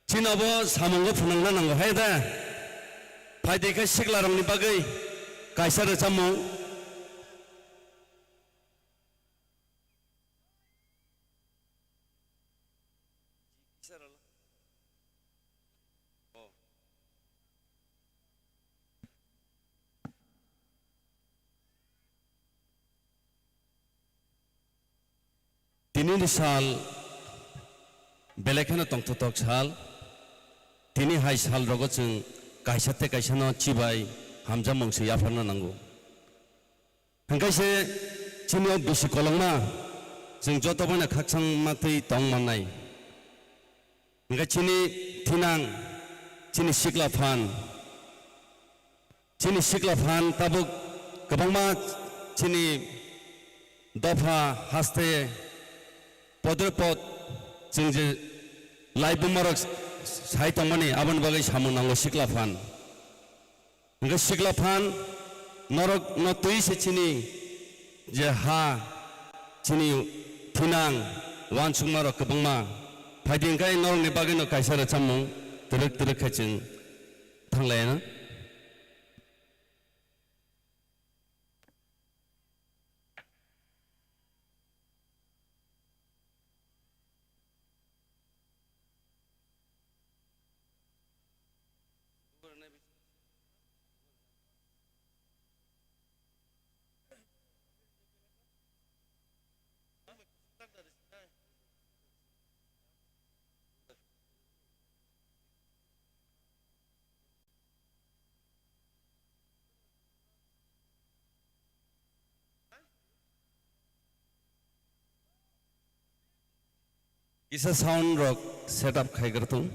Chini bo samungo phunukna nango hai da. Phaidi khe siklarokni bagwi kaisa rwchapmung. Tini ni sal belai kheno tongthotok sal. Tini hai sal rogo chwng kaisa tei kaisa no chibai hamjakmung se yapharna nango. Hwnkhe se chini o bisi kolokma chwng joto boino khakchangma twi tong mannai. Hwnkhe chini thinang, chini sikla phan, chini sikla phan tabuk kwbangma chini dopha haste Podre pod chwng je lai bumarok sai tongmani aboni bagwi samung nango sikla phan. Hwnkhe sikla phan norok no twi se chini je ha chini thinang uansukmarok kwbangma phaidi hwnkhe norokni bagwino kaisa rwchapmung twrwk twrwk khe chwng thanglaianw. Kisa sound rok setup khai kar thung.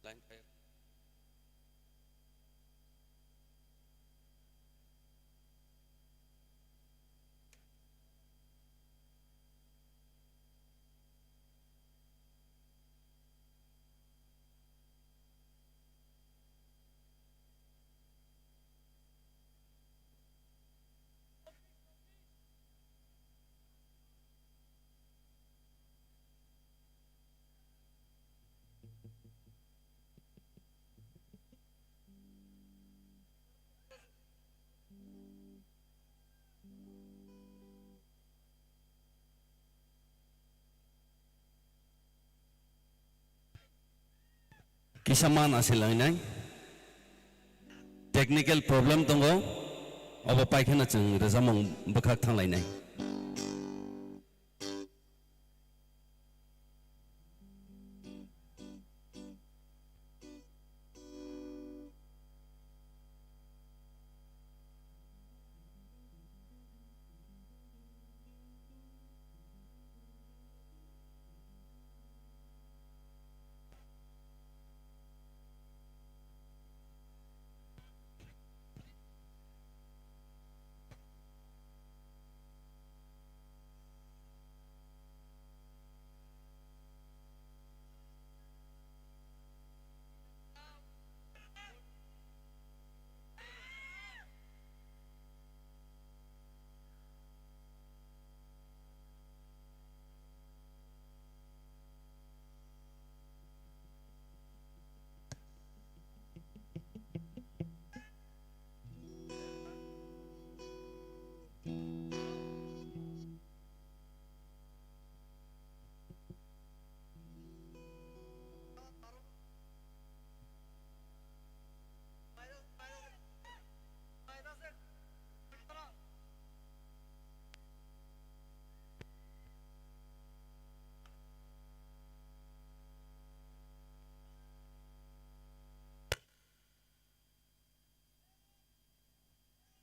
Line fire. Kisa man asil lainai. Technical problem tongo. Obo paikheno chwng rwchapmung bwkhak thanglainai.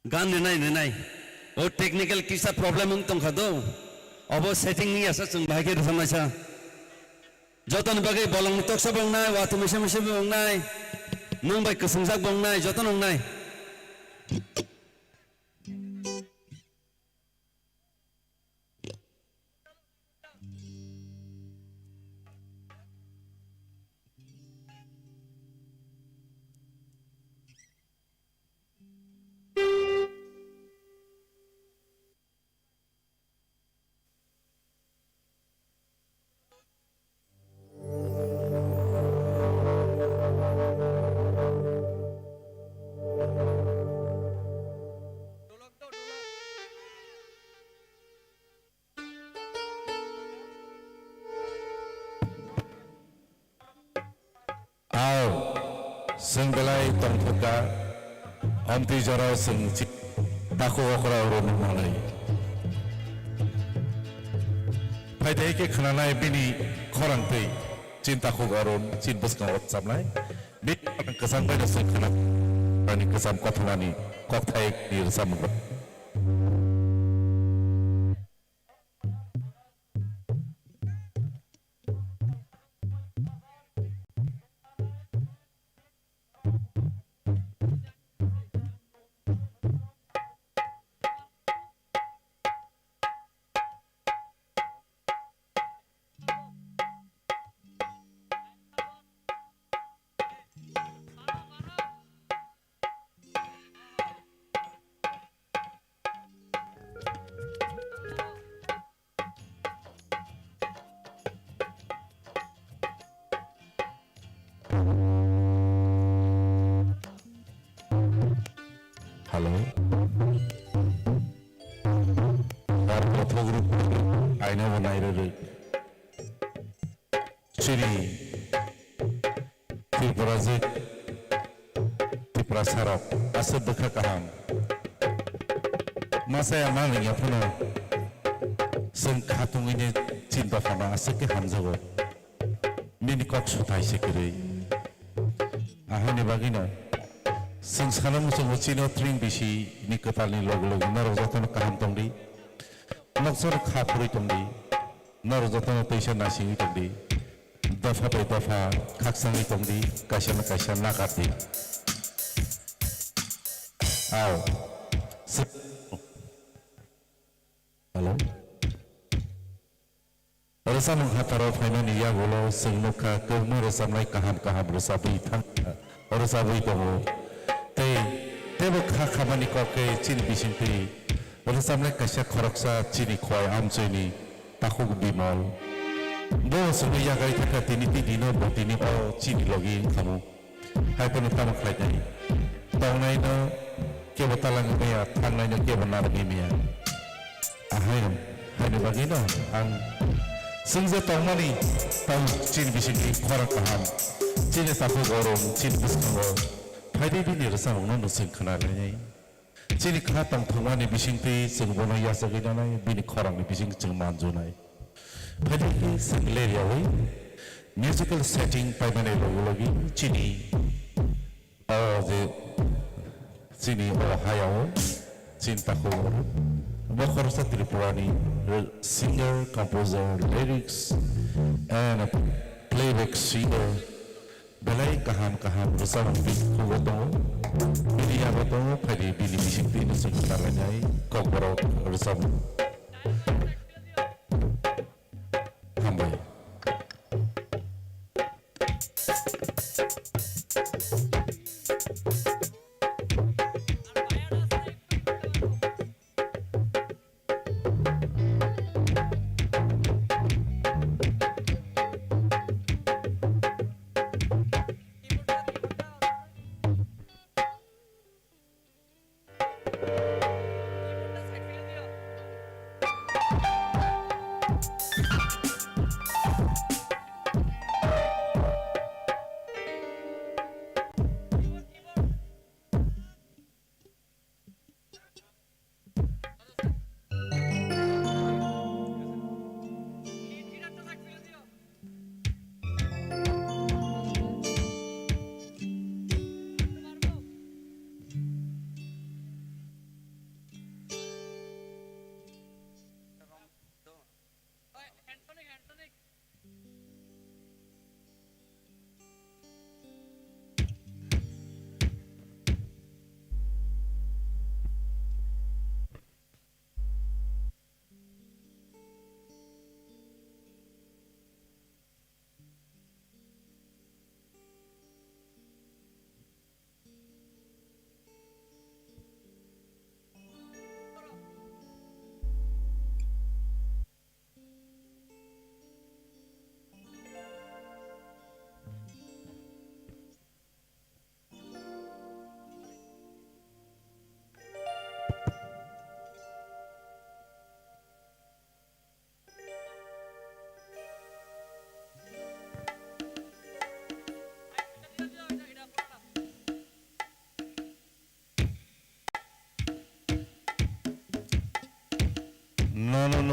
Gan rinai rinai. O technical kisa problem wng tongkha do. Obo setting ni asa chwng bahai khe rwchapnaisa. Jotoni bagwi bolong ni toksa bo wngnai, watwi misa misa bo wngnai, nwng bai kwswngjak bo wngnai, jotono wngnai. Chwng belai tongthokha, amtwi jorao chwng chi-, takhuk okra oro nukmanai. Phaidai khe khwnanai bini khorang twi, chini takhuk oro chini bwskango chamnai. Bini khorang kwchang bai no chwng khwna, ani kwcham kothomani kokthai ni rwchapmung. Hello. Dar bothok ruk aina bo nai rwrwi. Chini Tripura je Tripura sarok aswk bwkha kaham. Masaya manwi ya phano chwng khatungwi ne chinta phano aswk khe hamjago. Nini kok suthai se kwrwi. Ahani bagwino chwng sana muchungo chini o tring bisi ni kwtal ni logi logi norok jotono kaham tongdi. Noksa rok kha phurwi tongdi. Norok jotono teisa nasingwi tongdi. Dopha bai dopha khakchangwi tongdi. Kaisa no kaisa nakardi. Ao. Se- Hello. Rwchapmung hataro phaimani yagulo chwng nukha kwbangma rwchapnai kaham kaham rwchapwi thang-, rwchapwi tongo. Tei teibo kha khamani kok khe chini bisingtwi rwchapnai kaisa khoroksa chini khowai amchoini takhuk Bimol. Bo chwngno yakarwi thangkha tini tei dino bo tini bo chini logi wngkhamu. Hai phano tamo khlai nai. Tongnai no kebo talang maya, thangnai no kebo narwgwi maya. Ahai rok, haini bagwi no ang chwng je tongmani tamo chini bisingtwi khorang kaham, chini takhuk gorom, chini bwskango phaidi bini rwchapmung no chwng khna lainai. Chini kha tongthokmani bisingtwi chwng bono yachagwi nanai, bini khorangni bising chwng manjunai. Phaidi khe chwng leryawi musical setting paimani logi logi chini o je chini o hayao chini takhuk bo khoroksa Tripurani singer, composer, lyrics and playback singer. Belai kaham kaham rwchapmung bini khugo tongo, bini yago tongo, phaidi bini bisingtwi no chwng khna lainai kokborok rwchapmung. Hambai.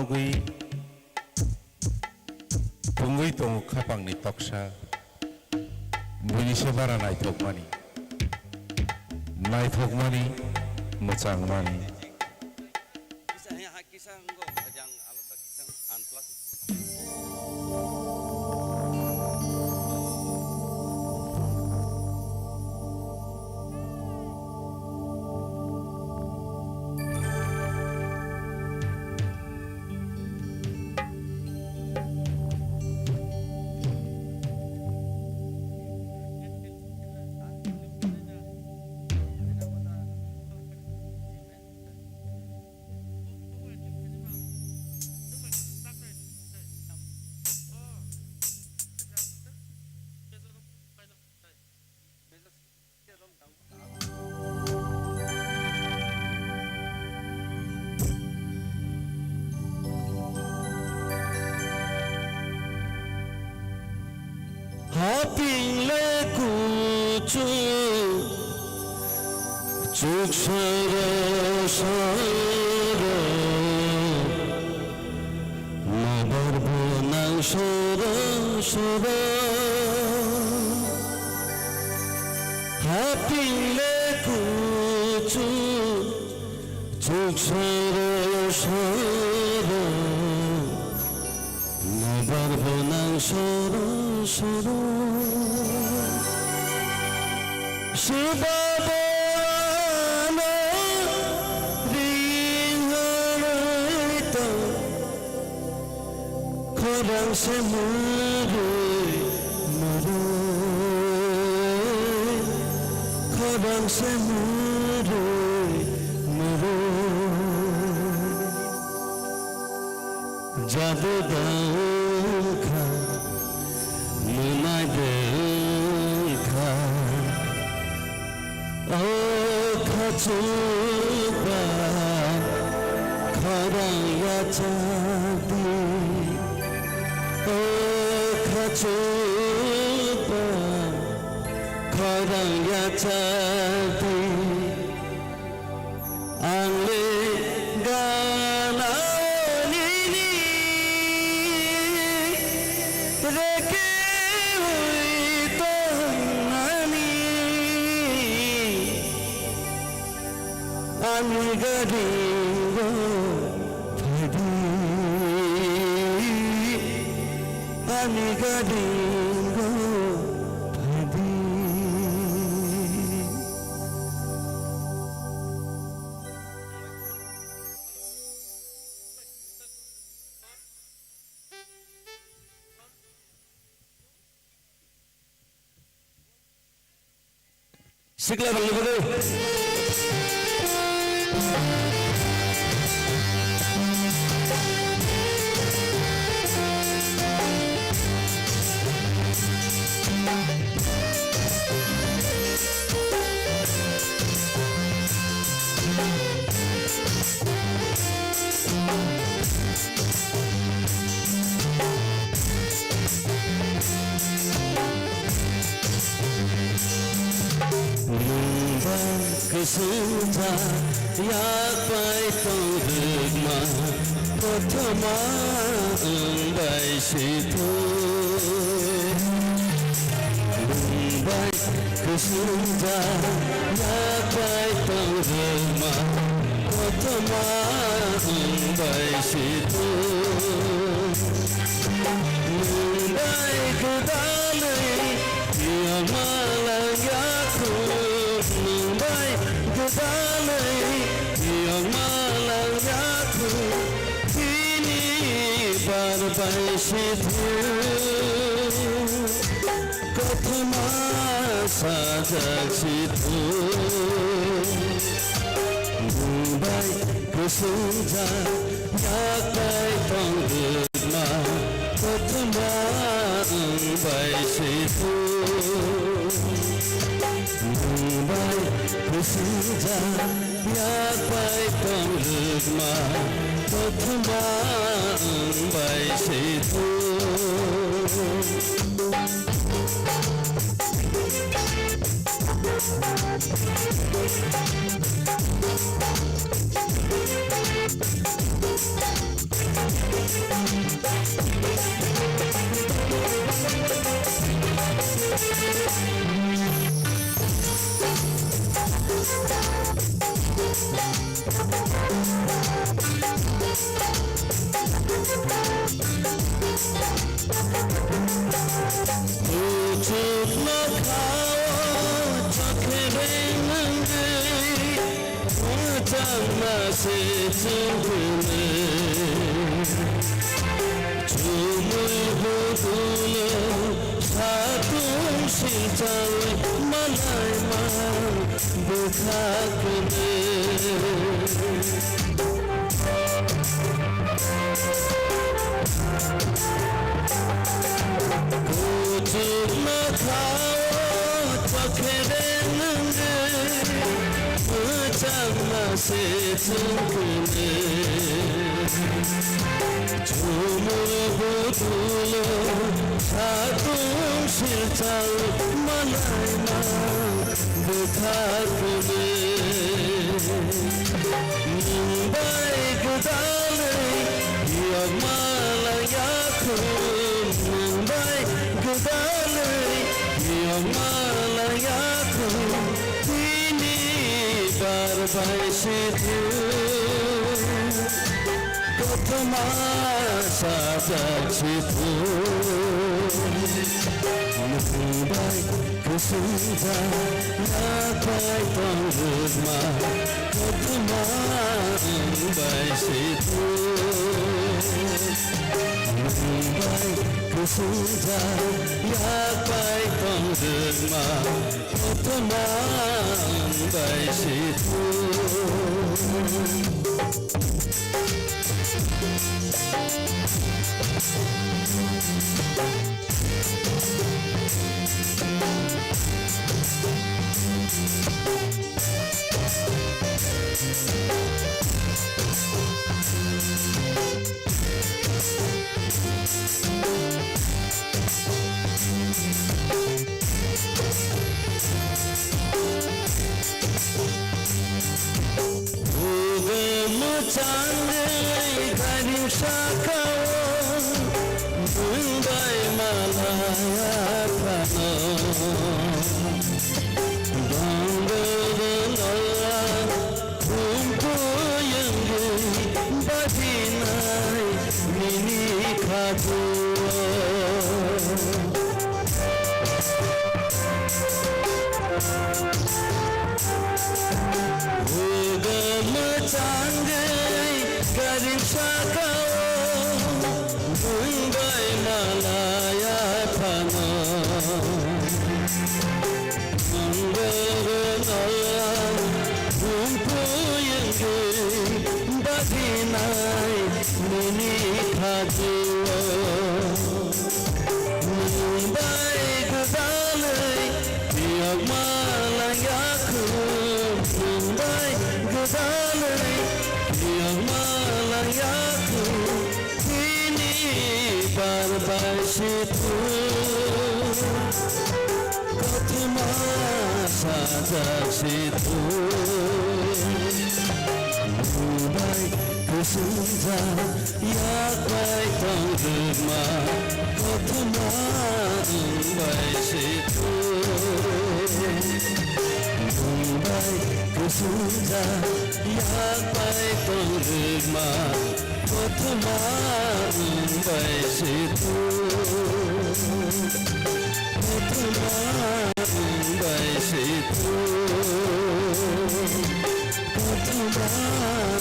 Tongwi, tongwi tongo khapangni toksa, buini se bara naithokmani, naithokmani, mwchangmani. Hapingle kuchu chuk soro soro, mabar bonang soro soro. Hapingle kuchu chuk soro soro, mabar bonang soro soro. Siba bo ano ring haroi tong. Khorang se murui murui, khorang se murui murui. Jadu dangkha, munai dangkha. O khachupa khorang yachakdi, o khachupa khorang yachakdi. Ang le gana nini reke ui tongnani. Ani gadingo phaidi, ani gadingo phaidi. Sikla rokni bagwi. Nwng bai kwswng jak yak bai tong rwkma, kothoma wng bai se thung. Nwng bai kwswng jak yak bai tong rwkma, kothoma wng bai se thung. Nwng bai gwdalwi yokma lang ya kho, nwng bai gwdalwi yokma lang ya kho, tini bar bai se thung. Kothoma sajak si thung. Nwng bai kwswng jak yak bai tong rwkma, kothoma wng bai si thung. Nwng bai kwswng jak yak bai tong rwkma, kothoma wng bai se thung. Kuchukma khao chakhereng nangwi, mwchangma se chwngkwnwi. Chumui budulo satung silchang malaima bwkha kwrwi. Kuchukma khao chakhereng nangwi, mwchangma se chwngkwnwi. Chumui budulo satung silchang malaima bwkha kwrwi. Nwng bai gwdalwi yokma lang ya kho, nwng bai gwdalwi yokma lang ya kho, tini bar bai se thung. Kothoma sajak se thung. Nwng bai kwswng jak yak bai tong rwkma. Kothoma nwng bai se thung. Nwng bai kwswng jak yak bai tong rwkma. Kothoma nwng bai se thung. Ugo mwchangwi gari sakao nwng bai malaya phano. Donggo donggo Kumpuyungwi badinai nini khakuo. Ugo mwchangwi gari sakao nwng bai malaya phano. Nonggo nala kumpuyungwi badinai nini khakuo. Nwng bai gwdalwi yokma lang ya kho, nwng bai gwdalwi yokma lang ya kho. Tini bar bai se thung, kothoma sajak se thung. Nwng bai kwswng jak yak bai tong rwkma, kothoma nwng bai se thung. Nwng bai kwswng jak yak bai tong rwkma, kothoma nwng bai se thung. Kothoma nwng bai se thung. Kothoma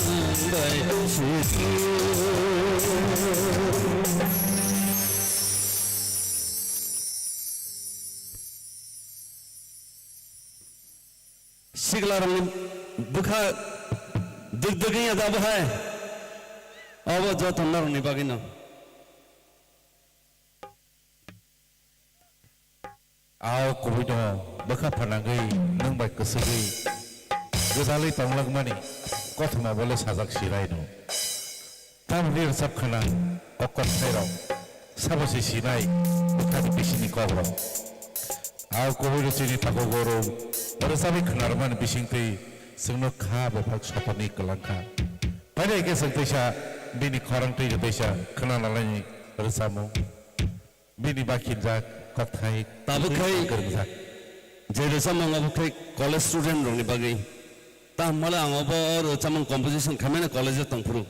nwng bai se thung. Siklarokni bwkha dik dik wngya da bo hai? Obo joto norokni bagwino. Ao kubui no bwkha phanangwi nwng bai kwswgwi gwdalwi tonglakmani kothoma bole sajak siraino. Tamni rwchap khna o kokthairok sabo se sinai bwkhani bisingni kokrok. Ao kubui rwchini takhuk oro rwchapwi khna rwmani bisingtwi chwngno kha bwphak sokorni kwlang kha. Paida khe chwng teisa bini khorang twi teisa khna nalaini rwchapmung. Bini bakhinjak kokthai tabuk khai kwrwngjak. Je rwchapmung abo khai college student rokni bagwi. Tamo le ang obo rwchapmung composition khaimani college o tongphuru.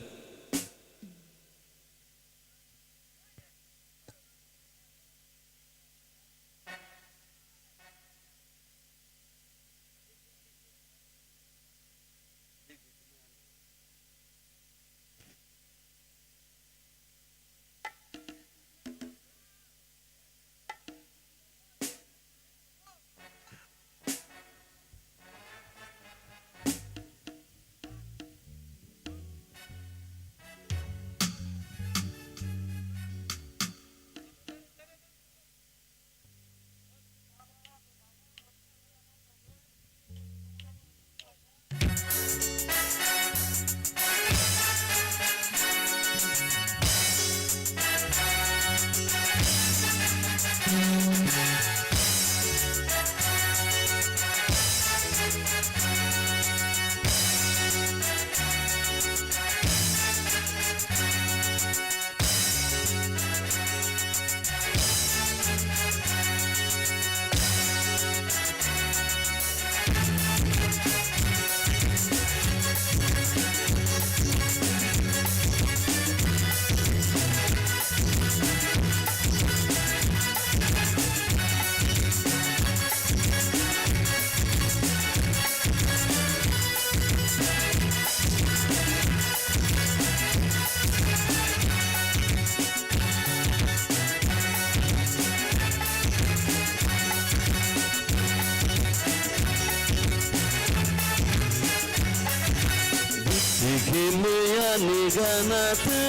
Bikti khe maya ni gana twi,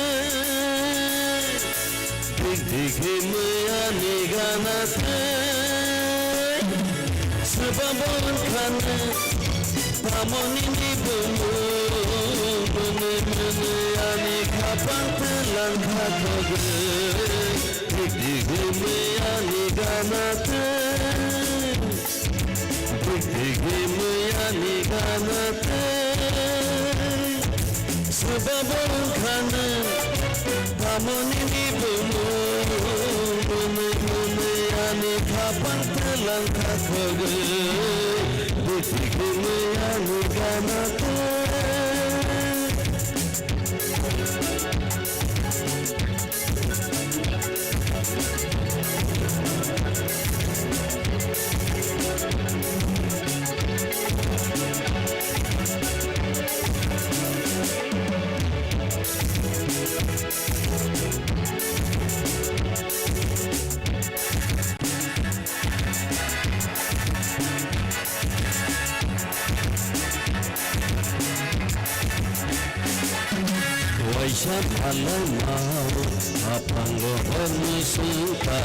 bikti khe maya ni gana twi. Swbabo wngkha nw tamo nini bumung, mwnwi mwnwi ani khapang twlang kha khogwi. Bikti khe maya ni gana twi. Bikti khe maya ni gana twi. Swbabo wngkha nw tamo nini bumung, mwnwi mwnwi ani khapang twlang kha khogwi. Bikti khe maya ni gana twi. Waisa phalangmao, aphango hor mwswngkha,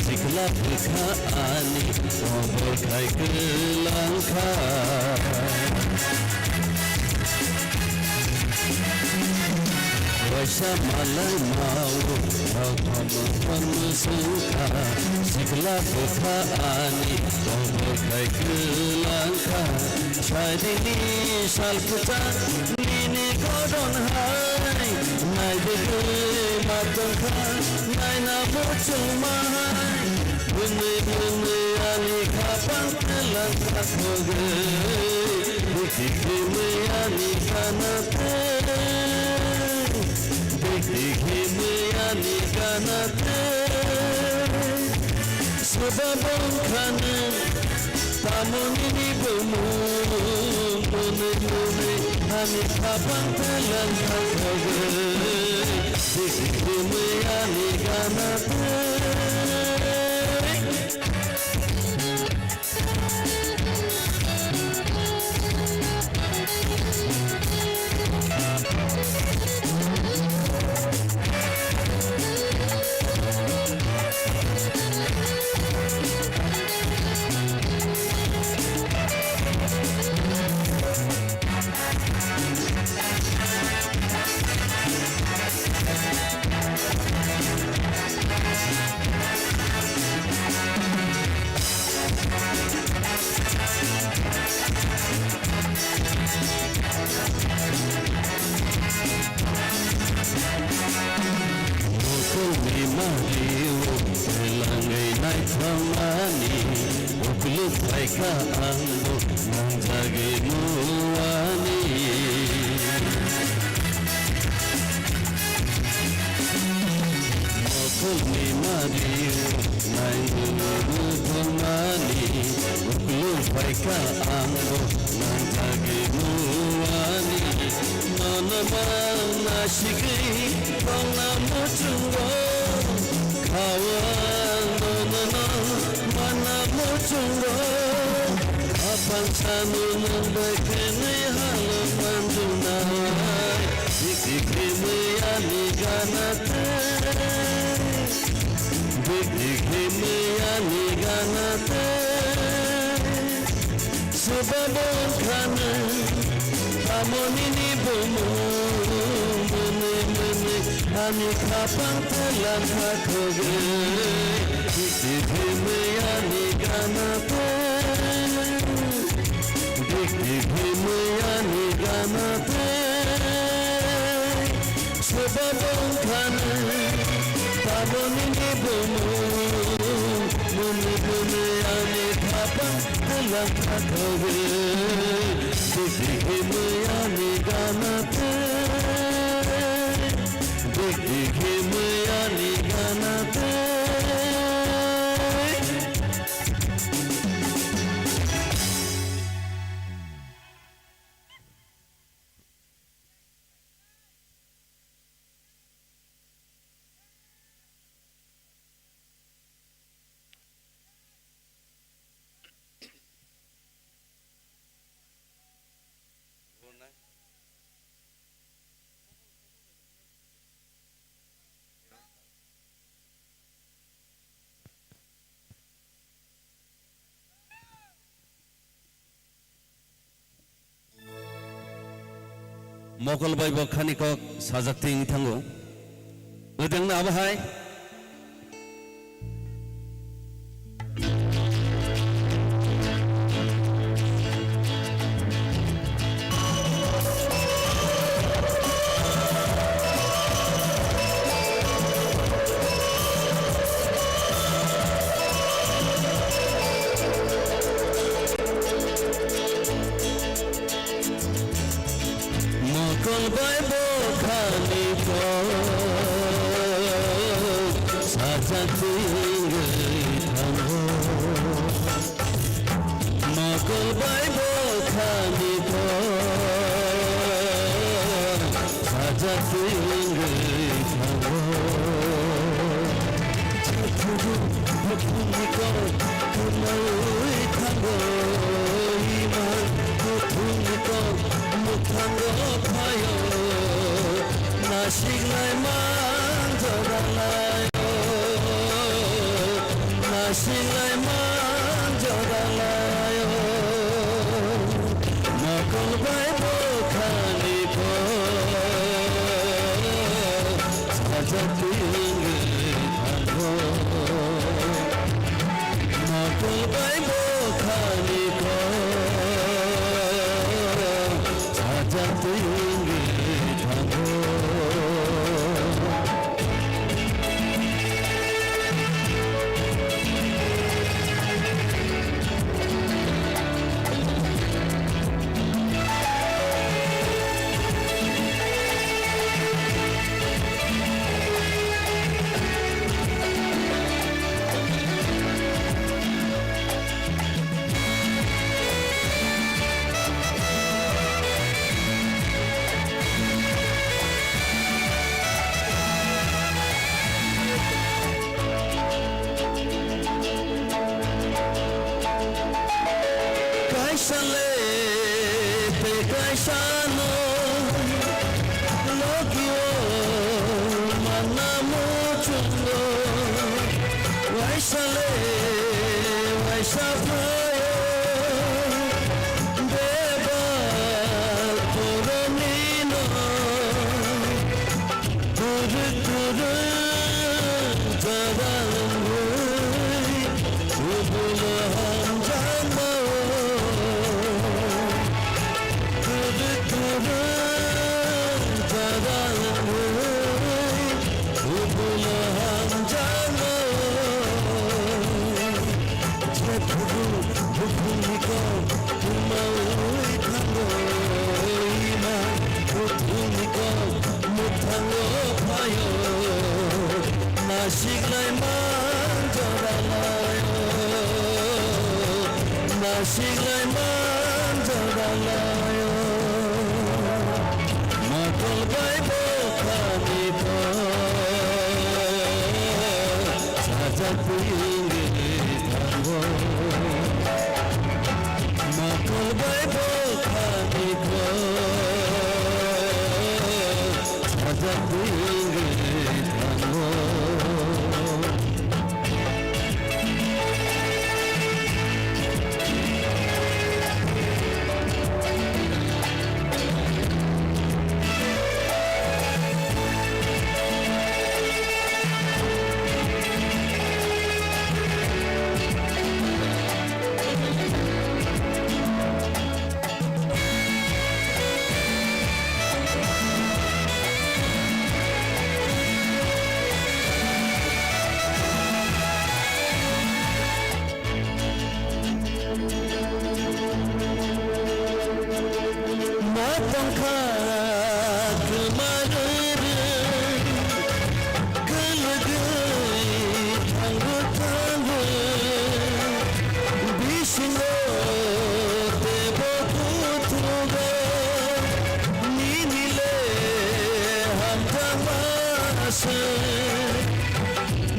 sikla bwkha ani, obor khai kwlangkha. Waisa malai mao, thok thok thok mwswngkha, sikla bwkha ani, tongthok khai kwlangkha. Saidini sal kwchang nini goron hai, naidegwi ma tongkha, naina muchungma hai. Hwnwi hwnwi ani khapang twlang kha khogwi, bwkhi hwnwi ani gana tei, bwkhi hwnwi ani gana tei. Swbabo wngkha nw tamo nini bumung, hwnwi hwnwi ani khapang twlang kha khogwi. Bwkhi hwnwi ani gana tei. Mokolni mario selangwi naithangmani, ukluk phaikha angbo nangjagwi nuwa. Ang bo nangjagwi muani, nono ma nasigwi tongna muchungo. Khawa nono no mana muchungo. Apan sanu nang bai khenwi halo manjunai. Dikti khimwi ani gana tei. Dikti khimwi ani gana tei. Soba bongkhani, tamo nini bumung, mwnwi mwnwi ani khapang twlang khakhogwi. Dikti khimwi ani gana tei, dikti khimwi ani gana tei. Soba bongkhani, tamo nini bumung, mwnwi mwnwi ani khapang twlang khakhogwi. Dikti khimwi ani gana tei, dikti khimwi ani gana tei. Mokol bai bo khani kok sajak twi wng thango. Wngtangno abo hai. Mokol bai bo khani kok sajak twi wngwi thango. Mokol bai bo khani kok sajak twi wngwi thango. Jephuru bukhukni kok kwmawi thango, ima bukhukni kok mwkhango phaio. Nasiknai man jora laio, nasiknai man jora laio. Mokol bai bo khani kok sajak twi wngwi thango. Mokol bai bo khani kok sajak twi wngwi thango. Kaisa le tei kaisa no logi o manna muchungo. Waisa le waisa phaio bebak borokni no. Kwrwk kwrwk jora wngwi kubun hamjakma-o. Kwrwk kwrwk jora wngwi kubun hamjakma-o. Jephuru bukhukni kok kwmawi thango, ima bukhukni kok mwkhango phaio. Nasiknai man jora laio, nasiknai Tongkha kwmarwi kwlwgwi thangwi thangwi bisingo teibo kuthugo nini le hamjakma se.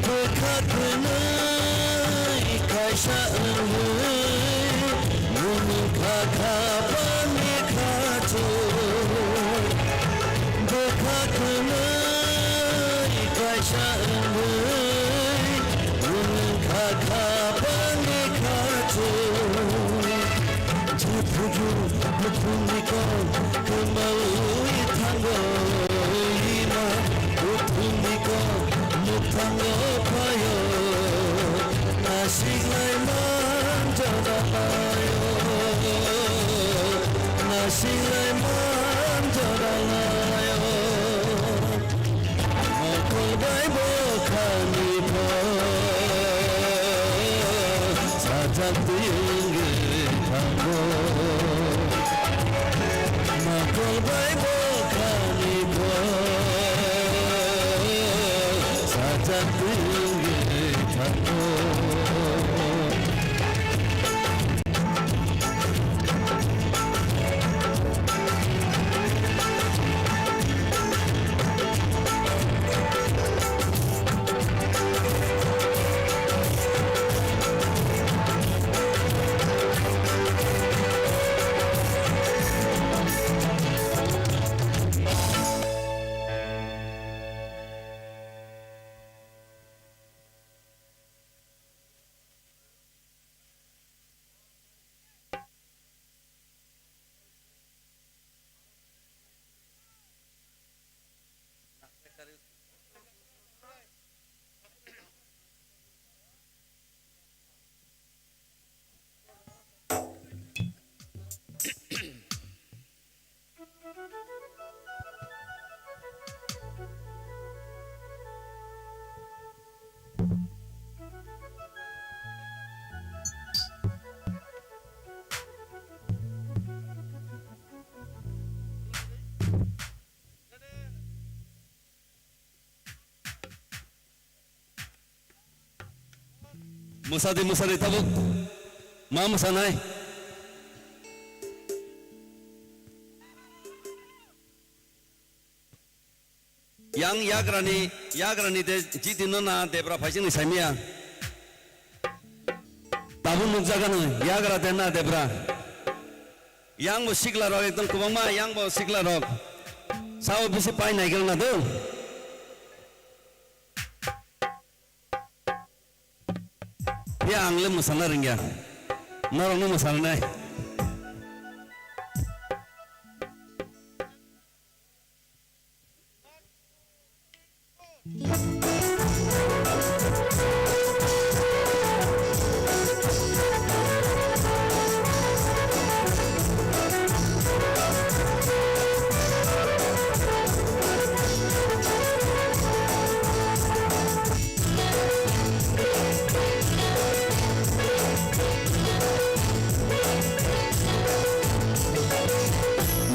Bwkha kwnwi kaisa wngwi, nwng kha kha bani khachu. Bwkha kwnwi kaisa wngwi, nwng kha kha bani khachu. Jephuju muthungni kok kwmaui thango ima, muthungni kok mukthango phaio, nasinglai man jora laio, nasinglai man jora laio. Mokol bai bwkhani pho sajak twi wngwi thango. Mokol bai bwkhani pho sajak twi wngwi thango. Mwsadi, mwsadi, tabuk ma mwsanai? Yang yagrani, yagrani de jiti no na debra phaising ni saimia. Tabuk nukjagano yagra de na debra. Yang bo sikla rok ekdom kwbangma, yang bo sikla rok. Sao bisi pai naikel na do. Ya ang le mwsana rwngya. Norok no mwsana nai.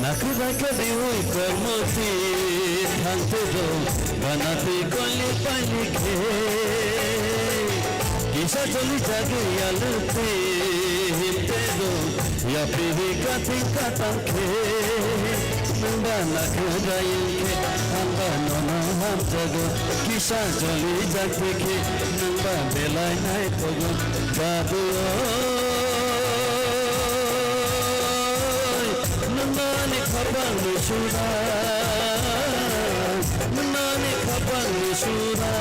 Nakhwra khe riui kormoti thangtwiro, gana twi koli paili khe. Kisa choli jagwi alwtwi himtwiro, yapri hi kathing katang khe. Nwngba nakhwra yung khe, angba nono hamjago. Kisa choli jak twi khe, nwngba belai naithogo. Jadu oi, nwng ani khapang ni sura, nwng ani khapang ni sura.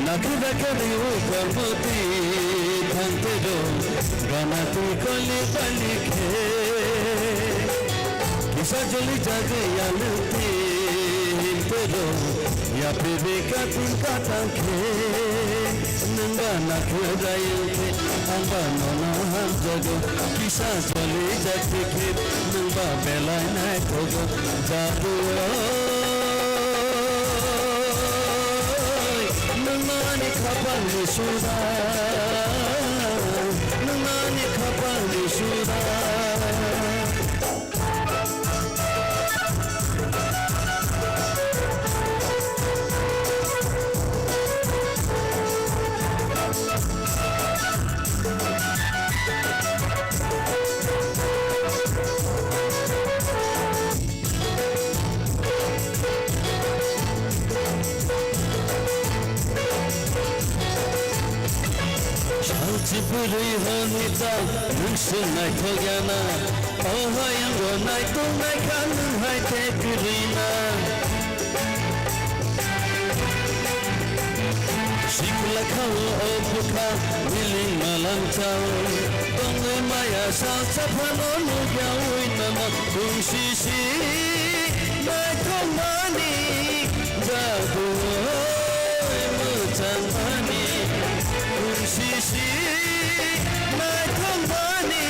Nakhwra khe riui kormoti thangtwiro, gana twi koli paili khe. Kisa joli jagwi alwtwi himtwiro, yapri beka twi katang khe. Nwngba nakhwra yung khe, angba nono hamjago. Kisa joli jak twi khe, nwngba belai naithogo. Jadu oi, nwng ani khapang ni sura, nwng ani khapang ni sura. Bwrwi horni ta nwng se naithok ya na, o hayung o naitok naikha nwng hai khe kwrwi na. Sikla khao o bwkha miling malang chao, tongwi maya salsa phano nukya ui nano kung sisi naithokmani jaduoi mwchangmani kung sisi naithokmani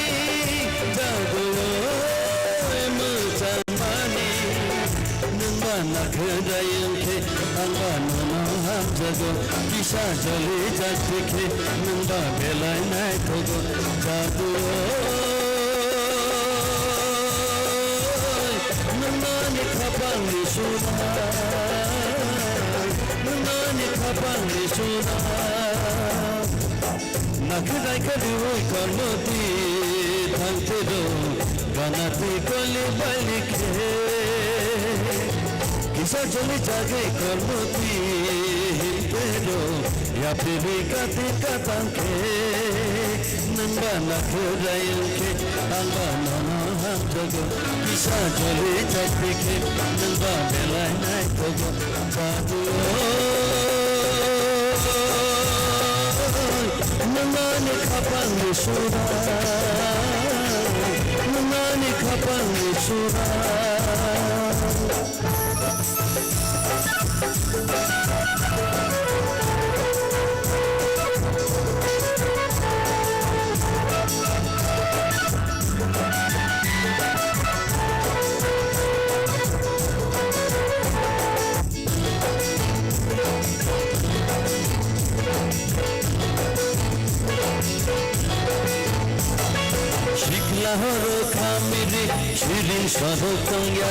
jaduoi mwchangmani. Nwng ba nakhwrai wng khe ang ba nono hamjago, kisa jolijak twi khe nwng ba belai naithogo. Jadu oi, nwng ani khapang ni sura, nwng ani khapang ni sura. Nakhe naikhe riui kormo twi thangtwi rw, gana twi koli bali khe. Kisa joli jagwi kormo twi himtwi rw, yapri ri kati katang khe. Nwng ba nakhe rai wng khe, ang ba nono hamjago. Kisa joli jagwi khe, nwng ba belai naithogo. Jadu oi, nwng ani khapang ni sura, nwng ani khapang ni sura. Sikla horo khamiri siring sorok tongya,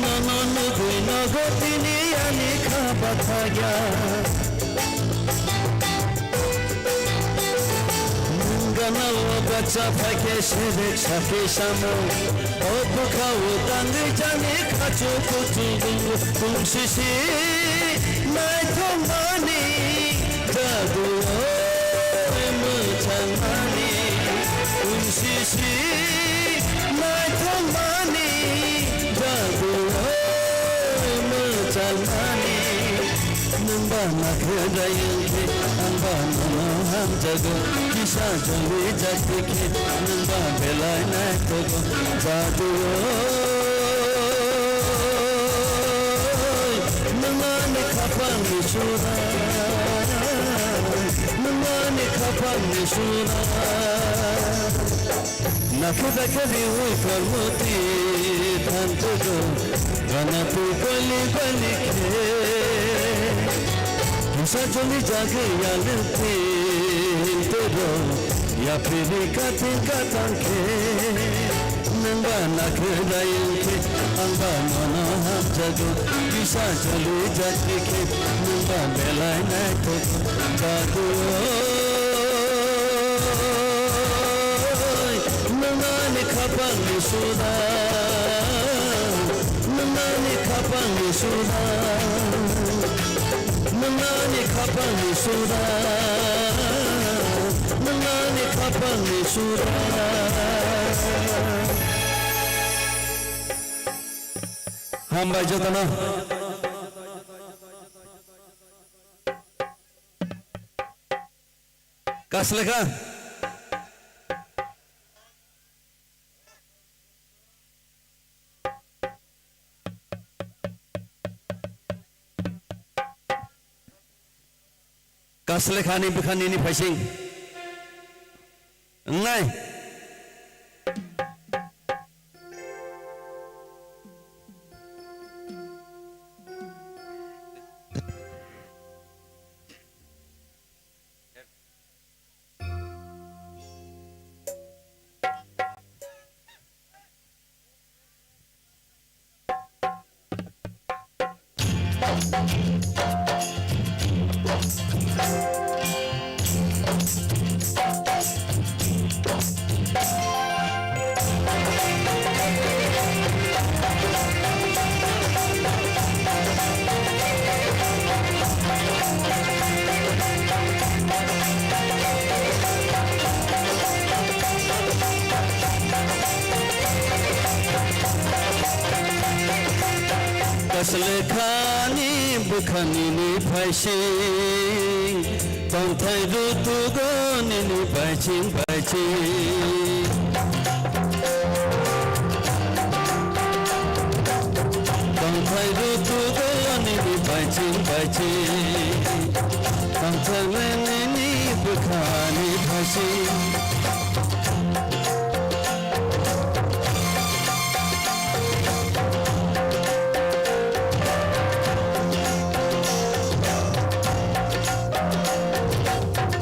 nono nugui nogo tini ani kha bathagya. Nwng gana o bacha phaikhe sedek sakhe samo, o bwkha o tangwi jani khachu kuchu gungu kung sisi naithokmani jadu oi mwchangmani kung sisi naithokmani jadu oi mwchangmani. Nwng ba nakhe rai wng khe, ang ba nono hamjago. Kisa joli jagwi khe, nwng ba belai naithogo. Jadu oi, nwng ani khapang ni sura, nwng ani khapang ni sura. Nakhe dakhe riui kormo twi thangtwi rw, gana twi koli bali khe. Kisa joli jagwi yalwng twi himtwi rw, yapri ri kating katang khe. Nwng ba nakhe rai wng khe, ang ba nono hamjago. Kisa joli jagwi khe, nwng ba belai naithogo. Jadu oi, nwng ani khapang ni sura, nwng ani khapang ni sura, nwng ani khapang ni sura, nwng ani khapang ni sura. Hambai jotono. Kasleka. Kasleka ni bwkha nini phaising. Wngnai. Kaslwkhani bwkha nini phaising, tongthai rutugo nini baiching baiching. Tongthai rutugo nini baiching baiching, tongthai nini bwkhani phaising.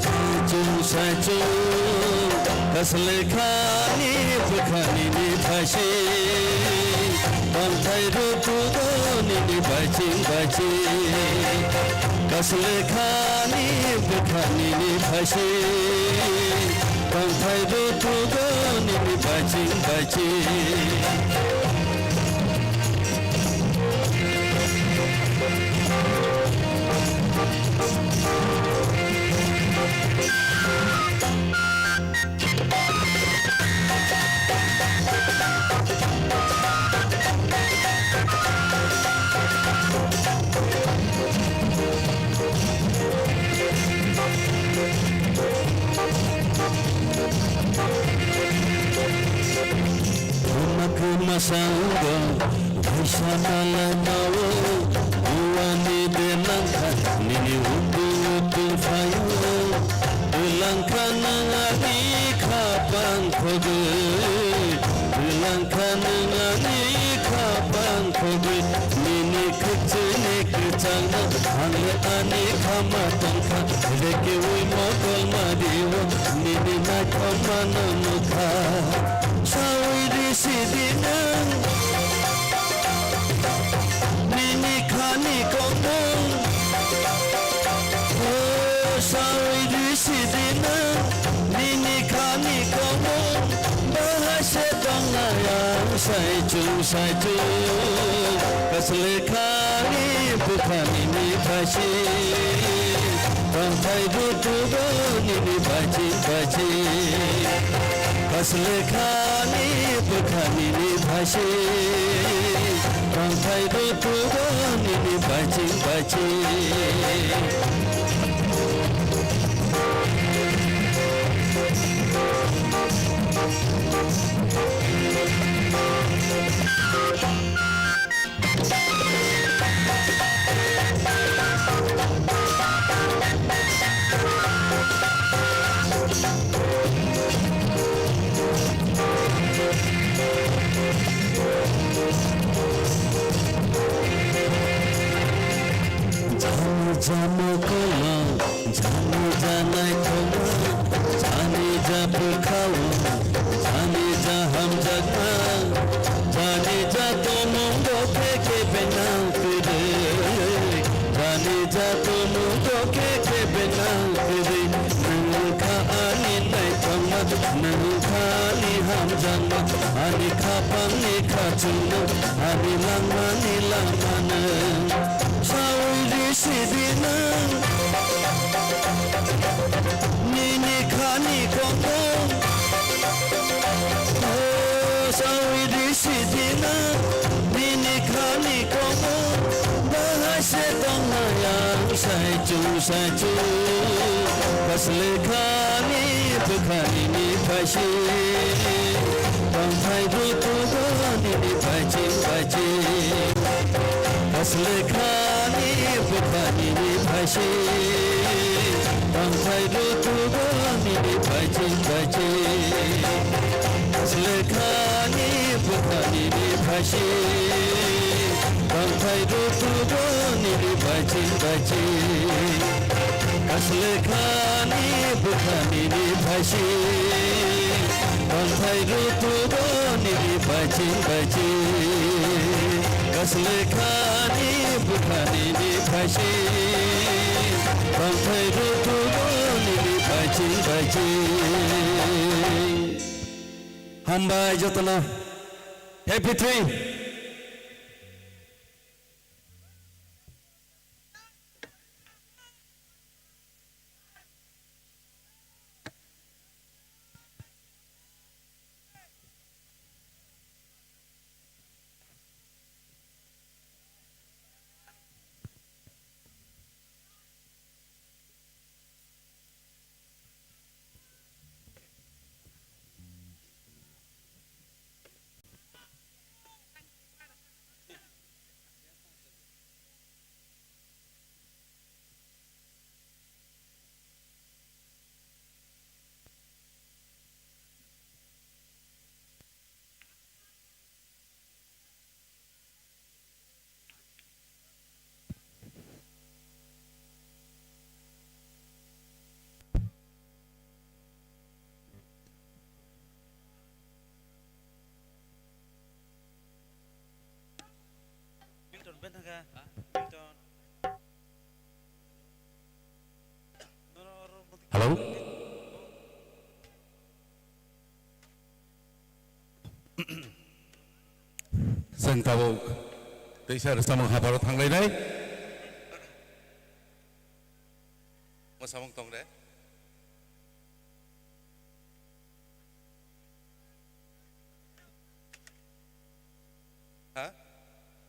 Saichung saichung kaslwkhani bwkha nini phaising, tongthai rutugo nini baiching baiching. Kaslwkhani bwkha nini phaising, tongthai rutugo nini baiching baiching. Khuma khuma sango, kaisa malai mao, buani de langkha, nini utu utu phaio. Langkha nang ani kha pang khogwi, langkha nang ani kha pang khogwi, nini khwchwini kwchangma, ang le ani khama tongkha, reke ui mokol mario, nini naithok mano nukha. Sawi risi di nang, nini khani kongmung. O sawi risi di nang, nini khani kongmung. Bahai se tongnai ang saichung saichung. Kaslwkhani bwkha nini phaising, tongthai rutugo nini baiching baiching. Kaslwkhani bwkha nini phaising, tongthai rutugo nini baiching baiching. Jani jamo kolo, jani janai thoma, jani ja bwkhao, jani ja hamjakma, jani ja tomungo khe khe benang kwrwi, jani ja tomungo khe khe benang kwrwi. Nwng kha ani naithokma, nwng kha ani hamjakma, ani khapangni khachukma, ani langmani lama nwng. Sawi risi di nwng, nini khani kongmung. O sawi risi di nwng, nini khani kongmung. Bahai se tongnai ang saichung saichung. Kaslwkhani bwkha nini phaising, tongthai rutugo nini baiching baiching. Kaslwkhani bwkha nini phaising, tongthai rutugo nini baiching baiching. Kaslwkhani bwkha nini phaising, tongthai rutugo nini baiching baiching. Kaslwkhani bwkha nini phaising, tongthai rutugo nini baiching baiching. Kaslwkhani bwkha nini phaising, tongthai rutugo nini baiching baiching. Hambai jotono. Happy three. Hello. Chwng tabuk teisa rwchapmung hapharo thanglainai. Mwsamung tong de. Ha?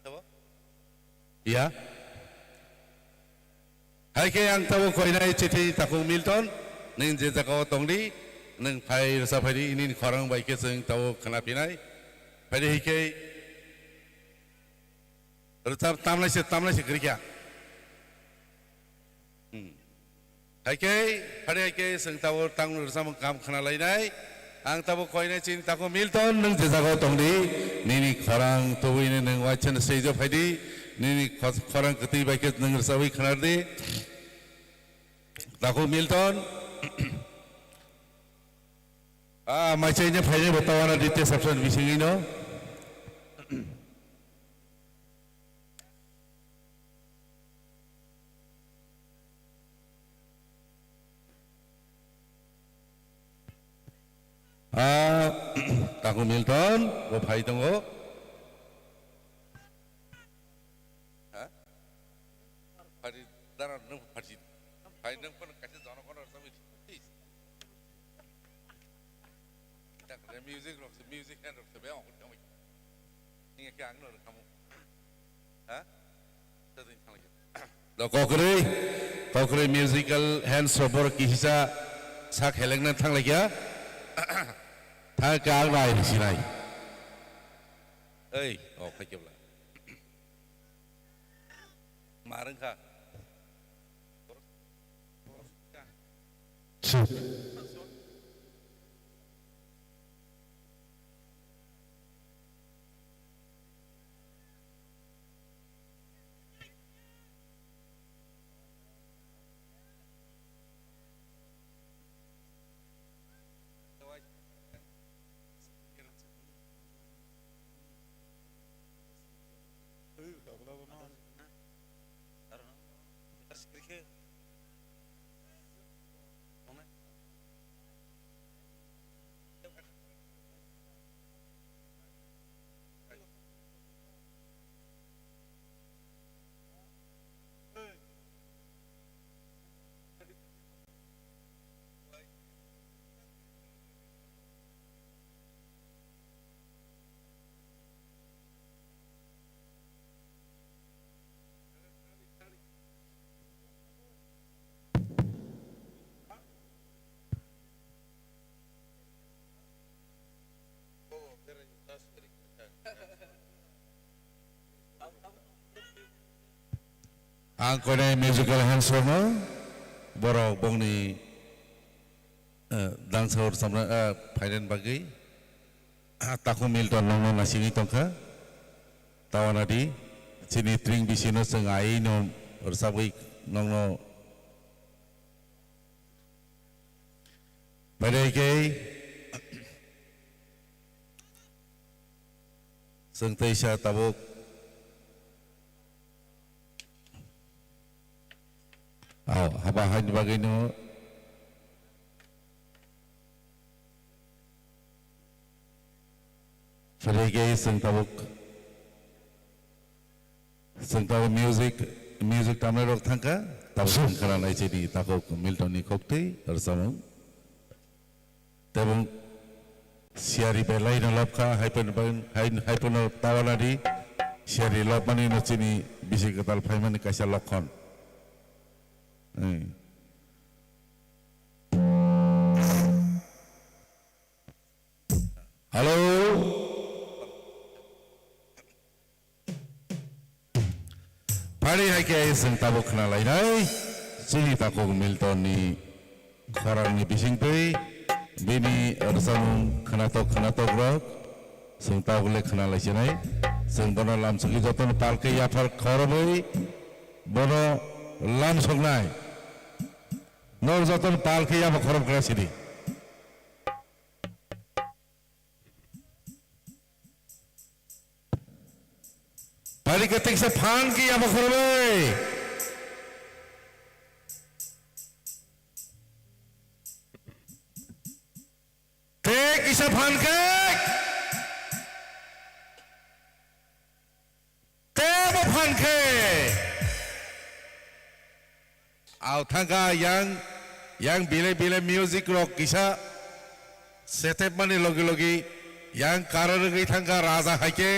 Sabo? Ya. Hai khe ang tabuk koinai chithi takhuk Milton, nwng je jagao tongdi, nwng phai rwchap phaidi, nini khorang bai khe chwng tabuk khna phinai. Phaidi hai khe rwchap tamnai se, tamnai se kwrwi kha. Hmm. Hai khe, phari hai khe, chwng tabuk tang rwchapmung kaham khna lainai. Ang tabuk koinai chini takhuk Milton, nwng je jagao tongdi, nini khorang tubui ni nwng waisa no seijo phaidi, nini khos-, khorang kwtwi bai khe nwng rwchapwi khna rwdi. Takhuk Milton, ah, maichai no phainai bo tawana di te sabsan bisingwi no. Ah, takhuk Milton, bo phai tongo. Ha? Phari, dara nwng phari. Phai nwng phano kaisa jono kono rwchapwi. Please. Music rok se, music hand rok se, be ong tong. Nge khe ang no rwkhamu. Ha? Tadin thangla. Lo kokrwi, kokrwi musical hands rok borok kisisa sak helengna thanglaikha. Thang ka ang nai risi nai. Ei, o khai kebla. Ma rwngkha. Ang koinai musical hands rokno borok bongni, eh, dangsa rwchapna, eh, phainani bagwi, ah, takhuk Milton nokno naisingwi tongkha. Tawana di chini tring bisino chwng aiwi no rwchapwi nokno Phaidi khe chwng teisa tabuk. Aw, haba haini bagwi no. Phaidi khe chwng tabuk. Chwng tabuk music, music tamnai rok thangkha, tabuk chwng khwnanai chini takhuk Milton ni koktwi rwchapmung. Tebong siyari belai no lobkha, hai phano, hai, hai phano tawana di siyari lobmani no chini bisi kwtal phaimani kaisa lokhon. Hmm. Hello. Phaidi hai khe chwng tabuk khna lainai chini takhuk Milton ni khorang ni bisingtwi bini rwchapmung khnatok khnatok rok chwng tabuk le khna laisinai. Chwng bono lamsogwi jotono pal khe yaphar khorobwi bono lamsoknai. Nor jotono pal khe yaphar khorob kra sidi. Ari khe teksa phan khe abo khorbai. Tei kisa phan khe. Tei bo phan khe. Au thangkha yang, yang bile bile music rok kisa setep mani logi logi yang kara rwgwi thangkha raja hai khe.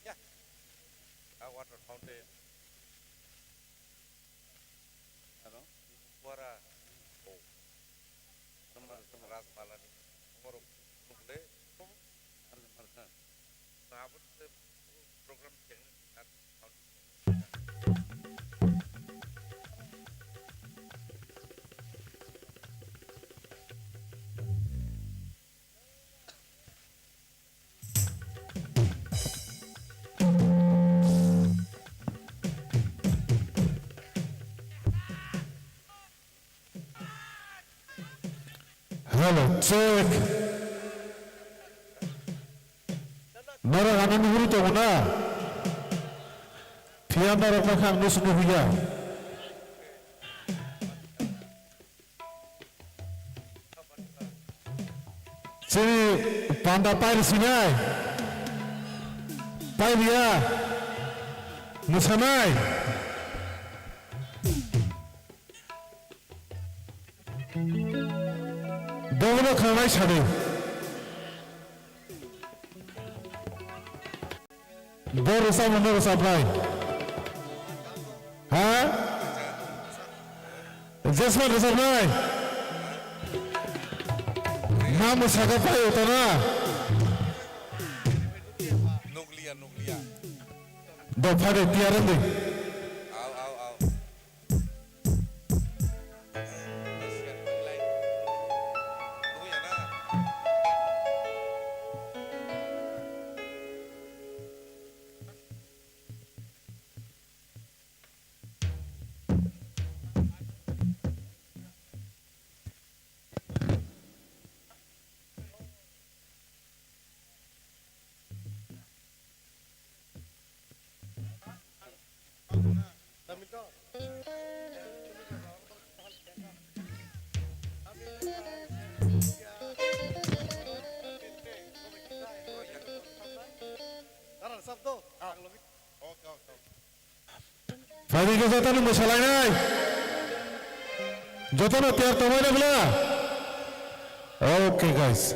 Ya. Ah, water fountain. Aro? Kuara. Oh. Sama, sama Rajmalani. Omorok, omorok le. Aro, aro, aro. Nah, apa tuh program yang Hello, check. Norok ano nuhuri tongo na? Phiya norok kha ang nusu nuhuya. Chini panda pairi sinai. Pairiya. Musanai. Bono khanai sadi. Bo rwchapmung no rwchapnai. Ha? Jesma rwchapnai. Ma mwsaka pai utana. Nukliya, nukliya. Dopha de tiyar wngdi. Au, au, au. Phaidi khe jotono mwsalainai. Jotono tiyar tongmani bwla. Okay, guys.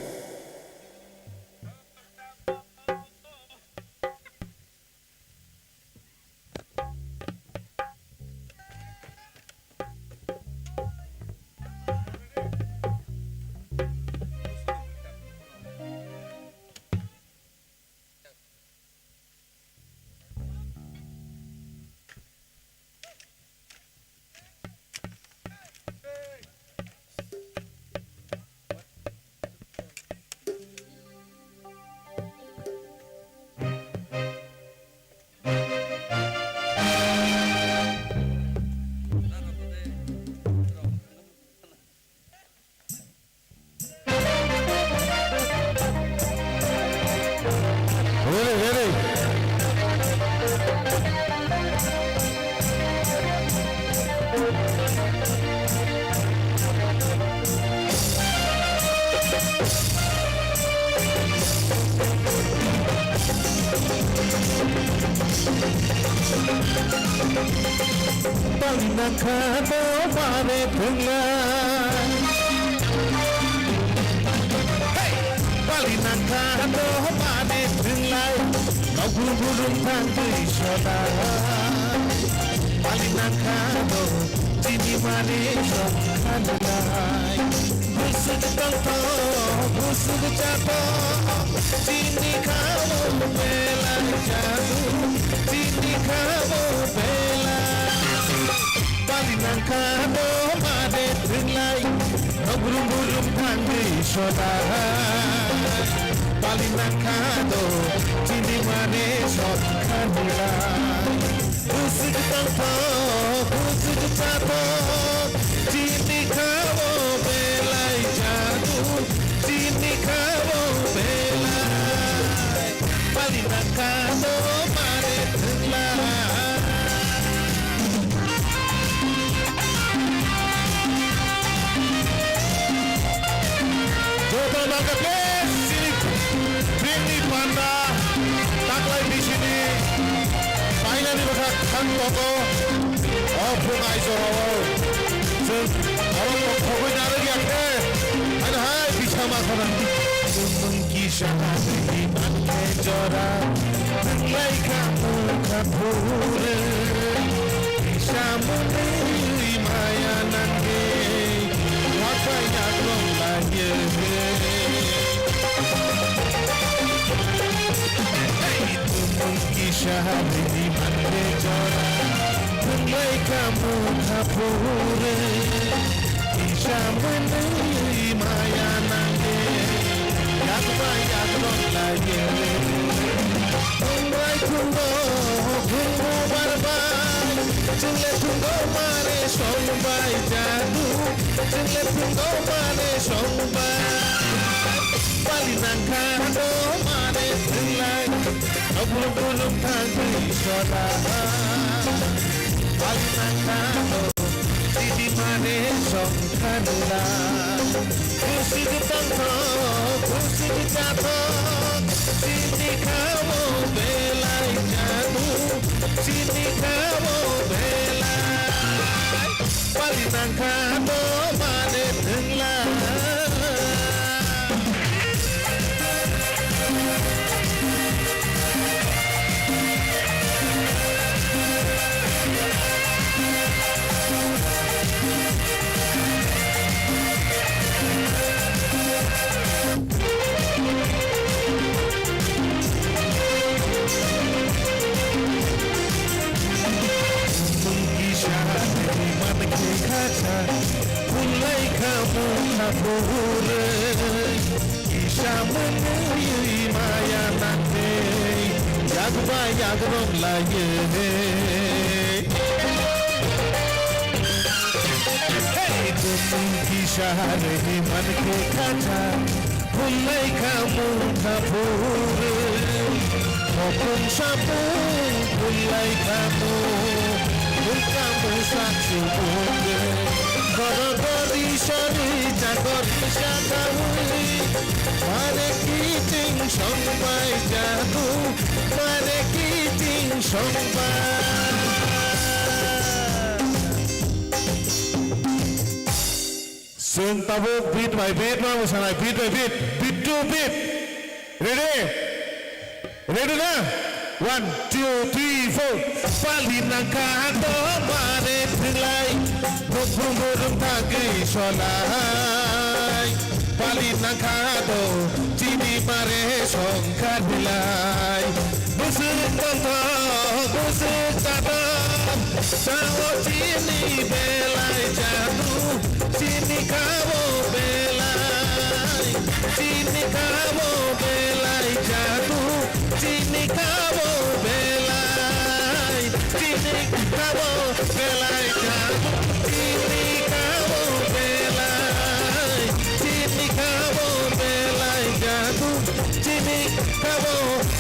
Pali nangkha do mare thwngla. Hey! Pali nangkha do mare thwngla. Nokru burum thangwi soda. Pali nangkha do chini mare sok khanlai. Busuk tongthok, busuk chathok, chini kha-o belai jadu, chini kha-o belai. Pali nangkha do mare thwglai, nokrum burum thangwi soda. Pali nangkha do chini mare sok khanlai. Busuk tongthok, busuk chathok, chini kha-o belai jadu, chini kha-o belai. Pali nangkha do mare thwglai. Joto nangkha, please, chini bini panda, taklai bisini, painani bwkha thang tongo, o phung aijorao, chwng oro tongthogwi narwk ya khe, haino hai bisa ma khana. Chwng kisa hai mankhe jora, thwnglai kha mungkha phuru. Kisa mwnwi maya nangwi, wak bai yakrok laiye. Hey, tumung kisa rini manle jora, thwnglai kha mungkha phuru. Kisa mwnwi maya nangwi, yak bai yakrok laiye. Thwngbai thwngbo, thwngbo barbai. Chwngle thwngbo mare songbai jadu. Chwngle thwngbo mare songbai. Pali nangkha do mare thwnglai. Nokrum burum thangwi soda. Pali nangkha do chini mare songkha nula. Kusik tongthok, kusik chathok, chini kha-o belai jadu, chini kha-o belai. Pali nangkha do mane thwngla. Kisa mwnwi mankhe kha kha, phunglai kha mungkha phuru. Kisa mwnwi maya nangkhe, yak ba yak romlaiye. Hey, tumung kisa rwui mankhe kha kha, phunglai kha mungkha phuru. Mokung sapung phunglai kha mung, mungkha mungsa chumung. Goro gori sori jagori sakawi, mare kiting songbai jadu, mare kiting songbai. Chwng tabuk beat by beat ma mwsanai, beat by beat, beat to beat. Ready? Ready na? One, two, three, four. Pali nangkha do mare thwglai, bukhum burum thagwi solai. Pali nangkha do chini mare songkha thwglai. Bwswk tongthok, bwswk chathok, sao chini belai jadu, chini kha-o belai, chini kha-o belai jadu, chini kha-o belai, chini kha-o belai jadu, chini kha-o belai, chini kha-o belai jadu, chini kha-o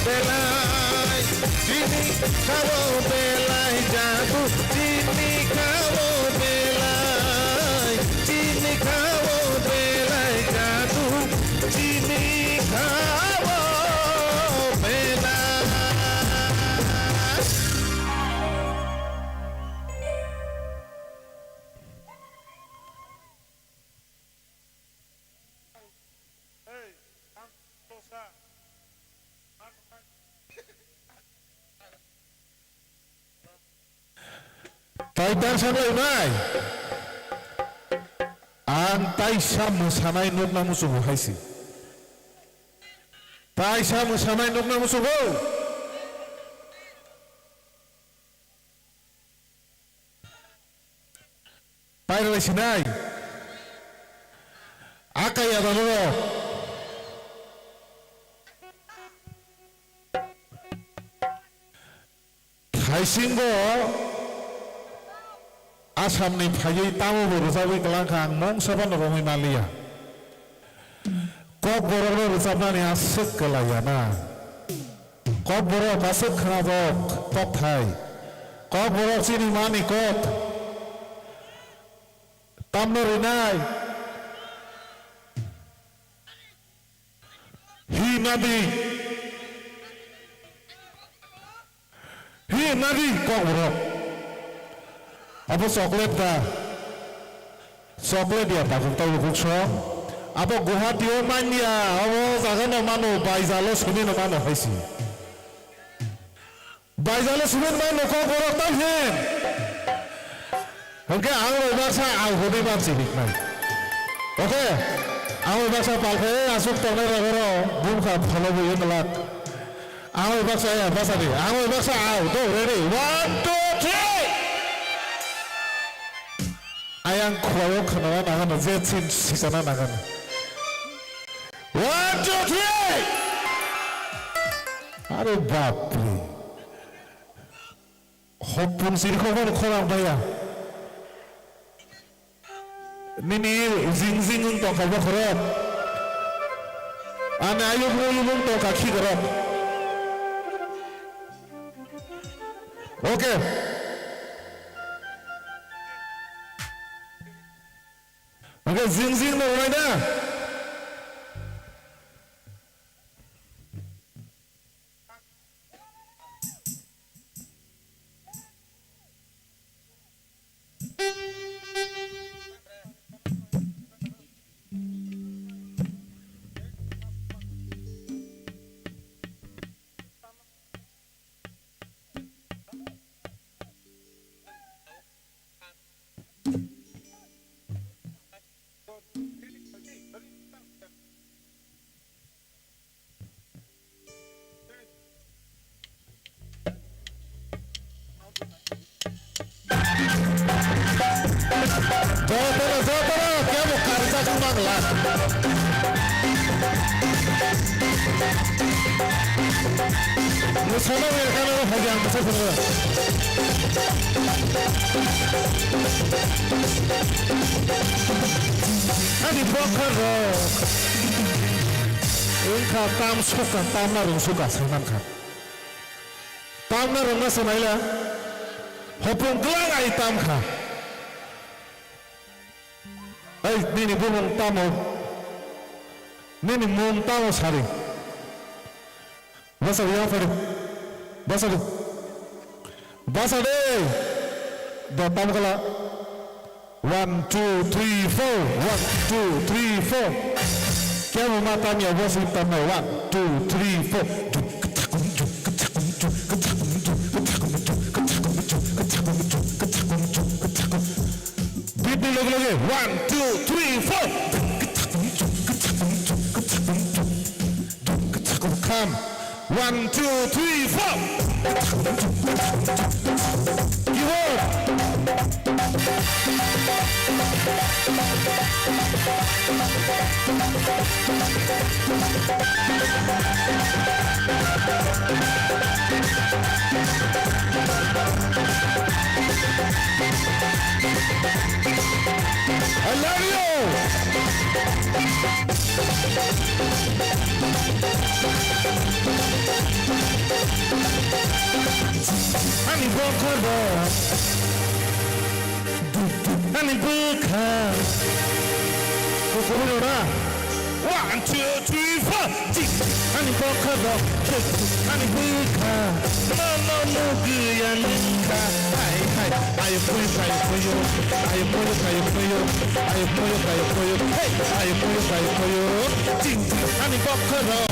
belai. Chini kha-o belai jadu, chini kha-o belai, chini kha-o belai jadu, chini kha-o belai. Tension lainai. Ang taisa mwsanai nukna muchungo hai se. Taisa mwsanai nukna muchungo. Pairalai sinai. Akai ya dano. Thaisingo Assamni phaiwi tamo bo rwchapwi kwlangkha, ang mungsa phano romwi manliya. Kokborokno rwchapnani aswk kwlaiya na. Kokborok aswk khwnajak kokthai. Kokborok chini mani kok. Tamno rinai. Hi nadi. Hi nadi kokborok. Abo chocolate da. Chocolate ya bakung tau kukso. Abo Guwahati o manya. Abo jaga no mano, baijalo simi no mano haisi. Baijalo simi no mano kokborok tang hin. Hwnkhe ang bai baksa ang hwnwi mansi hiknai. Okay? Ang bai baksa palkhe aswk tongnai rogoro bumkha phano buyo kwlak. Ang bai baksa ya, baksa di. Ang bai baksa out. Go, ready? One, two, three. Ayang khwlaio khwnana nangano, je chin sikana nangano. One, two, three. Are bapre. Hopung siri khobor khorang baya. Nini jing jing wng tongkha bokhorok. Ani ayuk muyuk wng tongkha khikorok. Okay. Okay, jing jing no rwlai da. Jotoro, jotoro, kebo karsa chumang la. Musana wer kana ro hajang kasa sura. Ani bokha rok. Wngkha tam suka, tam na rung suka, saimankha. Tam na rung na sanaila. Hopung glang ai tam kha. Ei, nini bumung tamo? Nini mung tamo sari? Basa di, apa di? Basa di. Basa di. Da tam kala. One, two, three, four. One, two, three, four. Kemo ma tam ya, basa di tam ya. One, two, three, four. Beat ni loge loge, one, two, three, four. Kham. One, two, three, four. Keyboard. I love you. Ani bokha rok. Ani bwkha. Kukuruno na. One, two, three, four. Ani bokha rok. Ani bwkha. Mama muguya nungkha. Hai, hai. Ayo puyo, ayo puyo. Ayo puyo, ayo puyo. Ayo puyo, ayo puyo. Hey, ayo puyo, ayo puyo. Ani bokha rok.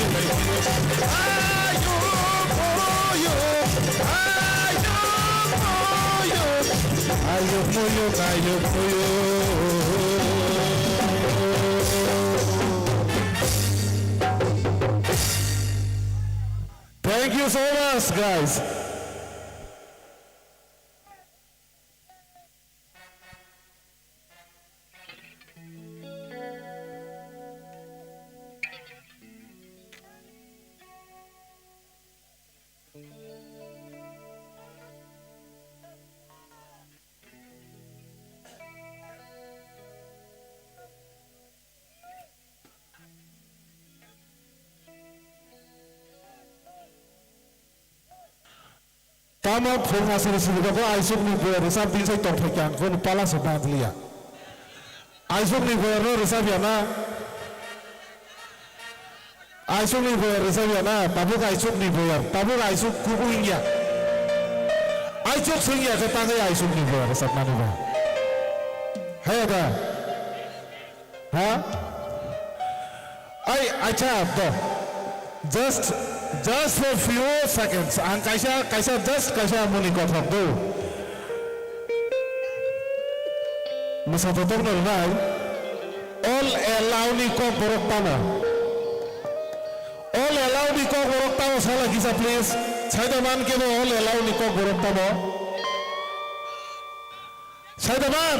Thank you so much, guys. Tamo phung aswk sini kok aisuk ni bwrwi rwchap din sai tongthai khe ang kono pala se bang liya. Aisuk ni bwrwi no rwchap ya na? Aisuk ni bwrwi rwchap ya na? Tabuk aisuk ni bwrwi, tabuk aisuk kubu wngya. Aisuk swngya khe tangwi aisuk ni bwrwi rwchap mani ba. Haya da. Ha? Ai, acha, do. Just, just for few seconds. Ang kaisa, kaisa, just kaisa muni kothok do. Mwsa totok no nai. All allow ni kok borok tamo. All allow ni kok borok tamo sala kisa please. Saida man kebo all allow ni kok borok tamo. Saidaman.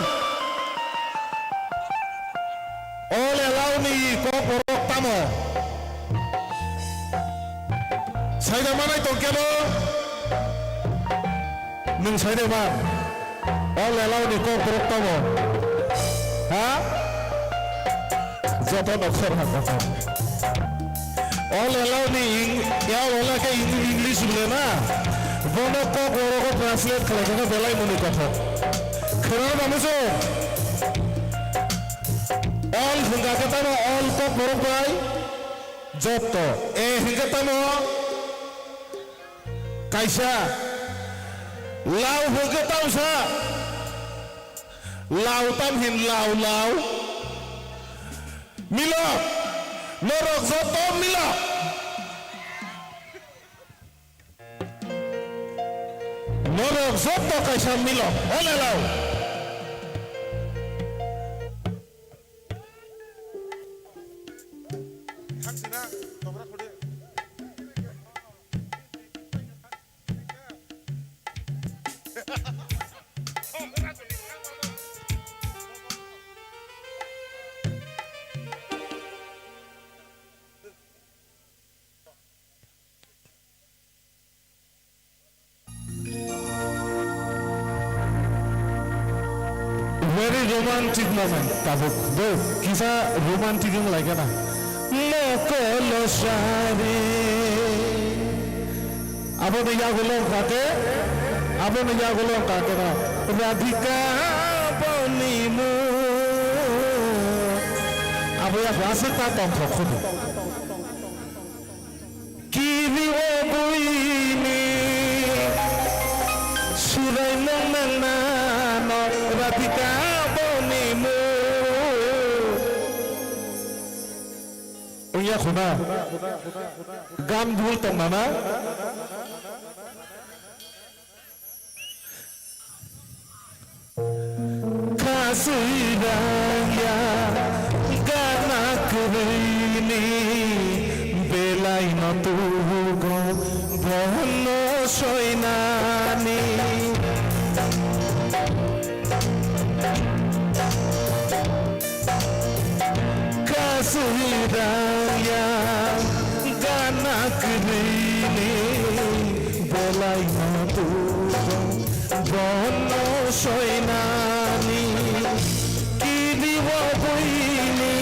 All allow ni kok borok tamo? Saidaman ai tongkhe bo. Nwng saidaman. All allow ni kok borok tamo? Ha? Joto no khor ha kok. All allow ni ing-, ya wala khe ing-, English bole na. Bono kok borok o translate khlai khe belai muni kothok. Khwna ba musu. All hwnkha khe tamo all kok borok bai. Joto. E hwnkhe tamo kaisa. Lau hwnkhe tamo sa. Lau tam hin lau lau. Milo, norok joto milo. Norok joto kaisa milo. Hello. Very romantic moment, tabuk. Do, kisa romantic wng lai gana. Mokolo sari. Aboni yagulo wngkha khe, aboni yagulo wngkha khe no, Radhika boni mung. Abo yak aswk ta tongthok khudu. Kiri o buini surai nang nang nano Radhika boni mung. Wngya khuna. Gan bul tong nana. Kasui rangya gana kwrwini belai no tugo bono soinani. Kasui rangya gana kwrwini belai no tugo bono soinani. Kiri o buini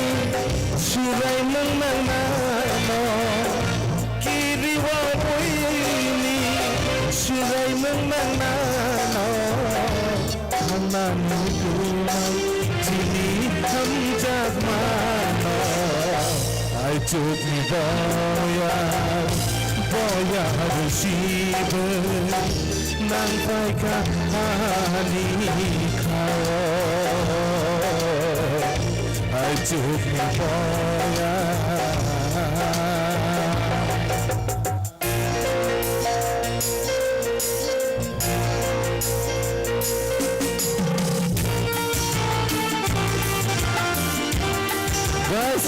surai mung nang nano. Kiri o buini surai mung nang nano. Thangnani twnai chini hamjakmano. Aichukni boya, boya rusibo nang paikha ani khao. Aichukni boya. Guys.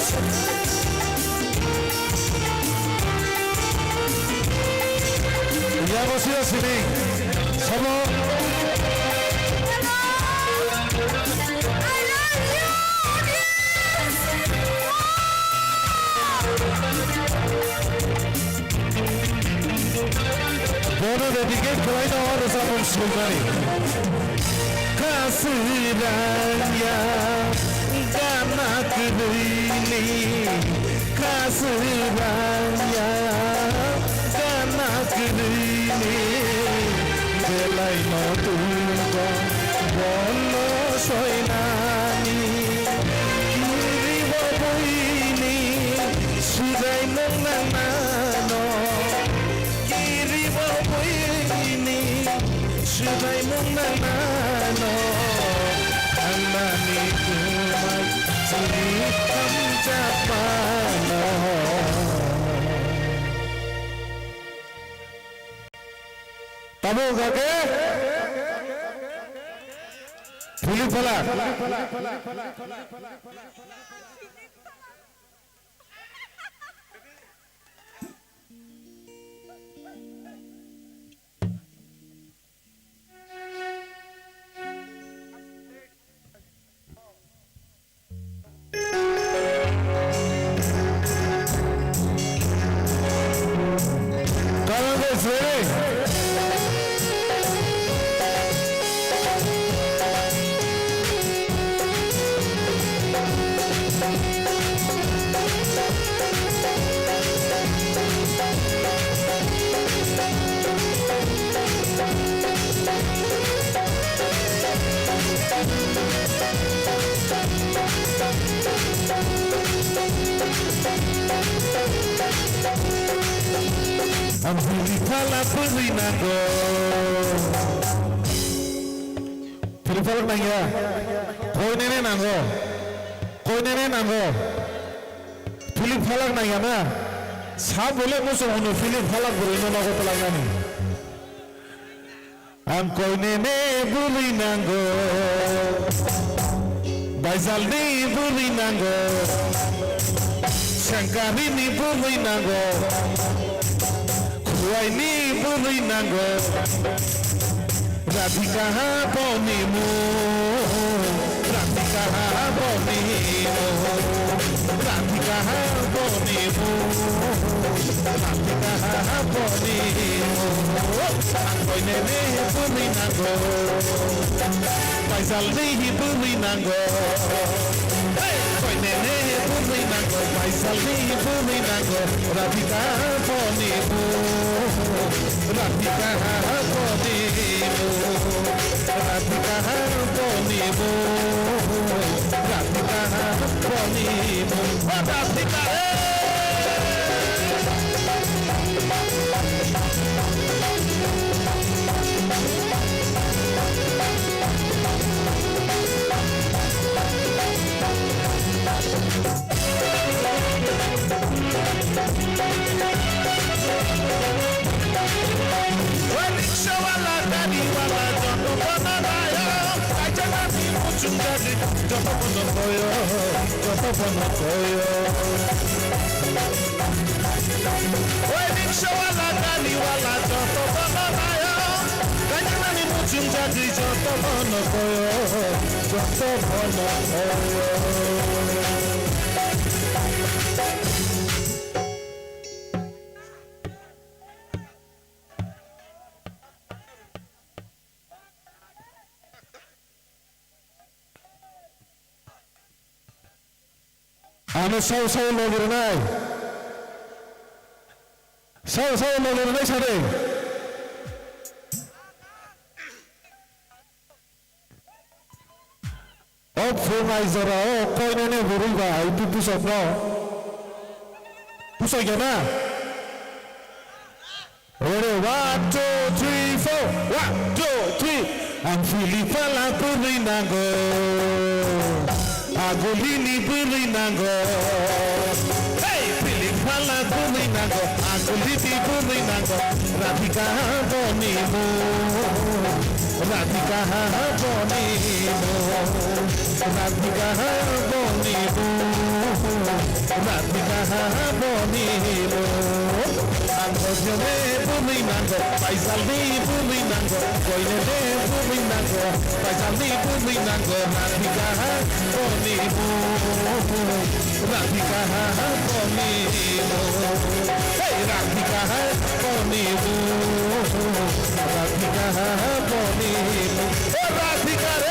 Yago sira sini. Somo. Bono dedicate khlaina o rwchapmung swimani. Kasiranya gana kwrwini, kasiranya gana kwrwini. Swbaimung nangnano, ang nani kumai chini hamjakmano. Tamo hwnkha khe Philip Phalak. Ang Philip Phalak bwrwi nango. Philip Phalak nangya. Koinene nango. Koinene nango. Philip Phalak nangya na. Sa bole muchung hwnwi Philip Phalak bwrwino nogo twlangnani. Ang koinene bwrwi nango, Baijalni bwrwi nango, Sengkarini bwrwi nango, Khuaini bwrwi nango, Radhika boni mung. Radhika boni mung, Radhika boni mung, Radhika boni mung. Ang koinene bwrwi nango, Baijalni bwrwi nango. Hey! Koinene bwrwi nango, Baijalni bwrwi nango, Radhika boni mung, Radhika boni mung. Radhika boni mung, Radhika boni mung, o Radhika re. Oi, rickshaw wala, gari wala, joto bono nayo. Kaijak nani muchung jagwi, joto bono koyo, joto bono koyo. Oi, rickshaw wala, gari wala, joto bono nayo. Kaijak nani muchung jagwi, joto bono koyo, joto bono koyo. Ano sao sao logi rwnai. Sao sao logi rwnai sari. O phung ai jora o koinene bwrwi ba ai pu pusok no. Pusok ya na? Ready, one, two, three, four. One, two, three. Ang Philip Phalak bwrwi nango. Agulini bwrwi nango. Hey, Philip Phalak bwrwi nango. Agulini bwrwi nango. Radhika boni mung. Radhika boni mung, Radhika boni mung, Radhika boni mung. Ang koinene bwrwi nango, Baijalni bwrwi nango, koinene bwrwi nango, Baijalni bwrwi nango, Radhika boni mung. Radhika boni mung. Hey, Radhika boni mung. Radhika boni mung. O Radhika re.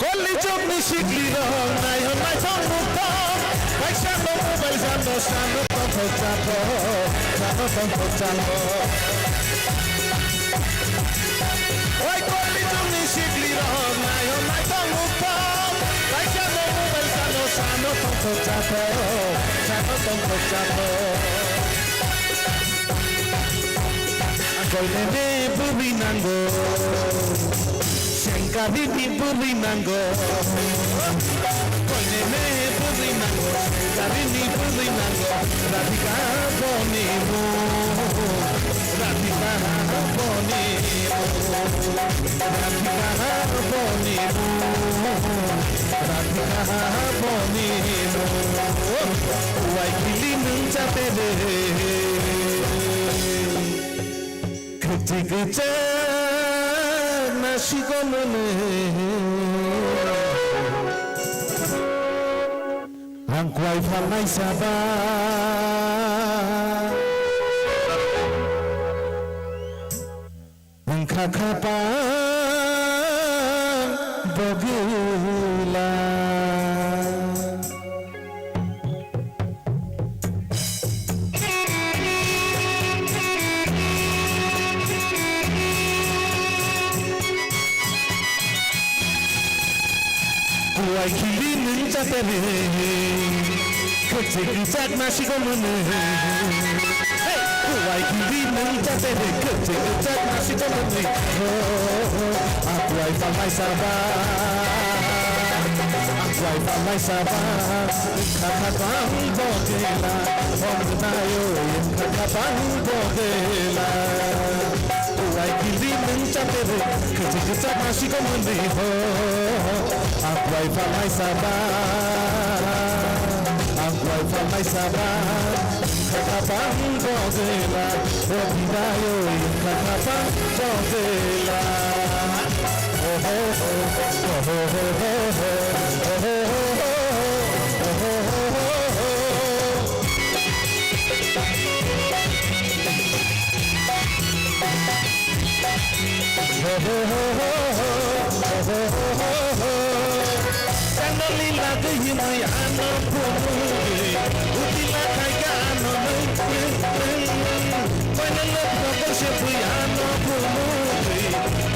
Koli jugni sikli rok naiha naithok nukthok, kaisa no mobile sa Chano tongthok chato, chano tongthok chato. Oi, koli jungni sikli rohok nayo naitong ukthok. Kaisa no mobile chano, chano tongthok chato, chano tongthok chato. Koinene bwrwi nango, sengkarini bwrwi nango. Koinene bwrwi nango, sengkarini bwrwi nango. Radhika boni mung, Radhika boni mung, Radhika boni mung, Radhika boni mung. Uai kili nung chate de. Khwtwi kwchak nasikomani. Ang kwai phalnai saba. Wngkha khapang bogwila. Kuwai khili nung chate re, kwchwi kwchak nasikomani. Hey! Kuwai khili nung chate re, kwchwi kwchak nasikomani. Oh, oh, oh. Ang kuwai phalnai saba, ang kuwai phalnai saba. Wngkha khapang bogwila, hom nayo, wngkha khapang bogwila. Kuwai khili nung chate re, kwchwi kwchak nasikomani ho. Ang kuwai phalnai saba, ang kuwai phalnai saba. Wngkha khapang bogwila, o bidayo, wngkha khapang bogwila. Oho, oho, oho. Chandali lagwi hinwi ano phunugwi, utila khaika ano nwng, nwng, nwng. Koinene phokol se bui ano phunugwi,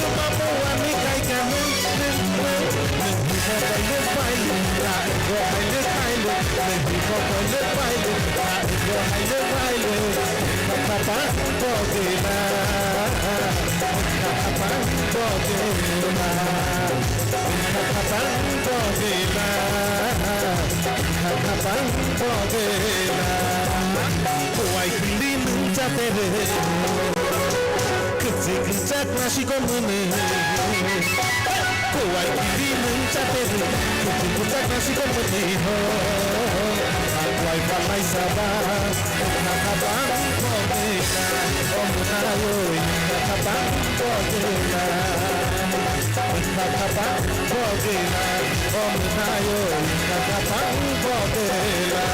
tuma muani khaika nwng, nwng, nwng. Nwng himo koile pailu, na ego haile pailu, nwng himo koile pailu, na ego haile pailu. Khapang bogwila, khapang bogwila, khapang bogwila, khapang bogwila. Kuwai khili nung chate re, kwchwi kwchak nasikomani. Kuwai khili nung chate re, kwchwi kwchak nasikomani ho. Ang kuwai phalnai saba, wngkha khapang bogwila, o mwnayo, wngkha khapang bogwila. Wngkha khapang bogwila, o mwnayo, wngkha khapang bogwila.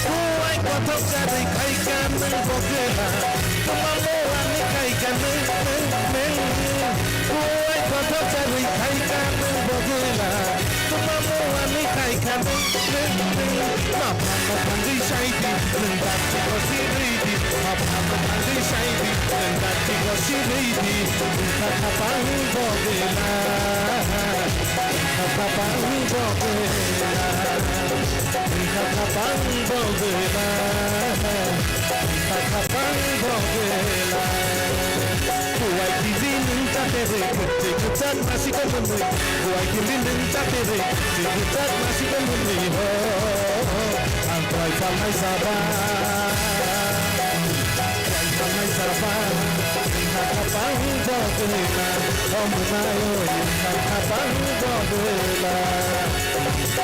Kuwai kothok charwi khaika nwng bogwila, tuma muani khaika nwng, nwng, nwng. Kuwai kothok charwi khaika nwng bogwila, tuma muani khaika nwng, nwng, nwng. Ma phano thangwi saidi, nwng dakti ko siridi. Ma phano thangwi saidi, nwng dakti ko siridi. Wngkha khapang bogwila, wngkha khapang bogwila, wngkha khapang bogwila, wngkha khapang bogwila. Kuwai khili nung chate re, kwchwi kwchak nasikomani. Kuwai khili nung chate re, kwchwi kwchak nasikomani ho. Ang kuwai phalnai saba. Kuwai phalnai saba, wngkha khapang bogwila, o mwnayo, wngkha khapang bogwila,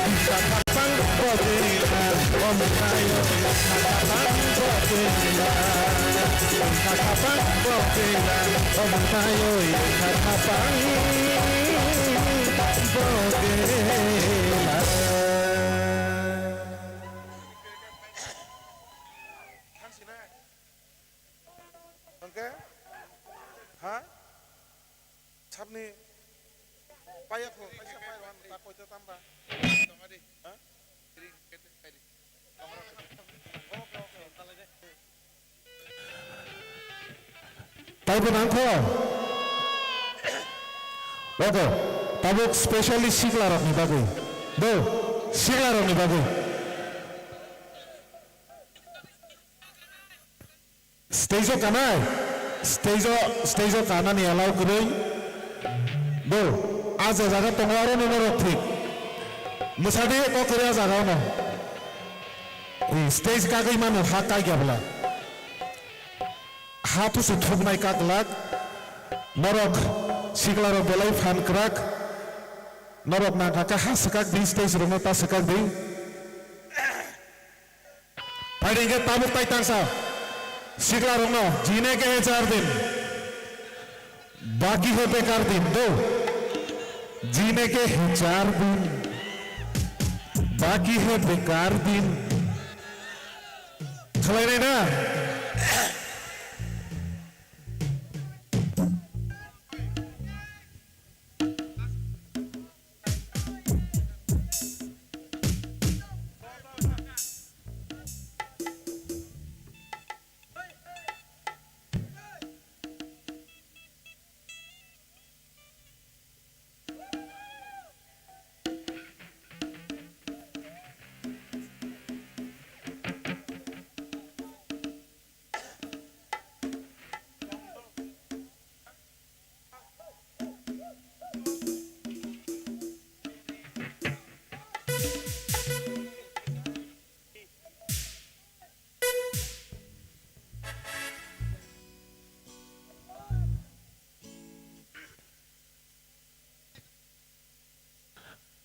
wngkha khapang bogwila, o mwnayo, wngkha khapang bogwila, wngkha khapang bogwila, o mwnayo, wngkha khapang. Thank you. Hwnkhe? Ha? Sabni paya kho, kaisa pai rw ta koito tamba. Ha? Taibo nangkho. Oke, tabuk specially sikla rokni bagwi. Do, sikla rokni bagwi. Stage o kanai, stage o, stage o kanani allow kwrwi. Do, a je jaga tongo aro ni norok thik. Mwsadi kok kwrwi a jaga ono. Stage kagwi mano ha kaikya bwla. Ha thusu thuknai kaklak. Norok sikla rok belai phan kwrak. Norok nangkha khe ha swkak di stage rokno ta swkak di. Phaidi hwnkhe tabuk tai tangsa sikla rokno jine ke hai char din baki hai bekar din do jine ke hai char din baki hai bekar din khlai nai na.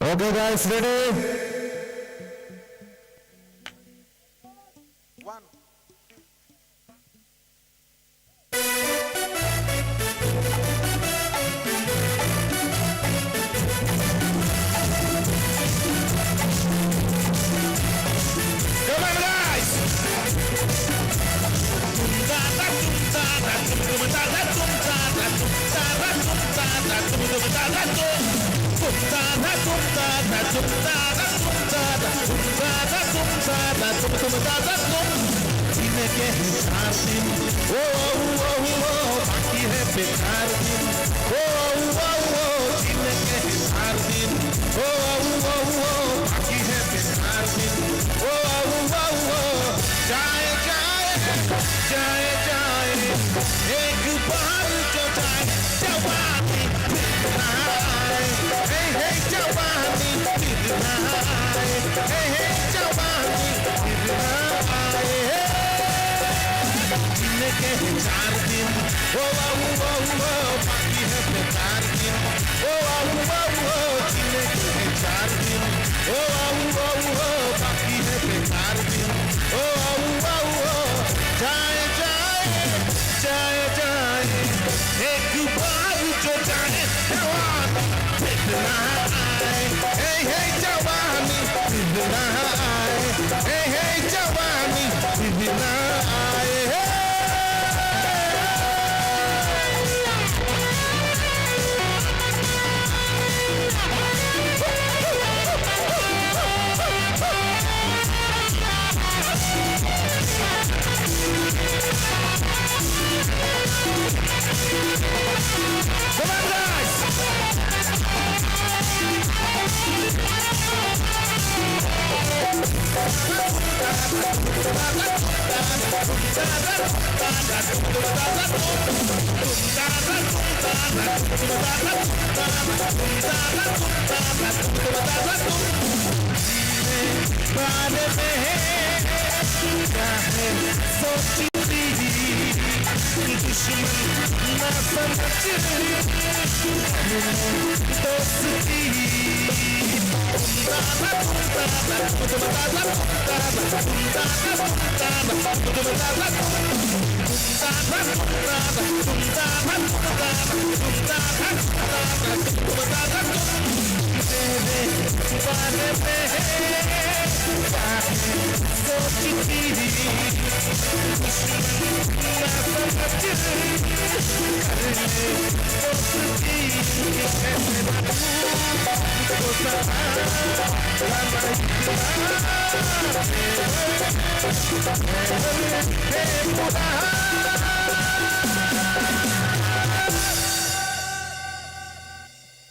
Okay, guys, ready? One. Come on, guys! Jine ke hai char din, oh, oh, oh, oh, baki hai bekar din, oh, oh, oh, oh, jine ke hai char din, oh, oh, oh, oh, baki hai bekar din, oh, oh, oh, oh, jaye, jaye, jaye, jaye, ek baar jo jaye, jawani phir na aaye, hey, hey, jawani phir na aaye, hey, hey, jawani phir na aaye, hey. Jine ke hai char din, oh, oh, oh, oh, baki hai bekar din, oh, oh, oh, oh, jine ke hai char din, oh, oh, oh, oh, baki hai bekar din, oh, oh, oh, oh, jaye, jaye, jaye, jaye, ek baar jo jaye, jawani phir na aaye, hey, hey, jawani phir na aaye, hey, hey, jawani phir na aaye, hey.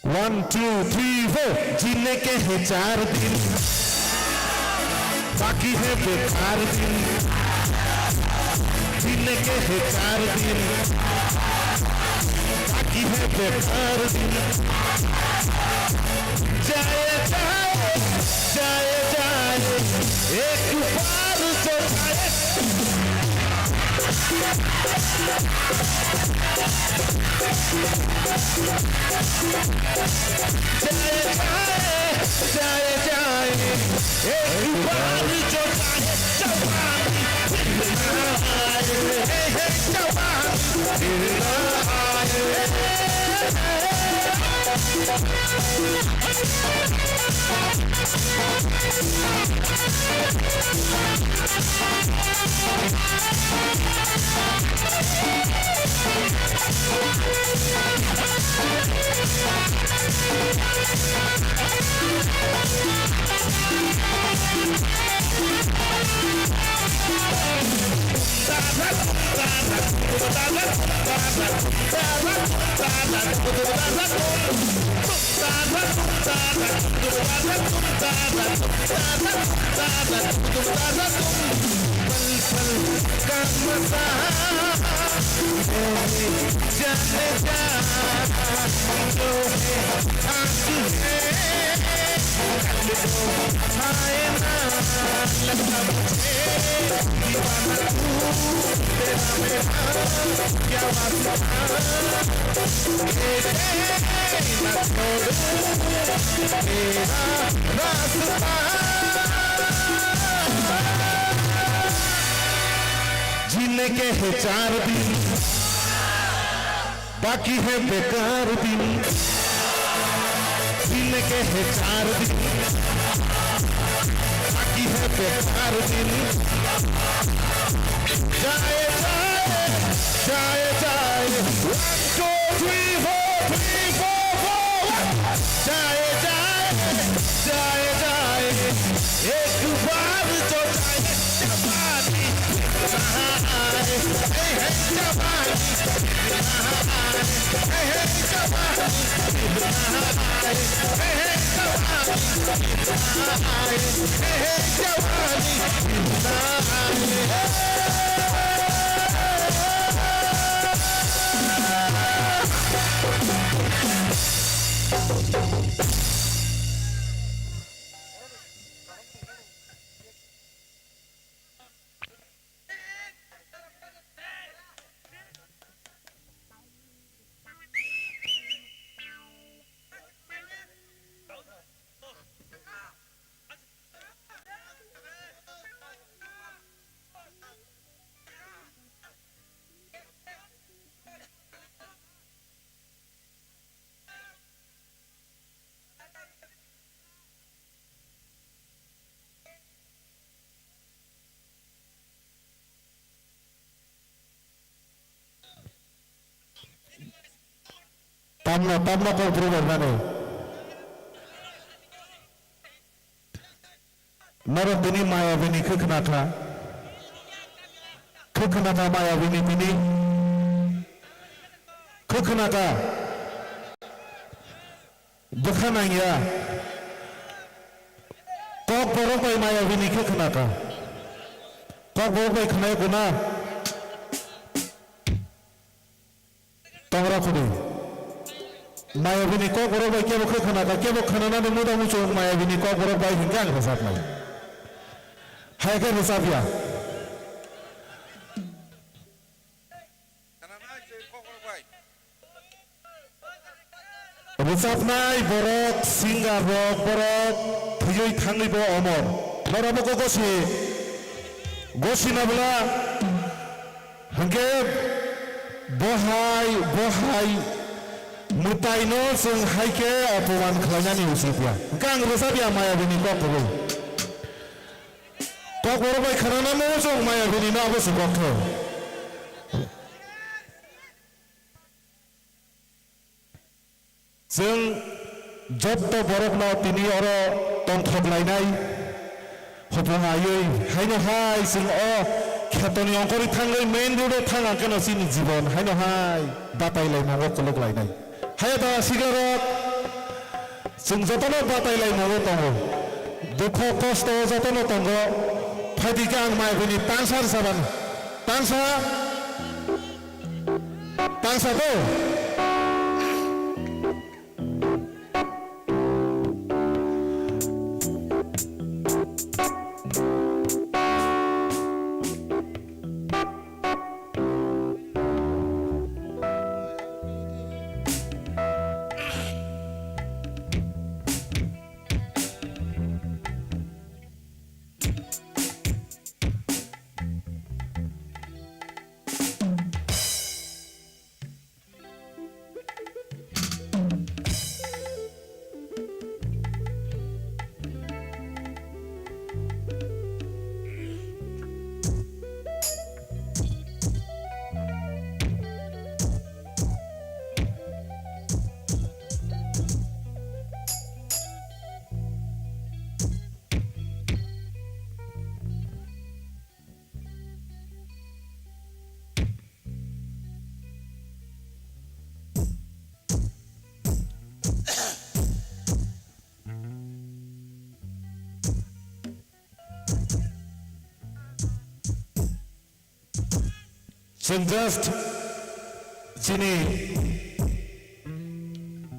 One, two, three, four. जीने के हैं चार दिन, बाकी है बेकार दिन। जीने के हैं चार दिन, बाकी है बेकार दिन। जाए जाए, जाए जाए, एक बार जो जाए। जाए जाए, जाए जाए, एक बार जो जाए जवानी, फिर ना आए, हे, हे, जवानी, फिर ना आए। जीने के हैं चार दिन, बाकी है बेकार दिन। जीने के हैं चार दिन, बाकी है बेकार दिन। जाए जाए, जाए जाए। One, two, three, four, three, four, four, one. जाए जाए, जाए जाए, एक बार जो जाए जवानी, फिर ना आए, हे, हे, जवानी, फिर ना आए, हे, हे, जवानी, फिर ना आए, हे, हे, जवानी, फिर ना आए, हे, हे, जवानी, फिर ना आए। Tamno, tamno kok bwrwi bai mani. Norok tini maya bini khe khna kha. Khe khna kha maya bini tini. Khe khna kha. Bwkha nangya. Kok borok bai maya bini khe khna kha. Kok borok bai khna ya kuna. Tongra khudi. Maya bini kok borok bai kebo khe khna kha, kebo khna nani muda muchung maya bini kok borok bai hinkhe ang rwchapnai. Hai khe rwchapya. Rwchapnai borok, singer rok, borok thwiwi thangwi bo omor. Norok bo gosi, gosi na bwla. Hwnkhe bohai, bohai, Mwtaino chwng hai khe apoman khlainani usit ya. Hwnkhe ang rwchap ya Mayabini kok kwrwi. Kokborok bai khwnanani chwng Mayabini no abo se kok khe. Chwng jotto borokno tini oro tongthok lainai hopung aiwi, haino hai chwng o khetoni ongkhorwi thangwi main road o thang ang kheno chini jibon haino hai batai laimungo kwlwk lainai. Haya da sigarok chwng jotono batai laimungo tongo, dukho kosto jotono tongo, phaidi khe ang Mayabini tansa rwchaban, tansa. Tangsa to. Chwng just chini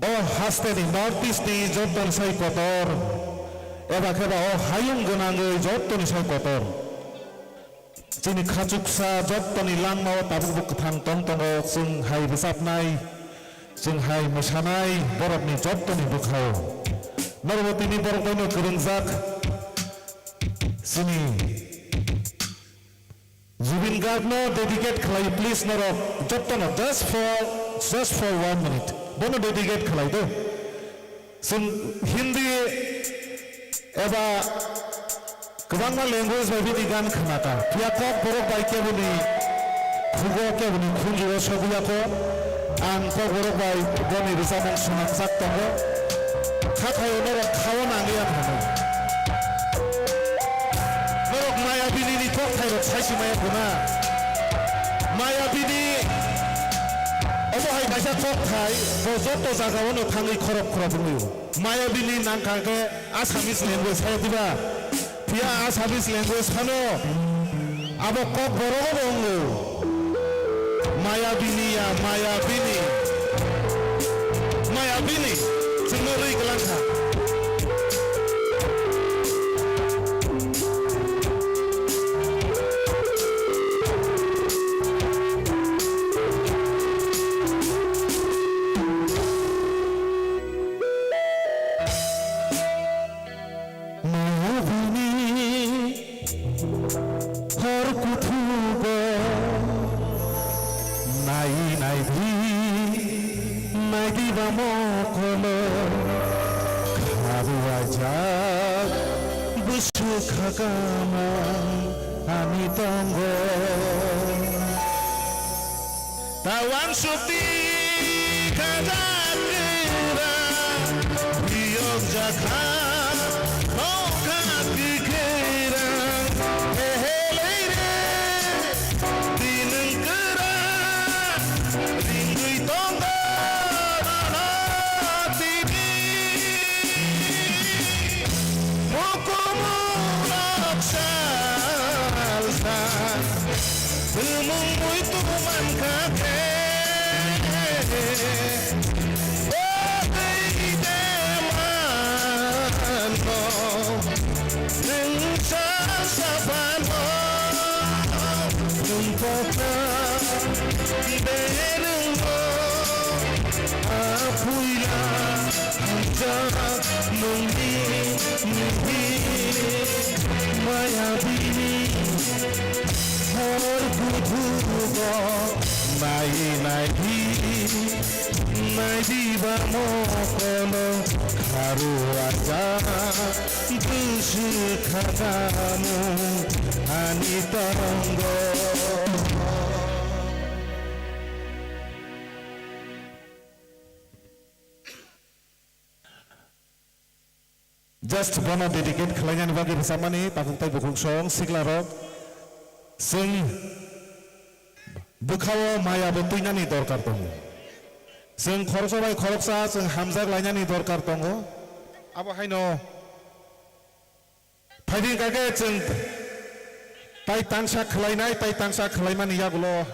o haste ni North East ni joto ni sai kotor, eba khe ba o hayung gwnangwi joto ni sai kotor. Chini khachuksa jottoni langmao tabukbo kwthang tong tongo, chwng hai rwchapnai, chwng hai mwsanai borokni jottoni bwkhao. Norokbo tini borok baino kwrwngjak chini Zubeen Garg no dedicate khlai, please, norok jottono just for, just for one minute. Bono dedicate khlai do. Chwng Hindi eba kwbangma language bai bini gan khna kha, phiya Kokborok bai keboni khugo, keboni khunjugo sogwi ya kho. Ang Kokborok bai boni rwchapmung swnamjak tongo. Kha thaio norok khao nang ya phano. Norok Mayabini ni kokthai rok sai se maya phano. Mayabini omo hai kaisa kokthai, bo joto jaga o no thangwi khorop khorop wngwi o. Mayabini nang kha khe Assamese language hai diba? Phiya Assamese language phano abo Kokborok bo wngo. Mayabini ya, Mayabini. Mayabini. Chwngno rwi kwlang kha. Mayabini hor kuthugo nai nai di, nai di ba mokolo kharu ajak bwswk khakamung ani tongo. Tawan sukti kajak kera, biyok jakha nokha kikera, hehelei re, tinung kera, ringwi tongo nono tini. Mukumu rok salsa. Tumung mui tumang kake. O tei de mano. Nung sa sa pano. Nung pokra. Berung mo. Apuila. Hamjak nungni nungni maya bini hor kuthugo nai nai di Naidiba mokolo kharu aja, bwswk khadamu ani tongo. Just bono dedicate khlainani bagwi rwchapmani takhuk tei bukhuk song siklarok. Chwng bwkhao maya bo twinani dorkar tongo. Chwng khoroksa bai khoroksa chwng hamjak lainani dorkar tongo. Abo haino phaidi kake chwng tai tangsa khlainai, tai tangsa khlaimani yagulo